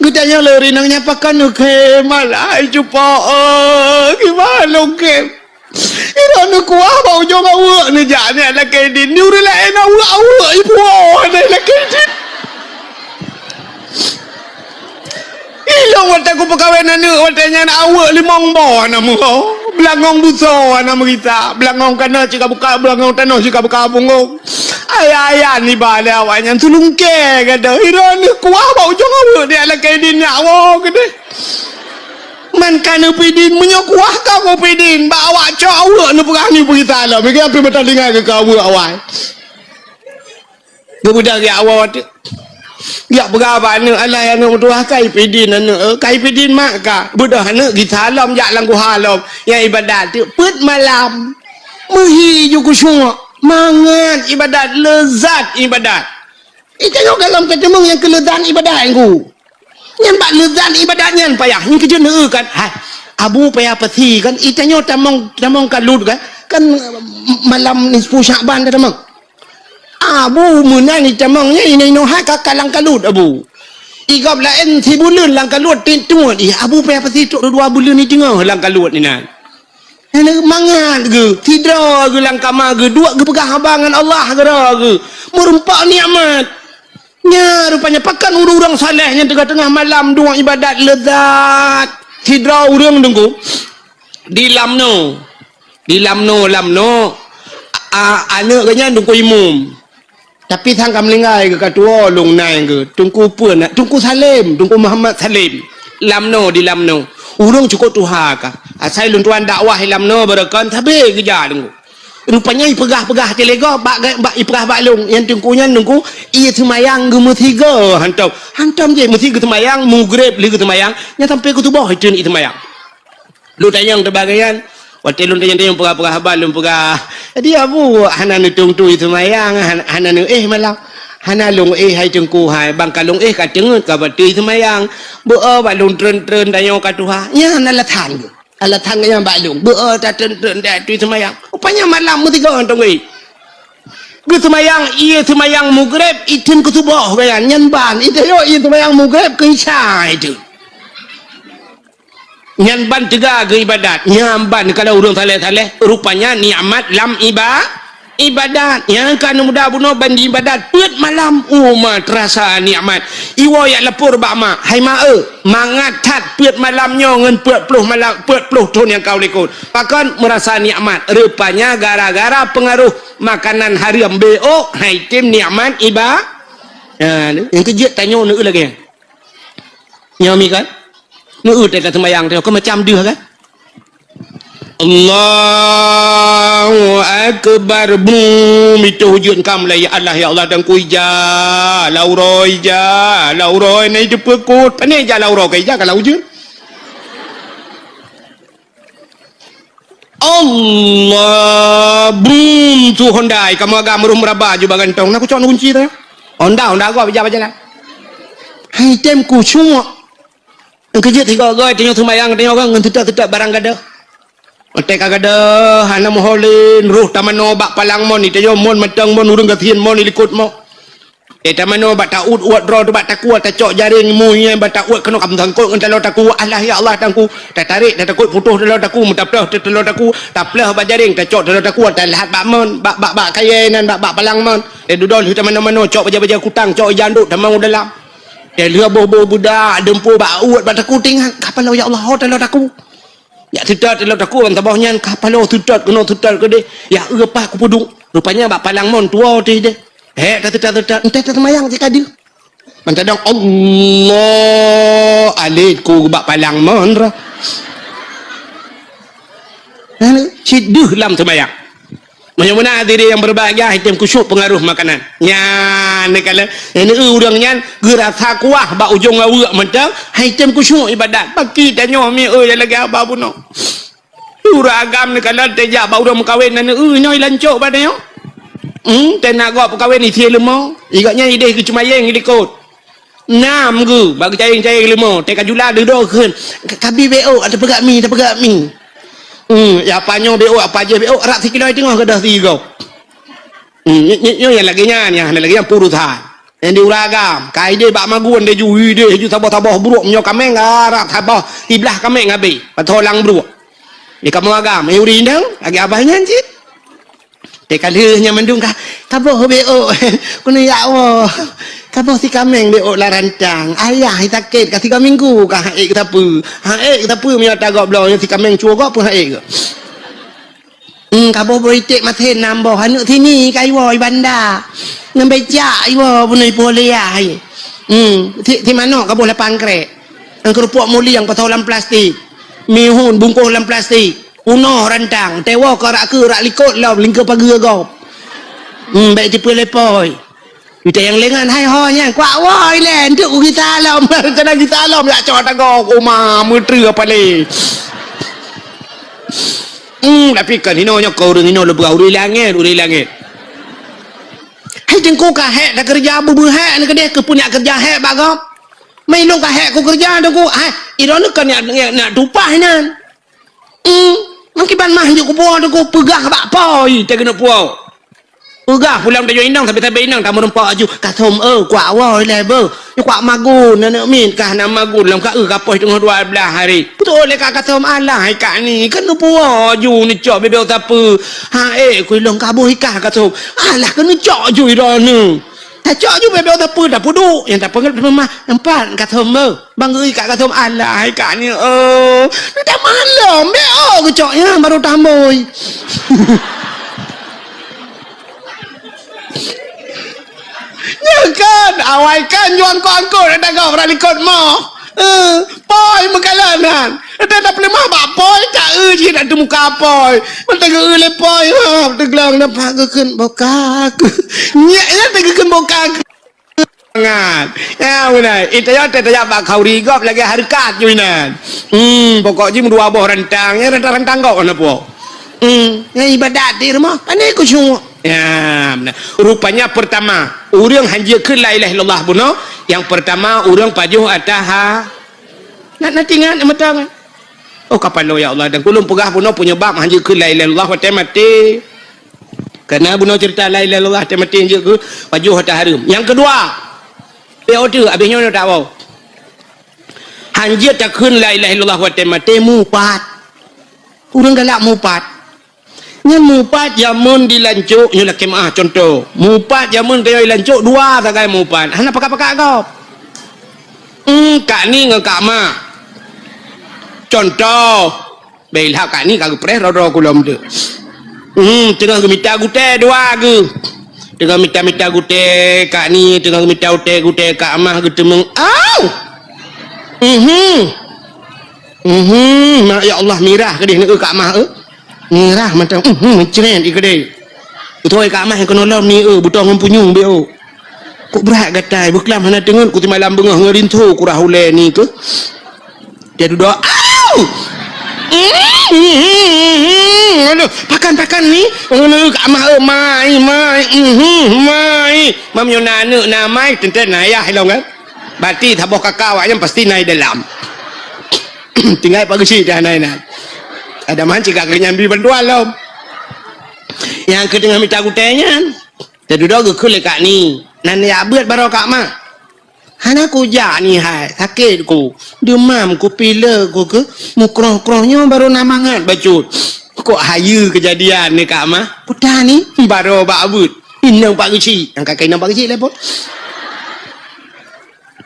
Geutanyong lé ureueng inong nyan, "Pakon neukhem?" "Alah, cupo, eh, kiban lôn khem." Droeneuh kuah bak ujong aweuek neujak nyan lakèe idin. Di ureueng laén aweuek-aweuek ipuwoe nyan lakèe idin. Ilôn watèe kupeukawen aneuk, watèe nyan aweuek limong boh hana meuho. Beulangong busoe hana meurita. Beulangong kanoe cit ka buka, beulangong tanoh cit ka buka punggong. Ayah-ayah niba lé awak nyan sulungkée gadôh. Droeneuh kuah bak ujong aweuek nyan lakèe idin nyak woe keudeh. Man ka neupidin, meunyoe kuah ka meupidin, bak awak cok aweuek neupeugah nyoe beurita lom. Meukeue pih meuteulinggai keu aweuek awai. Geubeudôh geujak woe teuk. Geujak peugah bak aneuk, "Alah, aneuk meutuah, ka ipidin aneuk, eh, ka ipidin mak ka." Beudôh aneuk gisa lom jak lam guha lom. Nyang ibadat teuk peuet malam. Meuhi ju khusyuk, mangat ibadat, leuzat ibadat. Itanyoe gohlom tateumeung nyang keu leuzat ibadat, Teungku. Nyan bak leuzat ibadat nyan payah. Nyan keujeuet neueu kan. Hai, Abu payah pasi kan. Itanyoe tamong, tamong kalut kan. Kan malam nisfu Syakban tatamong. Abu meunan itamong nyan inoe-inoe hai ka, ka lam kalut Abu. Igob laén sibuleuen lam kalut tiep tuet. Ih, Abu payah pasi trok dua buleuen iteungoh lam kalut inan. Hana mangat geuh, sidroe geuh lam kama geuh, duek geupeugah haba ngon Allah keudroe geuh. Meureumpok nikmat. Nya rupanya pakon ureueng-ureueng saleh nyang teungoh-teungoh malam duek ibadat leuzat. Sidroe ureueng Teungku di Lamno. Di Lamno, Lamno, a-, a-, aneuk geuh nyan Teungku Imum. Tapi sang ka meuninggai geuh ka tuwoe lôn nai geuh. Teungku peue na-, Teungku Salem, Teungku Muhammad Salem. Lamno, di Lamno. Ureueng cukôp tuha ka. Asai lôn tuan dakwah di Lamno barokon sabe geuja Teungku. Rupanya ipeugah-peugah teulego bak, bak ipeugah bak lôn. Nyan Teungku nyan Teungku, ie seumayang geumeusigoe hantom. Hantom jih meusi geuseumayang, mugreb lheueh geuseumayang, nyan sampai keu suboh iteueng ie seumayang. Lôn tanyong teuh bak gobnyan, watèe lôn tanyong-tanyong peugah-peugah haba lôn peugah, "Jadi Abu hana neutueng tui seumayang, han-, hana neuéh malam?" "Hana lôn éh hai Teungku hai, ban ka lôn éh ka teungeut ka bateue seumayang. Beu-o bak lôn treun-treun tanyoe ka tuha." Nyan alasan geuh. Alasan geuh nyan bak lôn. Beu-o tatreun-treun tatui seumayang. Rupanya malam meusigoe hantom geuéh. Geuseumayang, ie seumayang mugreb, iteueng keu suboh gobnyan. Nyan ban, iteueng ie seumayang mugreb keu isya iteueng. Nyan ban teuga geuibadat. Nyan ban kalau ureueng saleh-saleh, rupanya nikmat lam iba-, ibadat. Nyang ka muda bunoe ban ibadat peuet malam, uma teurasa nikmat. Iwoe jak lapor bak mak, "Hai mak eu, mangat that peuet malam nyoe ngon peuet ploh malam, peuet ploh thon nyang ka u likot." Pakon meurasa nikmat? Rupanya gara-gara peungaroh makanan hareuem, B O, hai tem nikmat iba-, ha, nyang keu jeuet tanyoe neu lagèe nyan. Nyoe mi kan? Neu teuka seumayang teuka macam deuh kan? Allahu Akbar. Bum, itu hujud kam la ya Allah, ya Allah, dan ku ija, lau roi ija, lau roi nai teupeu kot. Pane ija lau roi ka ija ka lau hujud. Allah, bum, su Honda, kamoe agam meureuh meuraba ju bagantong. Na kucok na kunci teuh. Honda, Honda gob ija bajalan. Hai tem kucok. Nyang keu jeuet sigoe-goe tanyoe seumayang tanyoe ngon teutot-teutot barang gadoh. Watèe ka gadoh hana meuho lé, rôh tamanoe bak palang mon, tanyoe mon mantong mon, ureueng gasien mon, likot mon. Eh, tamanoe bak taut uet droe teuh bak takue, tacok jaréng muih nyan bak taut keunoe ka meusangkot ngon taloe takue. Allah ya Allah tangku. Tatarek, tatakot putoh taloe takue, meutaploh taloe takue, tapleuh bak jaréng, tacok taloe takue, taleuhat bak mon, bak, bak, bak kayèe nyan, bak, bak palang mon. Eh, dudoe lheueh tamanoe-manoe, cok bajèe-bajèe kutang, cok ija andot, tamong u dalam. Eh, lheueh boh-boh beudak, dumpeue bak uet, bak takue tingat, ka paloe ya Allah, ho taloe takue. Jak teutot taloe takue ban saboh nyan, ka paloe teutot keunoe teutot keudeh, ya eu pah kupeuduek. Rupanya bak palang mon tuwoe teuh deh. Hék tateutot-teutot, enteh taseumayang cit ka deuh. Ban tadong Allah, alet ku bak palang mon roh. Lalu cit deuh lam seumayang. Meunyoe meunan hadirin yang berbahagia, item khusyuk pengaruh makanan. Nyan, neukalon, nyan ureueng nyan geurasa kuah bak ujong aweuek mantong, hai item khusyuk ibadat. Baki tanyoe mi, oi, lagèe haba bunoe. Ureueng agam neukalon teuh jak bak ureueng meukawen, na neu-eu nyoe ilancok bak tanyoe. Hmm, teuh na gob peukawen isie leumo. Igok nyan ideh geucumayeng ilikot. Nam geu, bak geucayeng-cayeng leumo, teuka jula dudoe kheun, "Ka-, kabi B O, tapeugah mi, tapeugah mi." Hmm, ya apa nyoe B O, apa jih B O, rab sikilo teungoh gadoh sigoe. Hmm, nyoe, nyoe, nyoe nyang lagèe nyan, nyang hana lagèe nyan peurusan. Nyang di ureueng agam, ka ideh bak magun deh ju, ideh ju saboh-saboh bruek meunyoe kaméng, ah, rab saboh siblah kaméng habéh, patholang bruek. Di kamoe agam, eh, ureueng inong, lagèe abah nyan cit. Teuka lheueh nyan mandum ka, "Kaboh B O, keuneuk jak woe. Kaboh si kaméng B O lam rantang. Ayah sakét ka tiga minggu ka han ék geusapeue. Han ék geusapeue meunyoe ata gob bloe nyoe si kaméng cue gob peue han ék geuh." Hmm, kaboh boh iték masen nam boh, aneuk sini ka iwoe i banda. Ngon becak iwoe bunoe ipoh lé yah. Hmm, si, si manok kaboh lapan krek. Ngon keurupuk mulieng pasoe lam plastik. Mihun bungkôh lam plastik. Unoe rantang, tewoe keu rak keu rak likot lom lingkeu pageue gob. Hmm, bèk jipeue lé pôi. Ita nyang lengan hai ho nyan, kuak woi lé, enteuk ku gisa lom, rencana gisa lom, yak cok tagoe, oma, meutreue apa lé. Hmm, tapi kan hino nyoe keu ureueng hino leubeh ureueng langét, ureueng langét. Hai teungku ka hék dah keureuja beubeue hék ni keudeh keu peue nak keureuja hék bak gob. Mai lôn ka hék ku keureuja teungku, hai, idong ni kan nak, nak, nak tupah inan. Hmm, meukiban mah juk kupuwoe teungku peugah bak pôi teuh keuneuk puwoe. Peugah pulang tajak inong, sabe-sabe inong tameureumpok aju. Ka thom, eh, kuak woe ilèe beuh. Nyoe kuak magun, aneuk miet kah na magun lom ka, eh, ka poh teungoh dua belas hari. Beutôi lé ka, ka thom, alah, hai kak ni, keuneuk puwoe aju neucok bibeu sapeue. Ha, eh, ku ilong ka boh ikah ka thom. Alah, keuneuk cok aju i droeneuh. Tacok ju bebek sapeue tapeuduek, nyang tapeugét peuleumah, empat, ka thom beuh. Bang geuri ka, ka thom, alah, hai ka ni, oh. Dah malam, beo geucok nyan baru tambôi. Nyan kan, awai kan juang ko angkot, dah gob, dah likot moh. Eh, poi meukalan nyan. Dah, dah peuleumah bak poi, ka eu jih dak teumuka poi. Mantong geu lé poi, ha, teuglong dapat geukheun boka. Nyak nyan teugeukheun boka. Nyan. Ya, beuna. Itu ya, teutajak bak khauri gob lagèe hareukat ju inan. Hmm, pokok jih dua boh rantang, ya rantang-rantang gob na po. Hmm, ya ibadat di rumah. Pandai ku cuma. Ya, beuna. Rupanya pertama, ureueng hanjeuet kheun la ilaha illallah bunoe, yang pertama ureueng pajoh atas ha. Nak, nak ingat, nak meuteumé. Oh, kapalo, ya Allah, dan ulôn peugah bunoe penyebab hanjeuet kheun la ilaha illallah watèe maté. Karena bunoe cerita la ilaha illallah watèe maté hanjeuet kheun, pajoh atas hareuem. Yang kedua, P O tu, habis nyoe tak bau. Hanjeuet takheun la ilaha illallah watèe maté mupat. Ureueng galak mupat. Nyan mupat jameun di Lancok nyoe lakèe meu'ah contoh. Mupat jameun tanyoe di Lancok dua sagai mupat. Hana pakat-pakat gob. Hmm, Kak Ni ngon Kak Ma. Contoh. Bèk ilhak Kak Ni ka geupreh droe-droe kulom tu. Hmm, teungoh geumita gutèe dua geuh. Teungoh mita-mita gutèe Kak Ni, teungoh geumita gutèe, gutèe Kak Ma geuteumeung. Au! Mhm. Mhm, mak ya Allah mirah keudeh neu Kak Ma eu. Mirah mantong, mhm, mencret di keudeh. Beutôi Kak Ma keunoe lom ni eu, beutoe ngon punyueng beu. Kok brat gatai, beuklam hana teungeut ku simalam beungoh ngon rinso kurah ulèe ni keuh. Dia dudoe, au! Aduh, pakan-pakan ni. Aduh, Kak Ma eu, mai, mai, mhm, mai. Mam nyoe na aneuk na mai, teuntèe na ayah ilong kan. Berarti saboh kaka awak nyan pasti na i dalam. Tinggai Pak Geuchik dah na inan. Ada man cit ka keu nyan bri bantuan lom. Nyang keu teungoh mita gutèe nyan. Teududoe geukheun lé Kak Ni. Nan jak beuet baroe Kak Ma. Hana kujak ni hai, sakét ku. Deumam ku, pilek ku keuh, mukroh-kroh nyoe baroe na mangat bacut. Kok hayeue keujadian ni Kak Ma? Peue tan ni? Baroe bak beuet. Inong Pak Geuchik. Nyang ka keu inong Pak Geuchik lé po.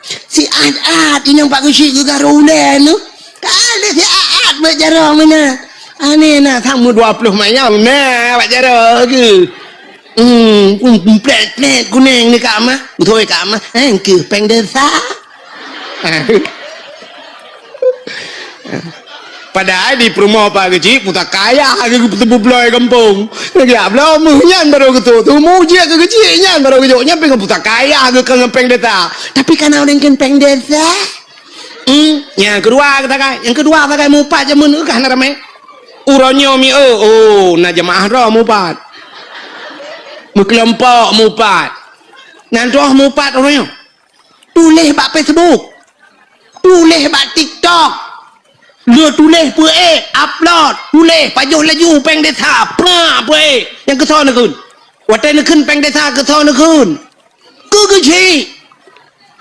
Siat-at inong Pak Geuchik geugaro ulèe nyoe. Ka lé siat-at bak jaroe meunan. Aneh na, sang meu dua ploh mayang na bak jaroe geuh. Hmm, hmm, plèt-plèt kunèng ni Kak Ma. Beutôi Kak Ma. Eh, keuh pèng desa. Padahai di peurumoh Pak Geuchik pusaka ayah geuh teupeu bloe gampông. Lagèe bloe meuh nyan baroe geutôk. Teumu jeuet keu Geuchik nyan baroe geujok nyan pèng pusaka ayah geuh keu ngon pèng desa. Tapi kana ureueng kheun pèng desa. Hmm, nyang keudua geuh sagai. Nyang keudua sagai mupat jameun geuh ka hana ramè. Uroe nyoe mi eu, oh, na jeumaáh droe mupat. Meukelompok mupat. Nyan troh mupat uroe nyoe. Tuléh bak Facebook. Tuléh bak TikTok. Le tuléh peuék, upload, tuléh, pajoh laju pèng desa, pra peuék. Nyang keusoe neukheun. Watèe neukheun pèng desa keusoe neukheun. Keu Geuchik.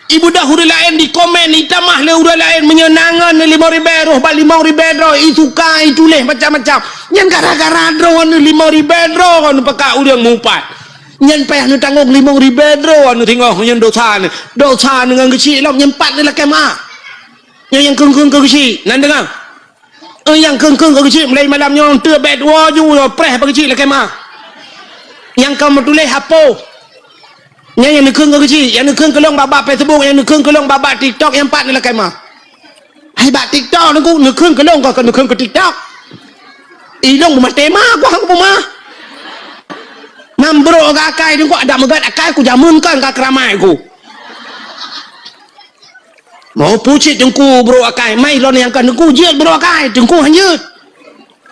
Ibeudôh ureueng laén di komen, itamah lé ureueng laén meunyoe na ngon limong ribèe, roh bak limong ribèe droe, isuka, ituléh macam-macam. Nyan gara-gara droeneuh limong ribèe droeneuh pakat ureueng mupat. Nyan payah neutanggong limong ribèe droeneuh singoh nyan dosa nyan. Dosa nyan ngon Geuchik lom nyan pat neulakèe meu'ah. Nyan nyang kheun-kheun keu Geuchik, nan deungö. Eh, nyang kheun-kheun keu Geuchik mulai malam nyoe teuh bèk tuwoe ju preh bak Geuchik lakèe meu'ah. Nyang ka meutuléh hapoh. Nyan nyang neukheun keu Geuchik, nyang neukheun keu lôn bak-bak Facebook, nyang neukheun keu lôn bak-bak TikTok, nyang pat neulakèe meu'ah. Hai bak TikTok neukheun, neukheun keu lôn kon neukheun keu TikTok. Ilôn beumaté ma ku hana peumeu'ah. Nam brôk akai teungku adak meugat akai ku jameun kan ka keuramai ku. Mau pucit teungku brôk akai, mai lôn nyang ka teungku jeuet brôk akai, teungku hanjeuet.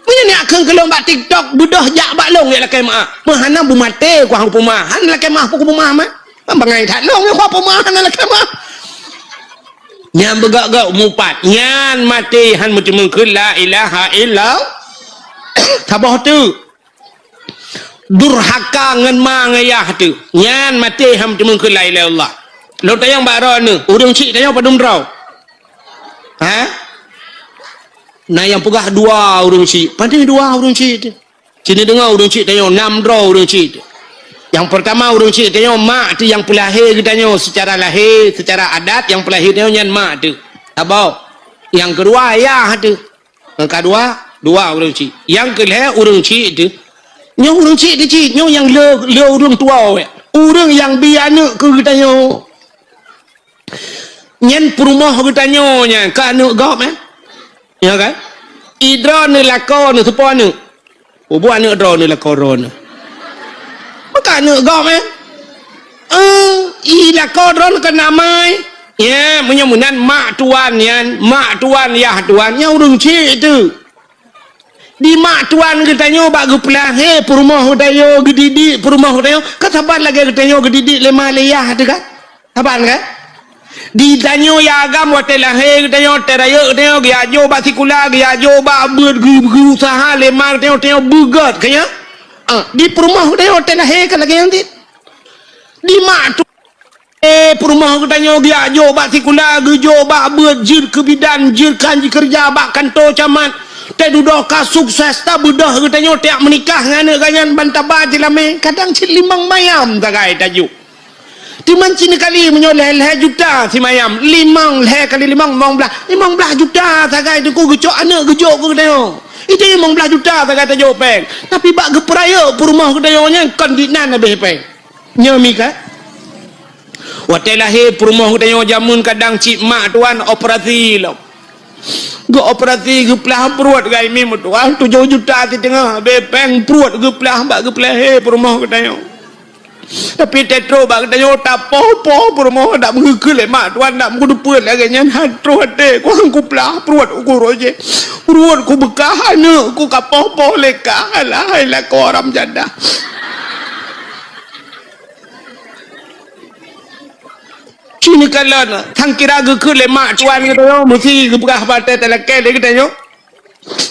Meunyoe neukheun keu lôn bak TikTok, beudôh jak bak lôn jak lakèe meu'ah. Meuhana beumaté ku hana peumeu'ah, hana lakèe meu'ah peue ku peumeu'ah mah. Kan bangai that lôn nyang peumeu'ah hana lakèe meu'ah. Nyan beugak-gak mupat, nyan maté han meuteumèe kheun la ilaha illallah. Saboh teuk. Durhaka ngon ma ngon yah teuh. Nyan maté han meuteumèe kheun la ilaha illallah. Lôn tanyong bak droeneuh, ureueng chik tanyoe padum droe? Ha? Na nyang peugah dua ureueng chik. Padum dua ureueng chik teuh? Sini deungö ureueng chik tanyoe, nam droe ureueng chik teuh. Nyang peurtama, ureuëng chik tanyoe mak teuh nyang peulahé geutanyoe seucara lahé, seucara adat nyang peulahé tanyoe nyan mak teuh. Saboh. Nyang keudua ayah teuh. Nyang keudua, dua ureuëng chik. Nyang keulhée ureuëng chik teuh. Nyoe ureuëng chik teuh cit, nyoe nyang le, le ureuëng tuha wéh. Ureuëng nyang bi aneuëk keu geutanyoe. Nyan peurumoh geutanyoe nyan, ka aneuëk gob, eh? Ya kan? Idroe neuh lakoe neuh, soe po aneuëk? Ubu aneuëk droe neuh lakoe droe neuh. Maka aneuëk gob, eh? Eh, i lakoe droe neuh kan amai. Ya, meunyoe meunan mak tuan nyan, mak tuan, yah tuan, nyan ureuëng chik teuh. Di mak tuan geutanyoe bak geupeulahé peurumoh geutanyoe, geudidik peurumoh geutanyoe, kan saban lagée geutanyoe geudidik lé ma lé yah teuh kan? Saban kan? Di tanyoe ya agam watée lahé geutanyoe, watée rayeuk geutanyoe, geujak jok bak sikula, geujak jok bak beuet, geu-, geuusaha lé ma geutanyoe, geutanyoe beugét, kan ya? Ah, di peurumoh geutanyoe watée lahé kan lagée nyan cit. Di mak tu Eh, peurumoh geutanyoe geujak jok bak sikula, geujok bak beuet, jeuet keu bidan, jeuet kan jikeureuja bak kantô camat. Teududoe ka sukses, tabeudôh geutanyoe tiak meunikah ngon aneuëk geuh nyan ban taba jilamé, kadang cit limong mayam sagai tajok. Teuma cit neukali meunyoe lhée-lhée juta simayam, limong, lhée kali limong, limong blaih, limong blaih juta sagai teungku geucok aneuëk geujok keu geutanyoe. Itu limong blaih juta sagai tajok péng. Tapi bak geupeurayeuk peurumoh geutanyoe nyan kon dinan habéh péng. Nyoe mi ka? Watée lahé peurumoh geutanyoe jameun kadang cit mak tuan operasi lom. Geuoperasi geuplah pruet gai mi meutuah tujoh juta siteungoh, habéh péng pruet geuplah bak geupeulahé peurumoh geutanyoe. Tapi teutro bak geutanyoe tapoh-poh peurumoh dak meugeukeue lé mak tuan, dak meugeudupeue lagée nyan, han troh até kuang kuplah pruet uku roje. Pruet kubeukah aneuëk ku kapoh-poh lé kah, alah hai lakoe haram jadah. Ci neukalon, sang kira geukheun lé mak tuan geutanyoe, meusi geupeugah bak watée talakée lé geutanyoe.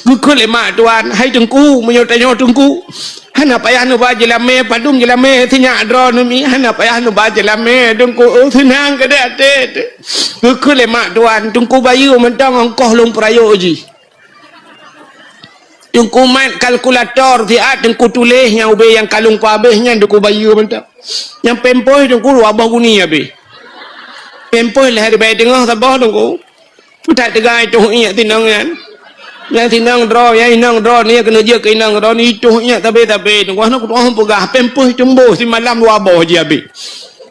Geukheun lé mak tuan, "Hai teungku, meunyoe tanyoe teungku, hana payah neuba jeulamé, padum jeulamé sinyak droeneuh mi, hana payah neuba jeulamé teungku, oh, seunang keudeh até." Geukheun lé mak tuan, "Teungku bayeue mantong ongkoh lôn peurayeuk jih." Teungku mat kalkulator siat, teungku tuléh nyang ubé nyang ka lôn peuhabéh nyan teungku bayeue mantong. Nyang pampers teungku dua boh guni habéh. Pampers lhée ribée teungoh saboh teungku. That teuga itoh iék sinong nyan. Nyang sinong droe, nyang inong droe, nyang keuneuk jeuet keu inong droe, itoh iék sabe-sabe teungku. Hana kutu'oh peugah, pampers teumboh simalam dua boh jih habéh.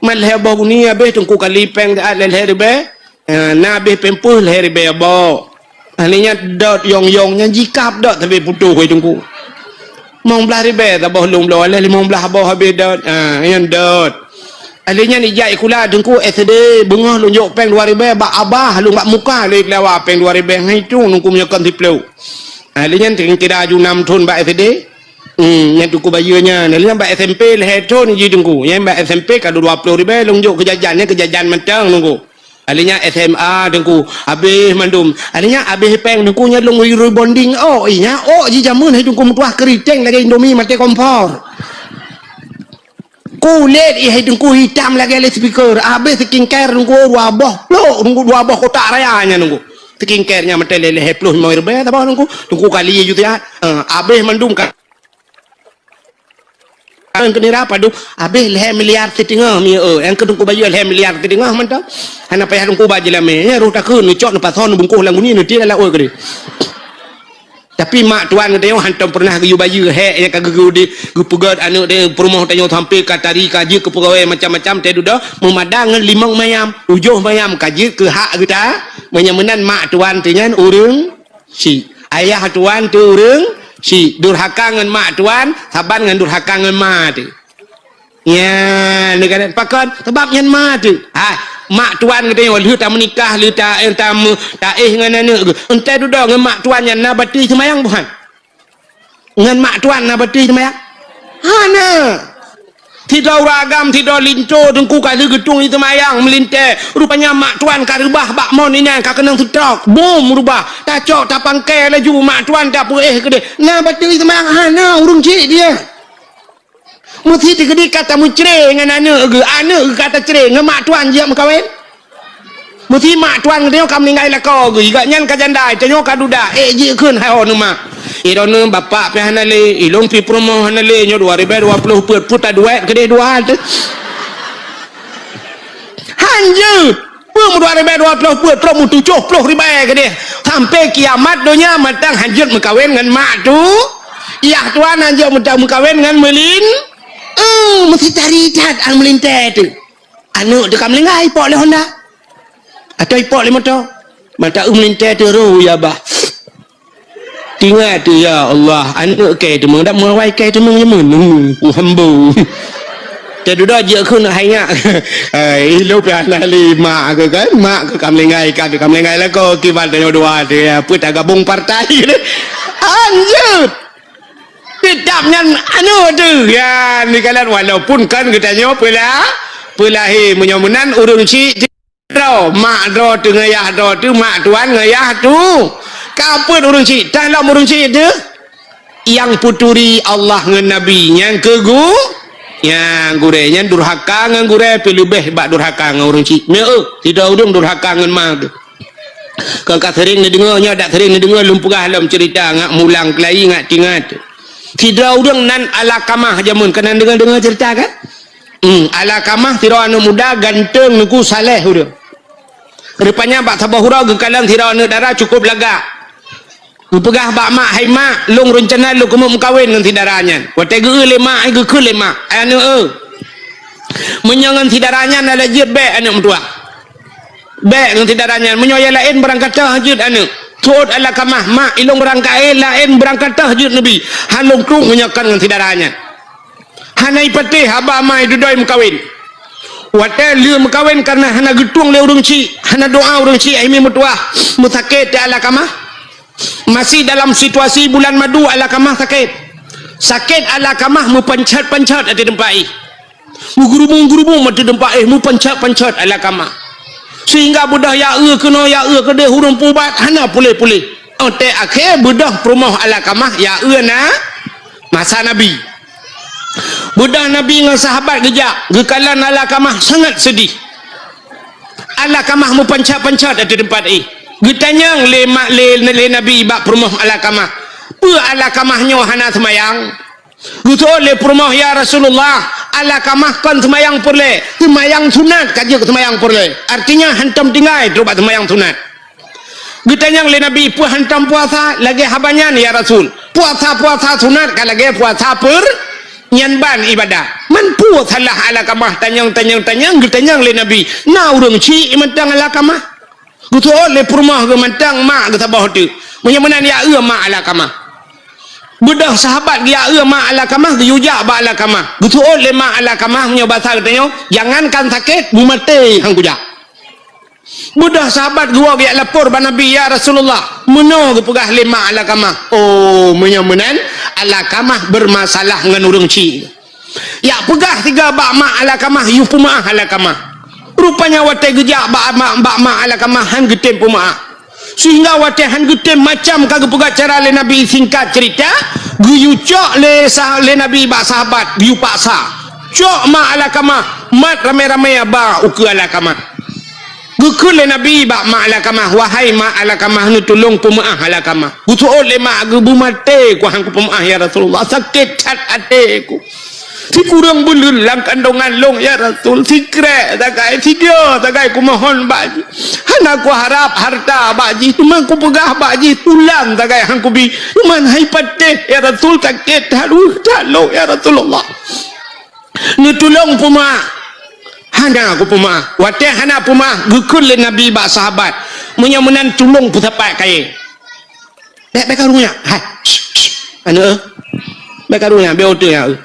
Mat lhée boh guni habéh teungku kali péng siat lhée ribée. Ha, na habéh pampers lhée ribée boh. Akhé nyan dot yong-yong nyan jikab dot sabe putôh hai teungku. Limong blaih ribée saboh lôn bloe, alah limong blaih boh habéh dot. Ha, nyan dot. Akhé nyan ijak sikula teungku S D, beungoh lôn jok péng dua ribée bak abah lôn bak muka lé keulewa péng dua ribée ngai tu teungku meunyoe kon siplôh. Akhé nyan teungku kira aju nam thon bak S D. Hmm, nyan teungku bayeue nyan. Akhé nyan bak S M P lhée thon jih teungku. Nyan bak S M P ka dua ploh ribée lôn jok keu jajan, nyan keu jajan mantong teungku. Akhé nyan S M A teungku, habéh mandum. Akhé nyan habéh péng teungku nyan lôn rebonding ôk, ih nyan ôk jih jameun hai teungku meutuah keuriteng lagée Indomie maté kompor. Kulét ih hai teungku hitam lagée loudspeaker, habéh skincare teungku dua boh plôk, teungku dua boh kotak raya nyan teungku. Skincare nyan maté lé lhée ploh limong ribée saboh teungku, teungku kali ju siat. Eh, habéh mandum ka Nyang keu nira padum, habéh lhée miliar siteungoh mi, eh, nyang keu teungku bayeue lhée miliar siteungoh mantong. Hana payah teungku ba jeulamé, nyan roh takheun neucok neupasoe neubungkôh lam guni neutie lam laôt keudeh. Tapi mak tuan geutanyoe hantom peureunah geuyue bayeue hék nyang ka geugeude geupeugét aneuëk deh peurumoh tanyoe sampoe ka tari ka jeuet keu peugawée macam-macam teuh dudoe meumadang ngon limong mayam, tujoh mayam ka jeuet keu hak geuta, meunyoe meunan mak tuan teuh nyan ureuëng Syik. Ayah tuan teuh ureuëng syik. Durhaka ngon mak tuan, saban ngon durhaka ngon ma teuh. Nyan, pakon? Sabab nyan ma teuh. Ha, mak tuan geutanyoe lheueh tameunikah, lheueh ta-, eh, tamu-, taéh ngon aneuëk geuh. Entée dudoe ngon mak tuan nyan na batui seumayang buhan? Ngon mak tuan na batui seumayang? Hana. Sidroe ureuëng agam, sidroe linto teungku ka lheueh geutung i seumayang meulintée. Rupanya mak tuan ka reubah bak mon inan ka keunong seutrok. Bom reubah. Tacok tapangkai laju mak tuan tapeuéh keudeh. Na batui seumayang hana ureuëng cit dia. Meusi teukeudi ka tameucre ngon aneuëk geuh, aneuëk geuh ka tacre ngon mak tuan jijak meukawen. Meusi mak tuan geutanyoe ka meuninggai lakoe geuh, gobnyan ka janda, tanyoe ka duda, ék jikheun hai ho neuma. Ironeuk bapak pih hana lé, ilong pih peurumoh hana lé, nyoe dua ribèe dua ploh peuet, peuet taduek keudeh dua teuh. Hanjeuet. Peue meudua ribèe dua ploh peuet, trok meutujoh ploh ribèe keudeh. Sampai kiamat donya mantong hanjeuet meukawen ngon mak tu. Yah tuan hanjeuet meuta-, meukawen ngon meulin. Eh, meusti cari that an meulintèe tu. Aneuk teuka meulinggai ipok lé Honda. Atau ipok lé moto. Mata eu meulintèe tu ru ya bah. Tingat tu, ya Allah, aneuk kèe teumeudak meuwai kèe teumeunyeumeun, uh, hambo. Teududoe jeuet kheun hai nyak. Hai, ilong pih hana lé mak keuh kan, mak keuh ka meulinggai, ka, ka meulinggai lakoe, kiban tanyoe dua tu, ya, peue tagabong partai. Anjeuet. Teutap nyan aneuk tu, ya, ni kalan walaupun kan geutanyoe peula-, peulahé meunyoe meunan ureueng chik Droe, mak droe teuh ngon yah droe teuh, mak tuan ngon yah tu. Ka peuet ureueng chik, tah lom ureueng chik teuh. Nyang peuturi Allah ngon Nabi, nyang keu gu-, nyang gurèe, nyan durhaka ngon gurèe, pih leubeh bak durhaka ngon ureueng chik. Meu, sidroe ureueng durhaka ngon ma teuh. Kon ka sering neudeungoe, nyoe dak sering neudeungoe, lôn peugah lom ceurita ngat mulang keulayi ngat tingat. Sidroe ureueng nan Alakamah jameun, keunan deungoe-deungoe ceurita kan? Hmm, Alakamah sidroe aneuk muda ganteng, neuku, saleh ureueng. Rupanya bak saboh uroe geukalon sidroe aneuk dara cukôp lagak. Geupeugah bak mak, "Hai mak, lôn reuncana lôn keuneuk meukawen ngon si dara nyan." Watèe geu-eu lé mak, geukheun lé mak, "Hai aneuk eu, meunyoe ngon si dara nyan hana jeuet, bèk aneuk meutuah. Bèk ngon si dara nyan, meunyoe nyang laén beurangkat teuh jeuet aneuk." Seuôt Alakamah, "Mak, ilôn beurangkat laén, beurangkat teuh jeuet neubi. Han lôn trok meunyoe kon ngon si dara nyan." Hana ipatéh haba ma idudoe meukawen. Watèe lheueh meukawen kareuna hana geutueng lé ureueng chik, hana doa ureueng chik, akhé meutuah, meusakét teuh Alakamah. Masih dalam situasi bulan madu Alakamah sakét. Sakét Alakamah meupanchat-panchat ateueh teumpat éh. Meugeurubung-geurubung ateueh teumpat éh, meupanchat-panchat Alakamah. Sehingga beudôh ya eu keunoe, ya eu keudeh, ureueng peuubat hana puléh-puléh. Óh tée akhé beudôh peurumoh Alakamah ya eu na masa Nabi. Beudôh Nabi ngon sahabat geujak, geukalon Alakamah sangat seudeh. Alakamah meupanchat-panchat ateueh teumpat éh. Geutanyong lé ma-, lé, lé Nabi bak peurumoh Alakamah, "Peue Alakamah nyoe hana seumayang?" Geuseuôt lé peurumoh, "Ya Rasulullah, Alakamah kon seumayang peureulée, seumayang sunat ka jeuet seumayang peureulée." Artinya hantom tinggai trok bak seumayang sunat. Geutanyong lé Nabi, "Peue hantom puasa?" "Lagée haba nyan, ya Rasul. Puasa-puasa sunat ka lagée puasa peur-, nyan ban ibadah." Man peue salah Alakamah? Tanyong, tanyong, tanyong, geutanyong lé Nabi, "Na ureuëng chik mantong Alakamah?" Geuseuôt lé peurumoh geuh mantong mak geuh saboh teuk. Meunyoe meunan ya eu mak Alakamah. Beudôh sahabat geuya eu mak Alakamah, geuyue jak bak Alakamah. Geuseuôt lé mak Alakamah, meunyoe basa geutanyoe, "Jangankan sakét, beumaté han kujak." Beudôh sahabat geuwoe geujak lapor bak Nabi, "Ya Rasulullah, meunoe geupeugah lé mak Alakamah." Oh, meunyoe meunan, Alakamah beurmasalah ngon ureuëng chik. Jak peugah sigoe bak mak Alakamah, yue peumeuáh Alakamah. Rupanya watée geujak bak mak, bak mak Alakamah han geutem peumeuáh. Sehingga watée han geutem, macam ka geupeugah cara lé Nabi, singkat cerita, geuyue cok lé sah-, lé Nabi bak sahabat, geuyue paksa. Cok mak Alakamah, mat ramé-ramé ba ukeue Alakamah. Geukheun lé Nabi bak mak Alakamah, "Wahai mak Alakamah, neutulông peumeuáh Alakamah." Geuseuôt lé mak, "Geubeumaté ku han kupeumeuáh, ya Rasulullah, sakét that até ku. Sikureueng buleuen lam kandongan lôn, ya Rasul, sikrék sagai, sideue sagai kumohon bak jih. Hana kuharab hareuta bak jih, teuma kupeugah bak jih tulan sagai han kubi. Teuma han ipatéh, ya Rasul, sakét that, uh, that lôn, ya Rasulullah. Neutulông peumeuáh." "Hana kupeumeuáh." Watée hana peumeuáh, geukheun lé Nabi bak sahabat, "Meunyoe meunan tulông peusapat kayée." "Bék, bék karu nyak." "Hai, shh, shh, aneuk, eh. Bék karu nyak, bék oto nyak, eh.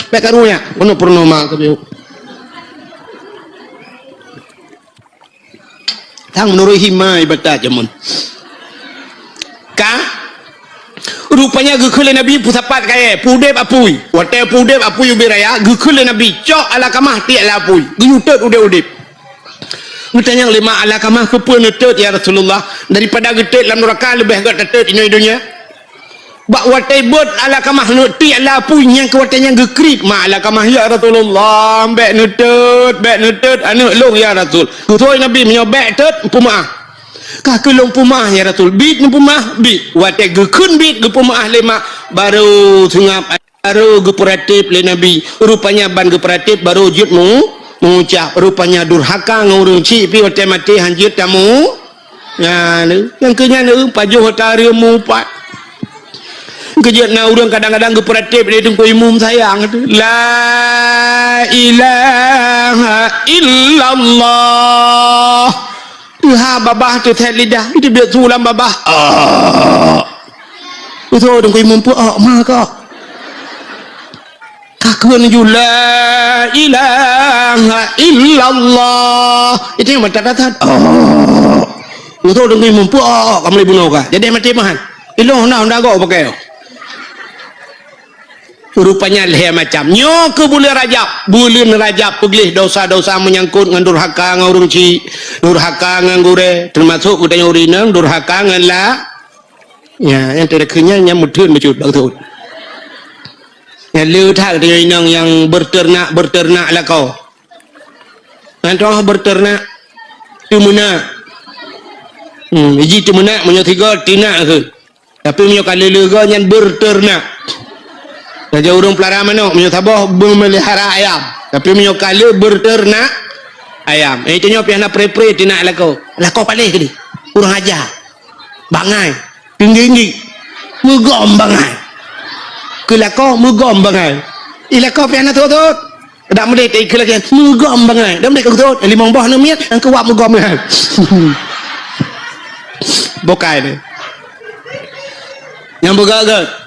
Bék karu nyak, keunoe peurunoe ma keu bék." Sang meunurot hima ibadat jameun. Ka? Rupanya geukheun lé Nabi peusapat kayée, peuudeb apui. Watée peuudeb apui ubé raya, geukheun lé Nabi, "Cok Alakamah tiek lam apui." Geuyue tôt udeb-udeb. Geutanyong lé mak Alakamah, "Keupeue neutôt, ya Rasulullah? Daripada geutôt lam nuraka, leubeh gét tatôt inoe donya." Bak watée beuet Alakamah neuk tiek lam apui, nyang keu watée nyan geukriet mak Alakamah, "Ya Rasulullah, bék neutôt, bék neutôt aneuk lôn, ya Rasul." Geutanyong Nabi, "Meunyoe bék tôt, peumeuáh." Ka keu lôn peumeu'ah, ya Rasul. Bit neupeumeu'ah, bit. Watèe geukheun bit geupeumeu'ah lé mak, barô seungab, barô geupeuratéb lé Nabi. Rupanya ban gepeuratéb barô jeuet meu-, meuucap. Rupanya durhaka ngon ureueng chik pih watèe maté han jeuet tamu. Nyan, nyang keu nyan, pajoh ata reuem mupat. Keujeuet na ureueng kadang-kadang geupeuratéb lé Teungku Imum sayang. La ilaha illallah. Teuha babah teuthèt lidah, itu biet su lam babah. Ah. Beutôi Teungku Imum peuok ma kah. Ka kheun ju, "La ilaha illallah." Itu nyang mantap that. Oh. Beutôi Teungku Imum peuok, kamu bunoe ka. Jadi maté meuhan. Ilong honda, honda gok pakai. Rupanya lhèe macam. Nyoe keu buleuen Rajab. Buleuen Rajab peugleh dosa-dosa meunyangkot ngon durhaka ngon ureueng chik, durhaka ngon gurèe, teumasok geutanyoe ureueng inong durhaka ngon la-, nya, nyang teudeukheun nyan, nyang meutheun bacut, bacut. Nyan le that geutanyoe inong nyang beuteunak-beuteunak lakoe. Nyan toh beuteunak, teumeunak. Hmm, iji teumeunak, meunyoe sigoe tinak kheueh. Tapi meunyoe ka lé-lé goe nyan beuteunak. Lagèe ureueng peulara manok, meunyoe saboh beumeulihara ayam. Tapi meunyoe ka lé beuteunak ayam. Eh, itu nyoe pih hana pre-pre tinak lakoe. Lakoe paléh keudéh. Kurang aja. Bangai. Tinggi-tinggi. Meugom bangai. Keu lakoe meugom bangai. Ih, lakoe pih hana thot-thot. Dak meudeh teuikeu lagèe meugom bangai. Dak meudeh keu thot. Limong boh neumiet, nyang keu wak meugom nyan. Bukai ni. Nyang beugöt-göt.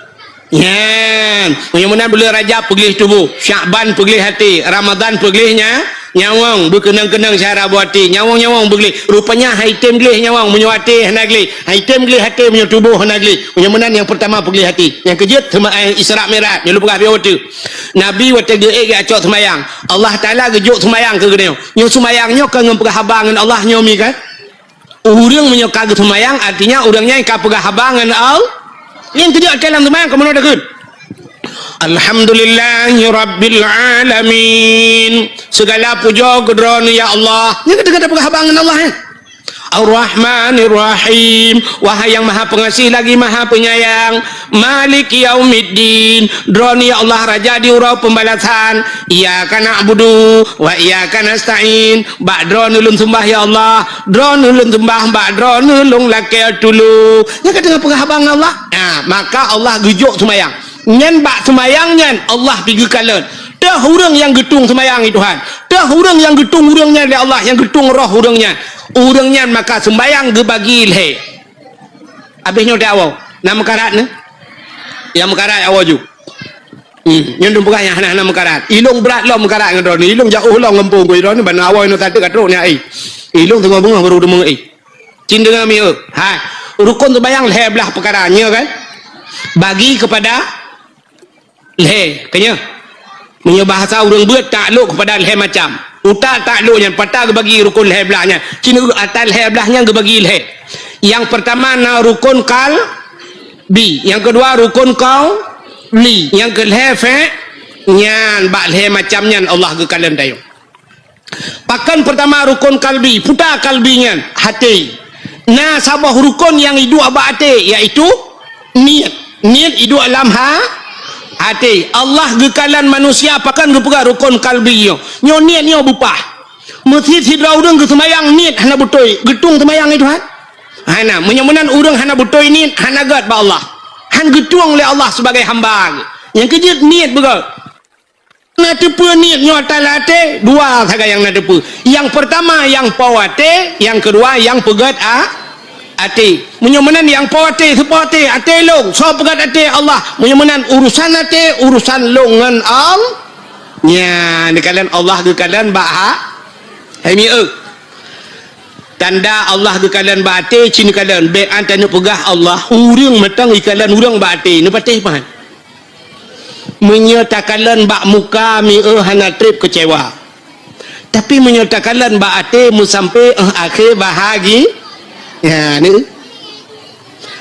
Nyan, meunyoe meunan buleuen Rajab peugleh tuboh, Syakban peugleh até, Ramadhan peugleh nya, nyawöng, beukeunong-keunong syara buet até, nyawöng-nyawöng beugleh. Rupanya hai tem gleh nyawöng meunyoe até hana gleh, hai tem gleh até meunyoe tuboh hana gleh. Meunyoe meunan nyang peurtama peugleh até. Nyang keujeuet teuma, eh, Isra Mi'raj, nyoe lôn peugah bak watèe. Nabi watèe geuék geucok seumayang, Allah Taala geujok seumayang keu geutanyoe. Nyoe seumayang nyoe ka ngon peugah haba ngon Allah nyoe mi kan? Ureueng meunyoe ka geuseumayang, artinya ureueng nyan ka peugah haba ngon Allah. Nyang keujeuet lam seumayang, kamoe na takheun, "Alhamdulillahirabbil alamin." Segala pujoe keu Droeneuh, ya Allah. Nyan ka teuka peugah haba ngon Allah, eh. Ar-Rahmanir Rahim. Wahai Yang Maha Pengasih lagi Maha Penyayang. Maliki yaumiddin. Droeneuh, ya Allah, Raja di uroe pembalasan. Iyyaka na'budu wa iyyaka nasta'in. Bak Droeneuh lôn seumbah, ya Allah. Droeneuh lôn seumbah, bak Droeneuh lôn lakèe tulông. Nyan ka teungoh peugah haba ngon Allah. Nah, maka Allah geujok seumayang. Nyan bak seumayang nyan Allah pih geukalon. Teuh ureueng nyang geutueng seumayang, ya Tuhan. Teuh ureueng nyang geutueng ureueng nyan lé Allah, nyang geutueng roh ureueng nyan. Ureueng nyan maka seumayang geubagi lhèe. Abéh nyoe teuh awoe. Na meukarat nyoe? Nyang meukarat awoe ju. Hmm, nyoe lôn peugah nyang hana-hana meukarat. Ilông brat lom meukarat ngon droeneuh. Ilông jiôh lom gampông keu droeneuh, ban awoe nyoe tateuk ka trok nyan ai. Ilông teungoh beungoh baru deungoe ai. Cit deungoe mieu. Hai, rukon seumayang lhèe blaih peukara, nyoe kan? Bagi keupada lhèe, ka nyoe. Meunyoe bahasa ureueng beuet, taklok keupada lhèe macam. Utak taklok nyan, pat geubagi rukon lhèe blaih nyan. Cit ata lhèe blaih nyan geubagi lhèe. Nyang peurtama na rukon kalbi, nyang keudua rukon qauli, nyang keulhèe fi'li. Nyan bak lhèe macam nyan Allah geukalon tanyoe. Pakon peurtama rukon kalbi, peue kalbi nyan? Até. Na saboh rukon nyang iduek bak até, yaitu niet. Niet iduek lam ha-, até. Allah geukalon manusia pakon geupeugah rukon kalbi nyoe. Nyoe niet nyoe beupah. Meusit sidroe ureueng geuseumayang niet hana beutôi, geutueng seumayang nyan, Tuhan? Hana. Meunyoe meunan ureueng hana beutôi niet, hana gèt bak Allah. Han geutueng lé Allah sibagai hamba. Nyang keujeuet niet beugèt. Na teupeue niet nyoe ata lam até, dua sagai nyang na teupeue. Nyang peurtama nyang po até, nyang keudua nyang peugèt a-, até. Meunyoe meunan nyang po até, soe po até? Até lôn. Soe peugèt até? Allah. Meunyoe meunan urusan até, urusan lôn ngon Allah. Nyan, geukalon Allah geukalon bak ha-, hai mieu. Tanda Allah geukalon bak até, cit neukalon. Bèk an taneuk peugah Allah, ureueng mantong ikalon ureueng bak até. Neupatéh pahan. Meunyoe takalon bak muka mieu hana trép keucewa. Tapi meunyoe takalon bak até meusampé 'oh akhé bahagi-, ya, ni.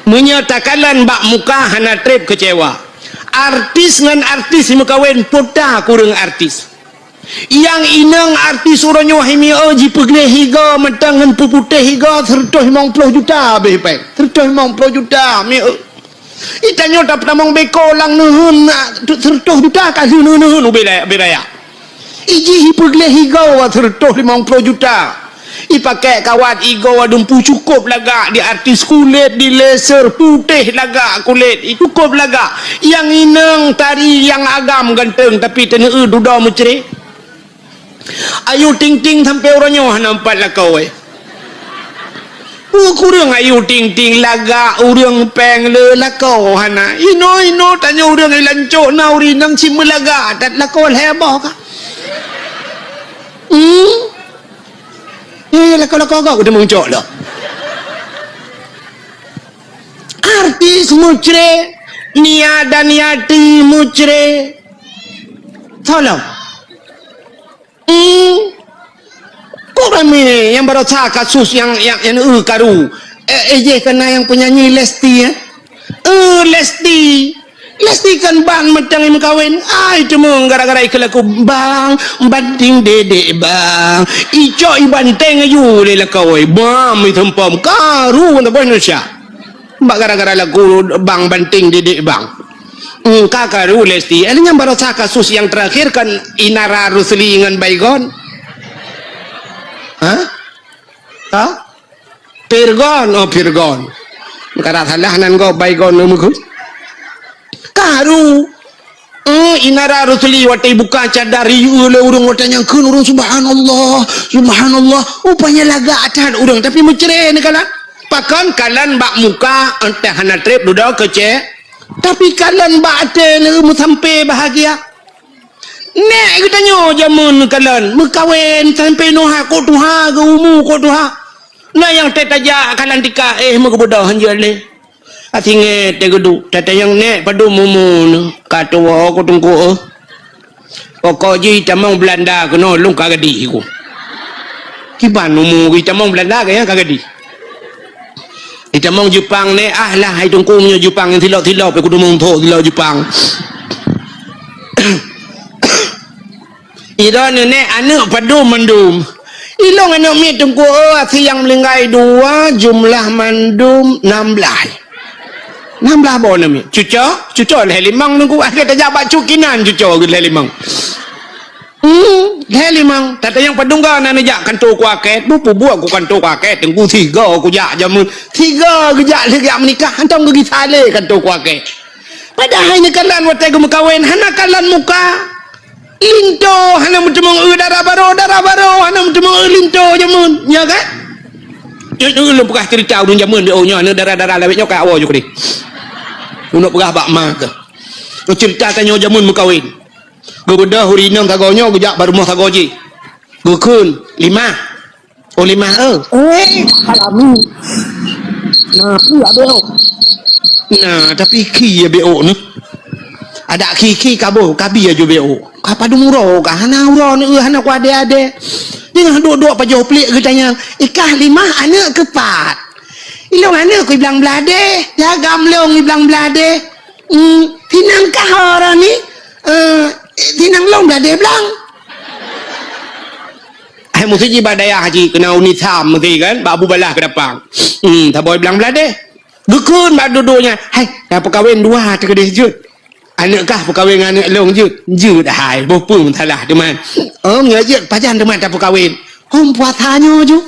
Meunyoe takalon bak muka hana trép keucewa. Artis ngon artis meukawen, peue ta kureueng artis. Nyang inong artis uroe nyoe hai mieu jipeugleh higa mantong ngon peuputéh higa seureutôh limong ploh juta habéh péng. Seureutôh limong ploh juta mieu. Itanyoe tapeutamong beko lam neuheun, seureutôh juta ka lheueh neuheun ubé raya. Ijih ipeugleh higa seureutôh limong ploh juta. Ipakèk kawat igoe dumpu cukôp lagak di artis kulét, di laser putéh lagak kulét, cukôp lagak. Nyang inong tari nyang agam ganteng, tapi teuneueu dudoe meucré. Ayu Ting Ting sampoe uroe nyoe hana meupat lakoe. Peue kureueng Ayu Ting Ting lagak ureueng péng le lakoe hana. Inoe-inoe tanyoe ureueng ilancok na ureueng inong cit meulagak that lakoe lhèe boh ka. Hmm? Eh, lakoe-lakoe gob keuteumong cok lom. Artis meucré, Nia Daniati meucré. Tolong. Hmm. Kok ramé nyang barosa kasus nyang, nyang, nyang, eh, karu. Eh, eh, jeh kena nyang penyanyi Lesti, eh? Eh, Lesti. Lesti kan ban mantong imeukawen. Ai, teuma gara-gara ikeu lagu, "Bang, banting dedek, Bang." Icok ibanteng aju lé lakoe. Bam, iteumpom. Karu, teuma Indonesia. Bak gara-gara lagu Bang Banting Didik Bang. Hmm, ka karu Lesti. Eh, nyang barosa kasus nyang terakhir kan Inara Rusli ngon Baygon. Hah? Hah? Pirgon, oh Pirgon. Kada salah nan gob Baygon neu meukeue. Karu. Eh, Inara Rusli watèe ibuka cadar, iyue lé ureueng watèe nyan kheun ureueng, "Subhanallah, subhanallah." Rupanya lagak that ureueng, tapi meucré neukalon. Pakon kalon bak muka, entah hana trép dudoe keu cék, tapi kalon bak até lé meusampé bahagia. Nèk geutanyoe jameun neukalon, meukawen sampé noe ha, kok tuha geu umu, kok tuha. Na nyang teutajak kalon tika, eh, meugeubeudoh hanjeuet lé. Asinget teugeuduk, tatanyong nèk padum umu neuh, ka tuwoe ku teungku, eh. Pokok jih tamong Belanda keunoe lôn ka gadih ku. Kiban umu jih tamong Belanda keu nyan ka gadih. Itamong Jepang nèk, ah lah, hai teungku meunyoe Jepang nyang silop-silop, ku teumong thok silop Jepang. Idong neuneuk aneuk padum mandum. Ilong aneuk miet teungku, oh, asie nyang meuninggai dua, jumlah mandum nam blaih. Nam blaih boh aneuk miet. Cuco, cuco lhèe limong teungku. Akhé tajak bak cut kinan cuco lhèe limong. Hmm, lhèe limong. Tatanyong padum ka na neujak kanto kuakét. Beupubuet ku kanto kuakét teungku, sigoe kujak jameun. Sigoe geujak lheueh geujak meunikah, hantom geugisa lé kanto kuakét. Padahai neukalon watèe geumeukawen hana kalon muka. Linto hana meuteumong eu dara barô, dara barô hana meuteumong eu linto jameun, nya kan? Nyoe, nyoe lôn peugah cerita ureueng jameun, oh, nyoe aneuk dara-dara lawét nyoe ka awai ju keudeh. Ulôn peugah bak ma keuh. Nyoe cerita tanyoe jameun meukawen. Geubeudôh ureueng inong sagoe nyoe geujak bak rumoh sagoe jih. Geukheun, "Limah." Oh, Limah, eh. Eh, alami. Nah, peue abéh ôk. Nah, tapi khi abéh ôk nyoe. Adak khi-khi kaboh, kabi aju abéh ôk. Ka padum uroe ka, hana uroe nyoe, hana kuadé-adé. Teungoh duek-duek pajoh pliek geutanyong, "Ikah Limah aneuk keu pat?" "Ilong aneuk ku iblang bladéh, lagam long iblang bladéh." Hmm, sinang kah orang ni? Eh, sinang long bladéh blang. Hai musti jih bak dayah jih, keunan uni Sam musti kan, bak Abu Balah keudapang. Hmm, saboh iblang bladéh. Geukheun bak dudoe nyan, "Hai, dah peukawen dua teukeudeh jeuet. Aneuk kah peukawen ngon aneuk long jeuet?" "Jeuet hai, boh peue masalah teuma." "Oh, meunyoe jeuet pajan teuma tapeukawen?" Hom puasa nyoe ju.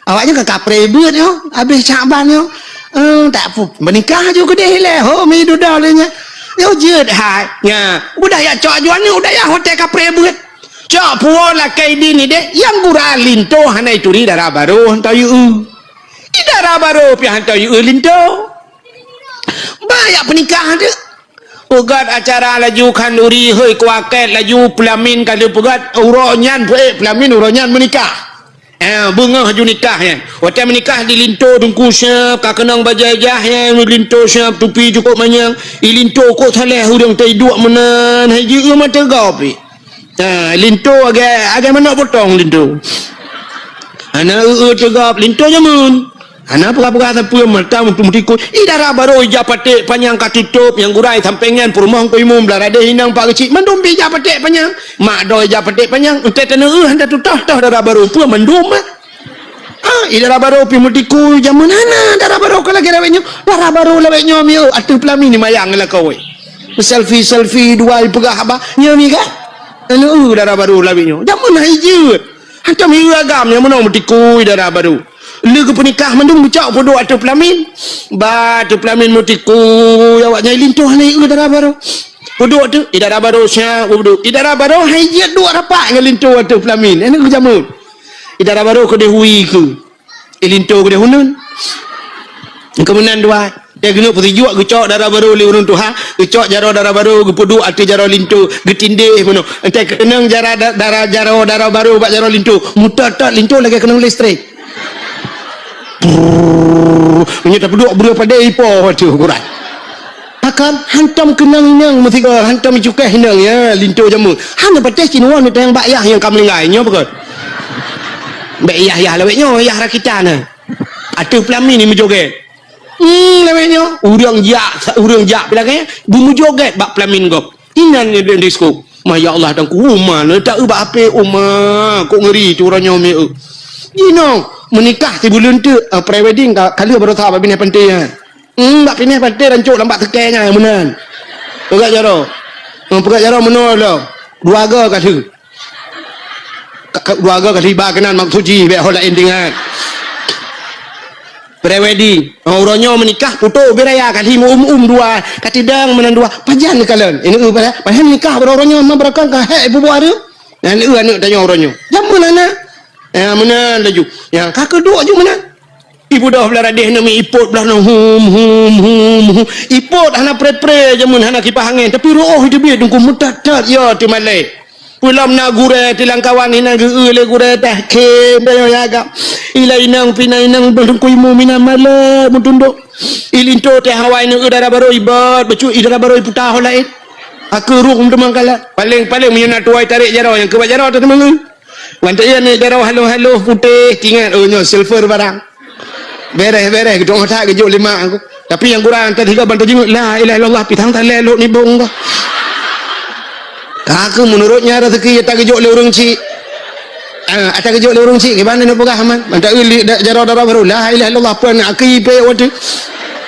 Awaknyan ka kapreh beuet nyoe, habéh Syakban nyoe. Eh, tak pu-, meunikah ju keudeh ilèe. Ho, mi dudoe lé nyan. Nyoe jeuet hai. Nya, udah jak cok aju aneuk, udah jak hotel kapreh beuet. Cok puwoe lakèe idin ideh, nyang gura linto hana ituri dara barô hantom yue. Di dara barô pih hantom yue linto. Bah jak peunikah deuh. Peugöt acara laju khanduri, hôi kuakét laju peulamin ka lheueh peugöt, uroe nyan peuék peulamin, uroe nyan meunikah. Eh, beungoh aju nikah nyan. Watèe meunikah di linto teungku siap, ka keunong bajèe jah nyan, linto siap, tupi cukôp manyang. Di linto kok saléh ureueng teuiduek meunan, hai jieu mata gop. Ha, linto agak, agak manok potong linto. Hana eu-eu teugop, linto jameun. Hana peugah-peugah sapeue mata mutu-mutikui. Ih, dara barô ija paték panyang ka tutôp, nyang gura i sampéng nyan peurumoh Teungku Imum, blah radeh inong Pak Geuchik, mandum pih ija paték panyang. Mak droe ija paték panyang, eunteuk taneuëh hana tutoh-toh dara barô, peue mandum, ah. Ah, ih, dara barô pih mutikui, jameun hana dara barô ka lagèe lawét nyoe. Dara barô lawét nyoe mieu ateueh peulamin ni mayang lakoe. Selfie-selfie dua ipeugah haba, nyoe mi kah? Taneuëh dara barô lawét nyoe. Jameun hai jeuet. Hantom hireue agam nyang meunoe meutikui dara barô. Lé geupeunikah mandum geucok peuduek ateueh peulamin. Ba ateueh peulamin meutikui awaknyan linto hana hireue dara barô. Peuduek tu, i dara barô siap peuduek. I dara barô hai jeuet duek rapat ngon linto ateueh peulamin. Hana geujameun. I dara barô keudeh hui keu. I linto keudeh uneun. Keu meunan dua. Dia keuneuk peusijuek geucok dara barô lé ureueng tuha, geucok jaroe dara barô, geupeuduek ateueh jaroe linto, geutindéh bunoe. Entah keunong jara da-, dara jaroe dara barô bak jaroe linto, mutot-tot linto lagèe keunong listrik. Brrrr, meunyoe tapeuduek breuh padé ipo tu ukuran. Pakon hantom keunong inong meusigoe, hantom icukéh inong ya, linto jameun. Hana patéh cit nyoe teuh nyang bak yah nyang ka meuninggai nyoe pakon. Bèk yah-yah lawét nyoe, yah rakitan na. Ateueh peulamin ni meujogét. Hmm, lawét nyoe. Ureueng jak, ureueng jak pih lagèe, beumujogét bak peulamin gob. Inan nyoe di disko. Ma ya Allah, dan ku uma, na tak eu bak ape uma, kok ngeri tu uroe nyoe mi eu. Jinoe, meunikah sibuleuen teuk, ah, pre-wedding ka, ka lheueh baroesa bak binéh panté nyan. Hmm, bak binéh panté rancok lam bak seukée nyan, meunan. Peugah jaroe. Hmm, peugah jaroe meunoe lom. Dua go ka lheueh. Ka, ka, dua go ka lheueh iba keunan maksud jih, bèk ho laén teuingat. Pre-wedding. Oh, uroe nyoe meunikah, putôh bit raya ka lheueh meu-um-um dua, ka tidang meunan dua. Pajan neukalon. Ini eu pada, padahai nikah baroe uroe nyoe, ma beurakang ka hék ibu buah tu. Nyan eu aneuk tanyoe uroe nyoe. Jameun hana. Ya, meunan laju. Ya, ka keuduek ju meunan. Ibu doh blah radeh nami ipot blah nang hum, hum, hum, hum. Ipot hana pre-pre jameun hana kipah angén, tapi roh teubiet dungku meutat-tat ya teumalée. Peulom na gurée tilang kawan inan geu-eu lé gurée tah khem dayo yaga. Ila inong pina inong beulungkui mu mina malée meutundok. Ilinto teh hawa inong eu dara barô ibot, bacut i dara barô iputa ho laén. Aku ruh teumangkala. Paléng-paléng meunyoe na tuwai tarék jaroe nyang keubat jaroe teuh teumangeu. Wan teuh iya nèk jaroe haloh-haloh putéh, tingat, oh, nyoe silver barang. Bereh-bereh, geudong that geujok lima aku. Tapi nyang kurang tadi ka bantu jinguk, la ilaha illallah, pitang talé lok nibong ka. Ka aku menurutnya rezeki ya tak geujok lé ureueng cik. Ah, ata geujok lé ureueng cik, gimana nak peugah aman? Mantap uli dak jaroe dara barô, la ilaha illallah, pun aku ipe waktu.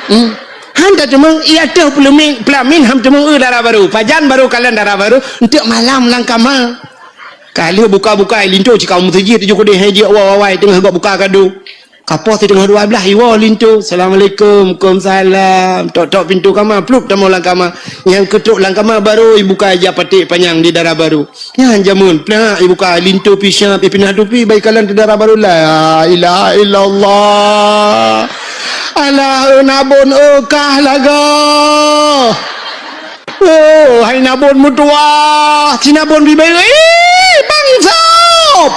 Hmm. Han tak cuma, iya teuh pelamin, pelamin ham cuma eu dara barô. Pajan barô kalon dara barô, entuk malam langkama. Ka lheueh buka-buka, linto cit ka meuseujid tujoh keudeh hai jeuet awai-awai teungoh gop buka kado. Ka poh siteungoh dua blaih iwoe linto. Assalamualaikum. Waalaikumsalam. Tok-tok pintoe kama, plup tamong lam kama. Nyang keutok lam kama barô ibuka ija paték panyang di dara barô. Nyan jameun, plak ibuka linto pih siap, ipinah tupi, bak ikalon teuh dara barô. La ilaha illallah. Alah, eu nabon eu kah lagoe. Oh, hai nabon meutuwah, si nabon bibée, ih, Bang Sop!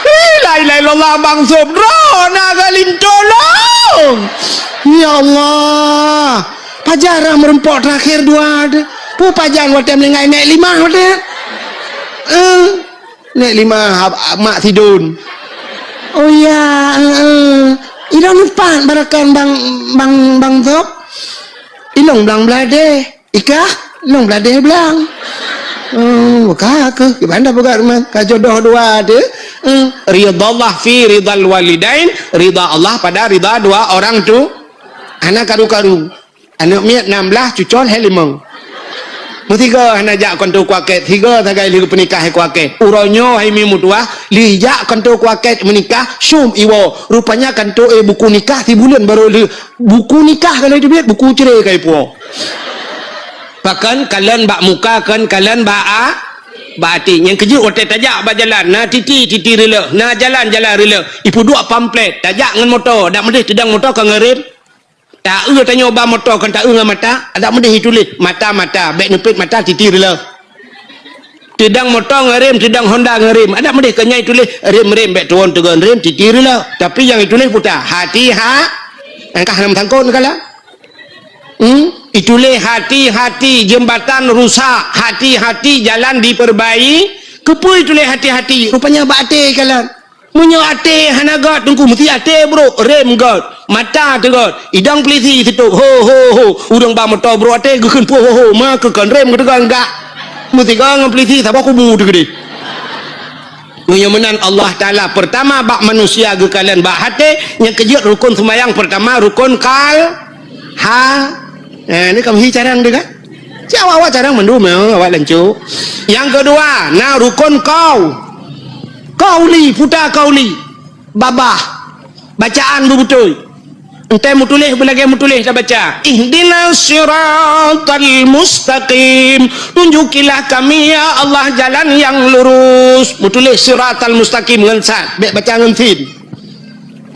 Ih, la ilaha illallah, Bang Sop, droe na geulinto lom! Ya Allah, pajan rhah meurumpok teurakhir dua deh. Peue pajan watée meuninggai nèk limah watée? Eh, nèk limah, ab-, ab-, mak sidon. Oh ya, eh, eh. Ilong neupat barakan Bang, Bang, Bang Sop. Ilong blang bladeh. Ikah, long bladeh blang. Hmm, ka keuh, gimana peugah rumah? Ka jodoh dua deh. Hmm, ridha Allah fi ridhal walidain, ridha Allah pada ridha dua orang tu. Anak karu-karu. Aneuk miet nam blaih, cucol hai limong. Meusigoe hana jak kanto kuakét, sigoe sagai lheueh peunikah hai kuakét. Uroe nyoe hai mi meutuwah, lheueh jak kanto kuakét meunikah, syom iwoe. Rupanya kanto, eh, buku nikah sibuleuen barô lheueh. Buku nikah ka lheueh teubiet, buku cerai ka ipuwoe. Pakon kalon bak muka, kon kalon bak a-, bak até. Nyang keujeuet watée tajak bak jalan, na titi, titi reuleuh, na jalan, jalan reuleuh. Ipeuduek pamflet, tajak ngon moto, dak meudeh teudong moto ka ngon rem. Taeu tanyoe ba moto kon taeu ngon mata, dak meudeh ituléh mata, mata, bèk neupet mata, titi reuleuh. Teudong moto ngon rem, teudong Honda ngon rem. Adak meudeh keu nyan ituléh rem-rem, bèk tuwon teugon rem, titi reuleuh. Tapi nyang ituléh puta, hati ha-, angkah nam sangkot neukala. Hmm? Ituléh hati-hati, jembatan rusak, hati-hati, jalan diperbaiki. Keupeue ituléh hati-hati? Rupanya bak até kalon. Meunyoe até hana gét, Teungku, meusti até brok, rem gét, mata teuh gét, idong peulisi sitôp, ho, ho, ho. Ureuëng ba moto brok até geukheun puih, ho, ho, ma keu kon rem geuteugon gak. Meusti gét ngon peulisi saboh kubu teuh keudeh. Meunyoe meunan Allah Taala, pertama bak manusia geukalon bak até, nyang keujeuet rukon seumayang pertama rukon kal-, ha. Eh, ni kamoe hi carang deh kan? Cit awak-awak carang mandum, ya, awak lancu. Nyang keudua, na rukon kau. Kauli, puta kauli. Babah. Bacaan beubeutôi. Entée meutuléh beulagée meutuléh tabaca, "Ihdinas siratal mustaqim." Tunjukilah kami, ya Allah, jalan yang lurus. Meutuléh siratal mustaqim ngon sad, bék baca ngon sin.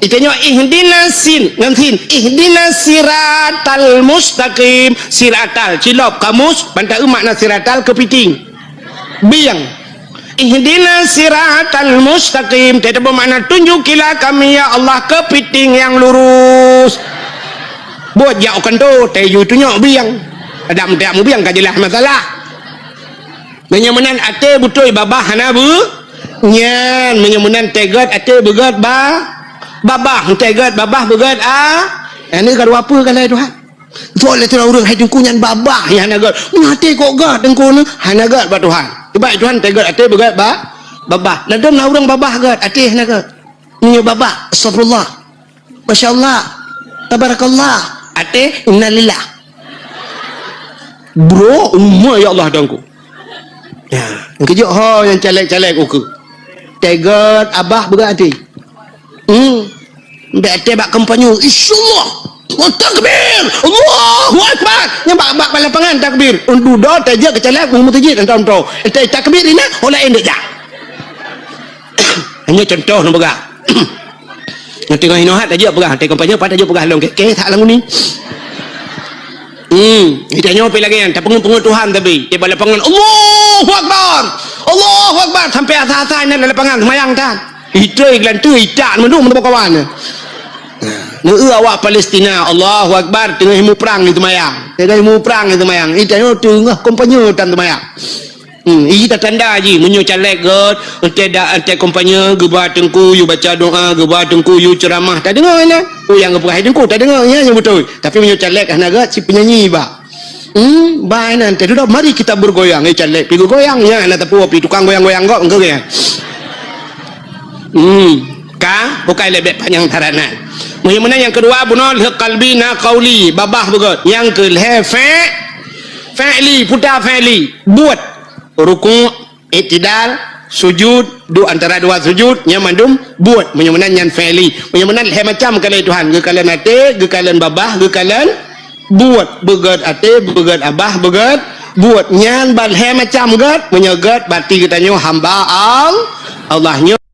Itanyoe ihdinas sin, ngon sin. Ihdinas siratal mustaqim. Siratal, cilop kamus, ban taeu makna siratal keupiting. Bieng. Ihdinas siratal mustaqim. Teutabeumakna tunjukilah kami, ya Allah, keupiting nyang lurus. Buet jak u kantô, teuh ju tunyok bieng. Adak meuteuk mubieng ka jeulaih masalah. Meunyoe meunan até beutôi babah hana beu-, nyan. Meunyoe meunan teuh gét até beugét ba-, babah, teuh gét babah beugét a-, nyan ka dua peue ka lhée Tuhan. Soe lé sidroe ureuëng hai Teungku nyan babah nyang hana gét. Meunyoe até kok gét Teungku nyoe hana gét bak Tuhan. Sebab Tuhan teuh gét até beugét ba-, babah. Ladôm na ureuëng babah gét, até hana gét. Meunyoe babah, astagfirullah. Masya Allah. Tabarakallah. Até, innalillah. Bro, umma ya Allah Teungku. Ya, keujok ho nyang caleg-caleg ukeue. Teuh gét babah beugét até. Hmm. Bék até bak kampanye, insyaallah. Oh, takbir! Allahu Akbar! Nyang bak, bak lapangan takbir. Untuk do tajak keu caleg, meuteujit entah-entah. Entah takbir ina, olah endek jak. Hanya contoh na peugah. Nyoe teungoh inoe hat tajak peugah, teuh kampanye pat tajak peugah lom, ke, ke, that lam uni. Hmm, itanyoe pi lagée nyan, tapeungeut-peungeut Tuhan tapi, di bak lapangan, Allahu Akbar! Allahu Akbar! Sampai asa-asa nyan lam lapangan, seumayang tan. Itroi geulanteue itak meudong meudong kawan. Neu awak Palestina, Allahu Akbar, teungoh muprang di seumayang. Teungoh muprang di seumayang. Itanyoe teungoh kampanye tan seumayang. Hmm, ita tanda ji meunyoe caleg gét, entée dak entée kampanye geuba Teungku yue baca doa, geuba Teungku yue ceuramah. Tadeungoe na. Oh nyang geupeugah Teungku tadeungoe nya nyang beutôi. Tapi meunyoe caleg hana gét si penyanyi ba. Hmm, ba inan teuh dudoe, mari kita bergoyang. Eh, caleg pi geugoyang, nya na teupeu pi tukang goyang-goyang gok, engke ya. Hmm, ka bukai lebek panyang taranan. Meunyoe meunan nyang keudua bunoe lheueh kalbi na kauli, babah beugét. Nyang keu lhée fe-, fi'li, puta fi'li, buet. Ruku', Iktidal, sujud, duek antara dua sujud, nyan mandum buet. Meunyoe meunan nyan fi'li. Meunyoe meunan lhée macam keu lé Tuhan, geukalon até, geukalon babah, geukalon buet. Beugét até, beugét babah, beugét buet. Nyan ban lhée macam gét. Meunyoe gét, berarti geutanyoe hamba Al-, Allah nyoe.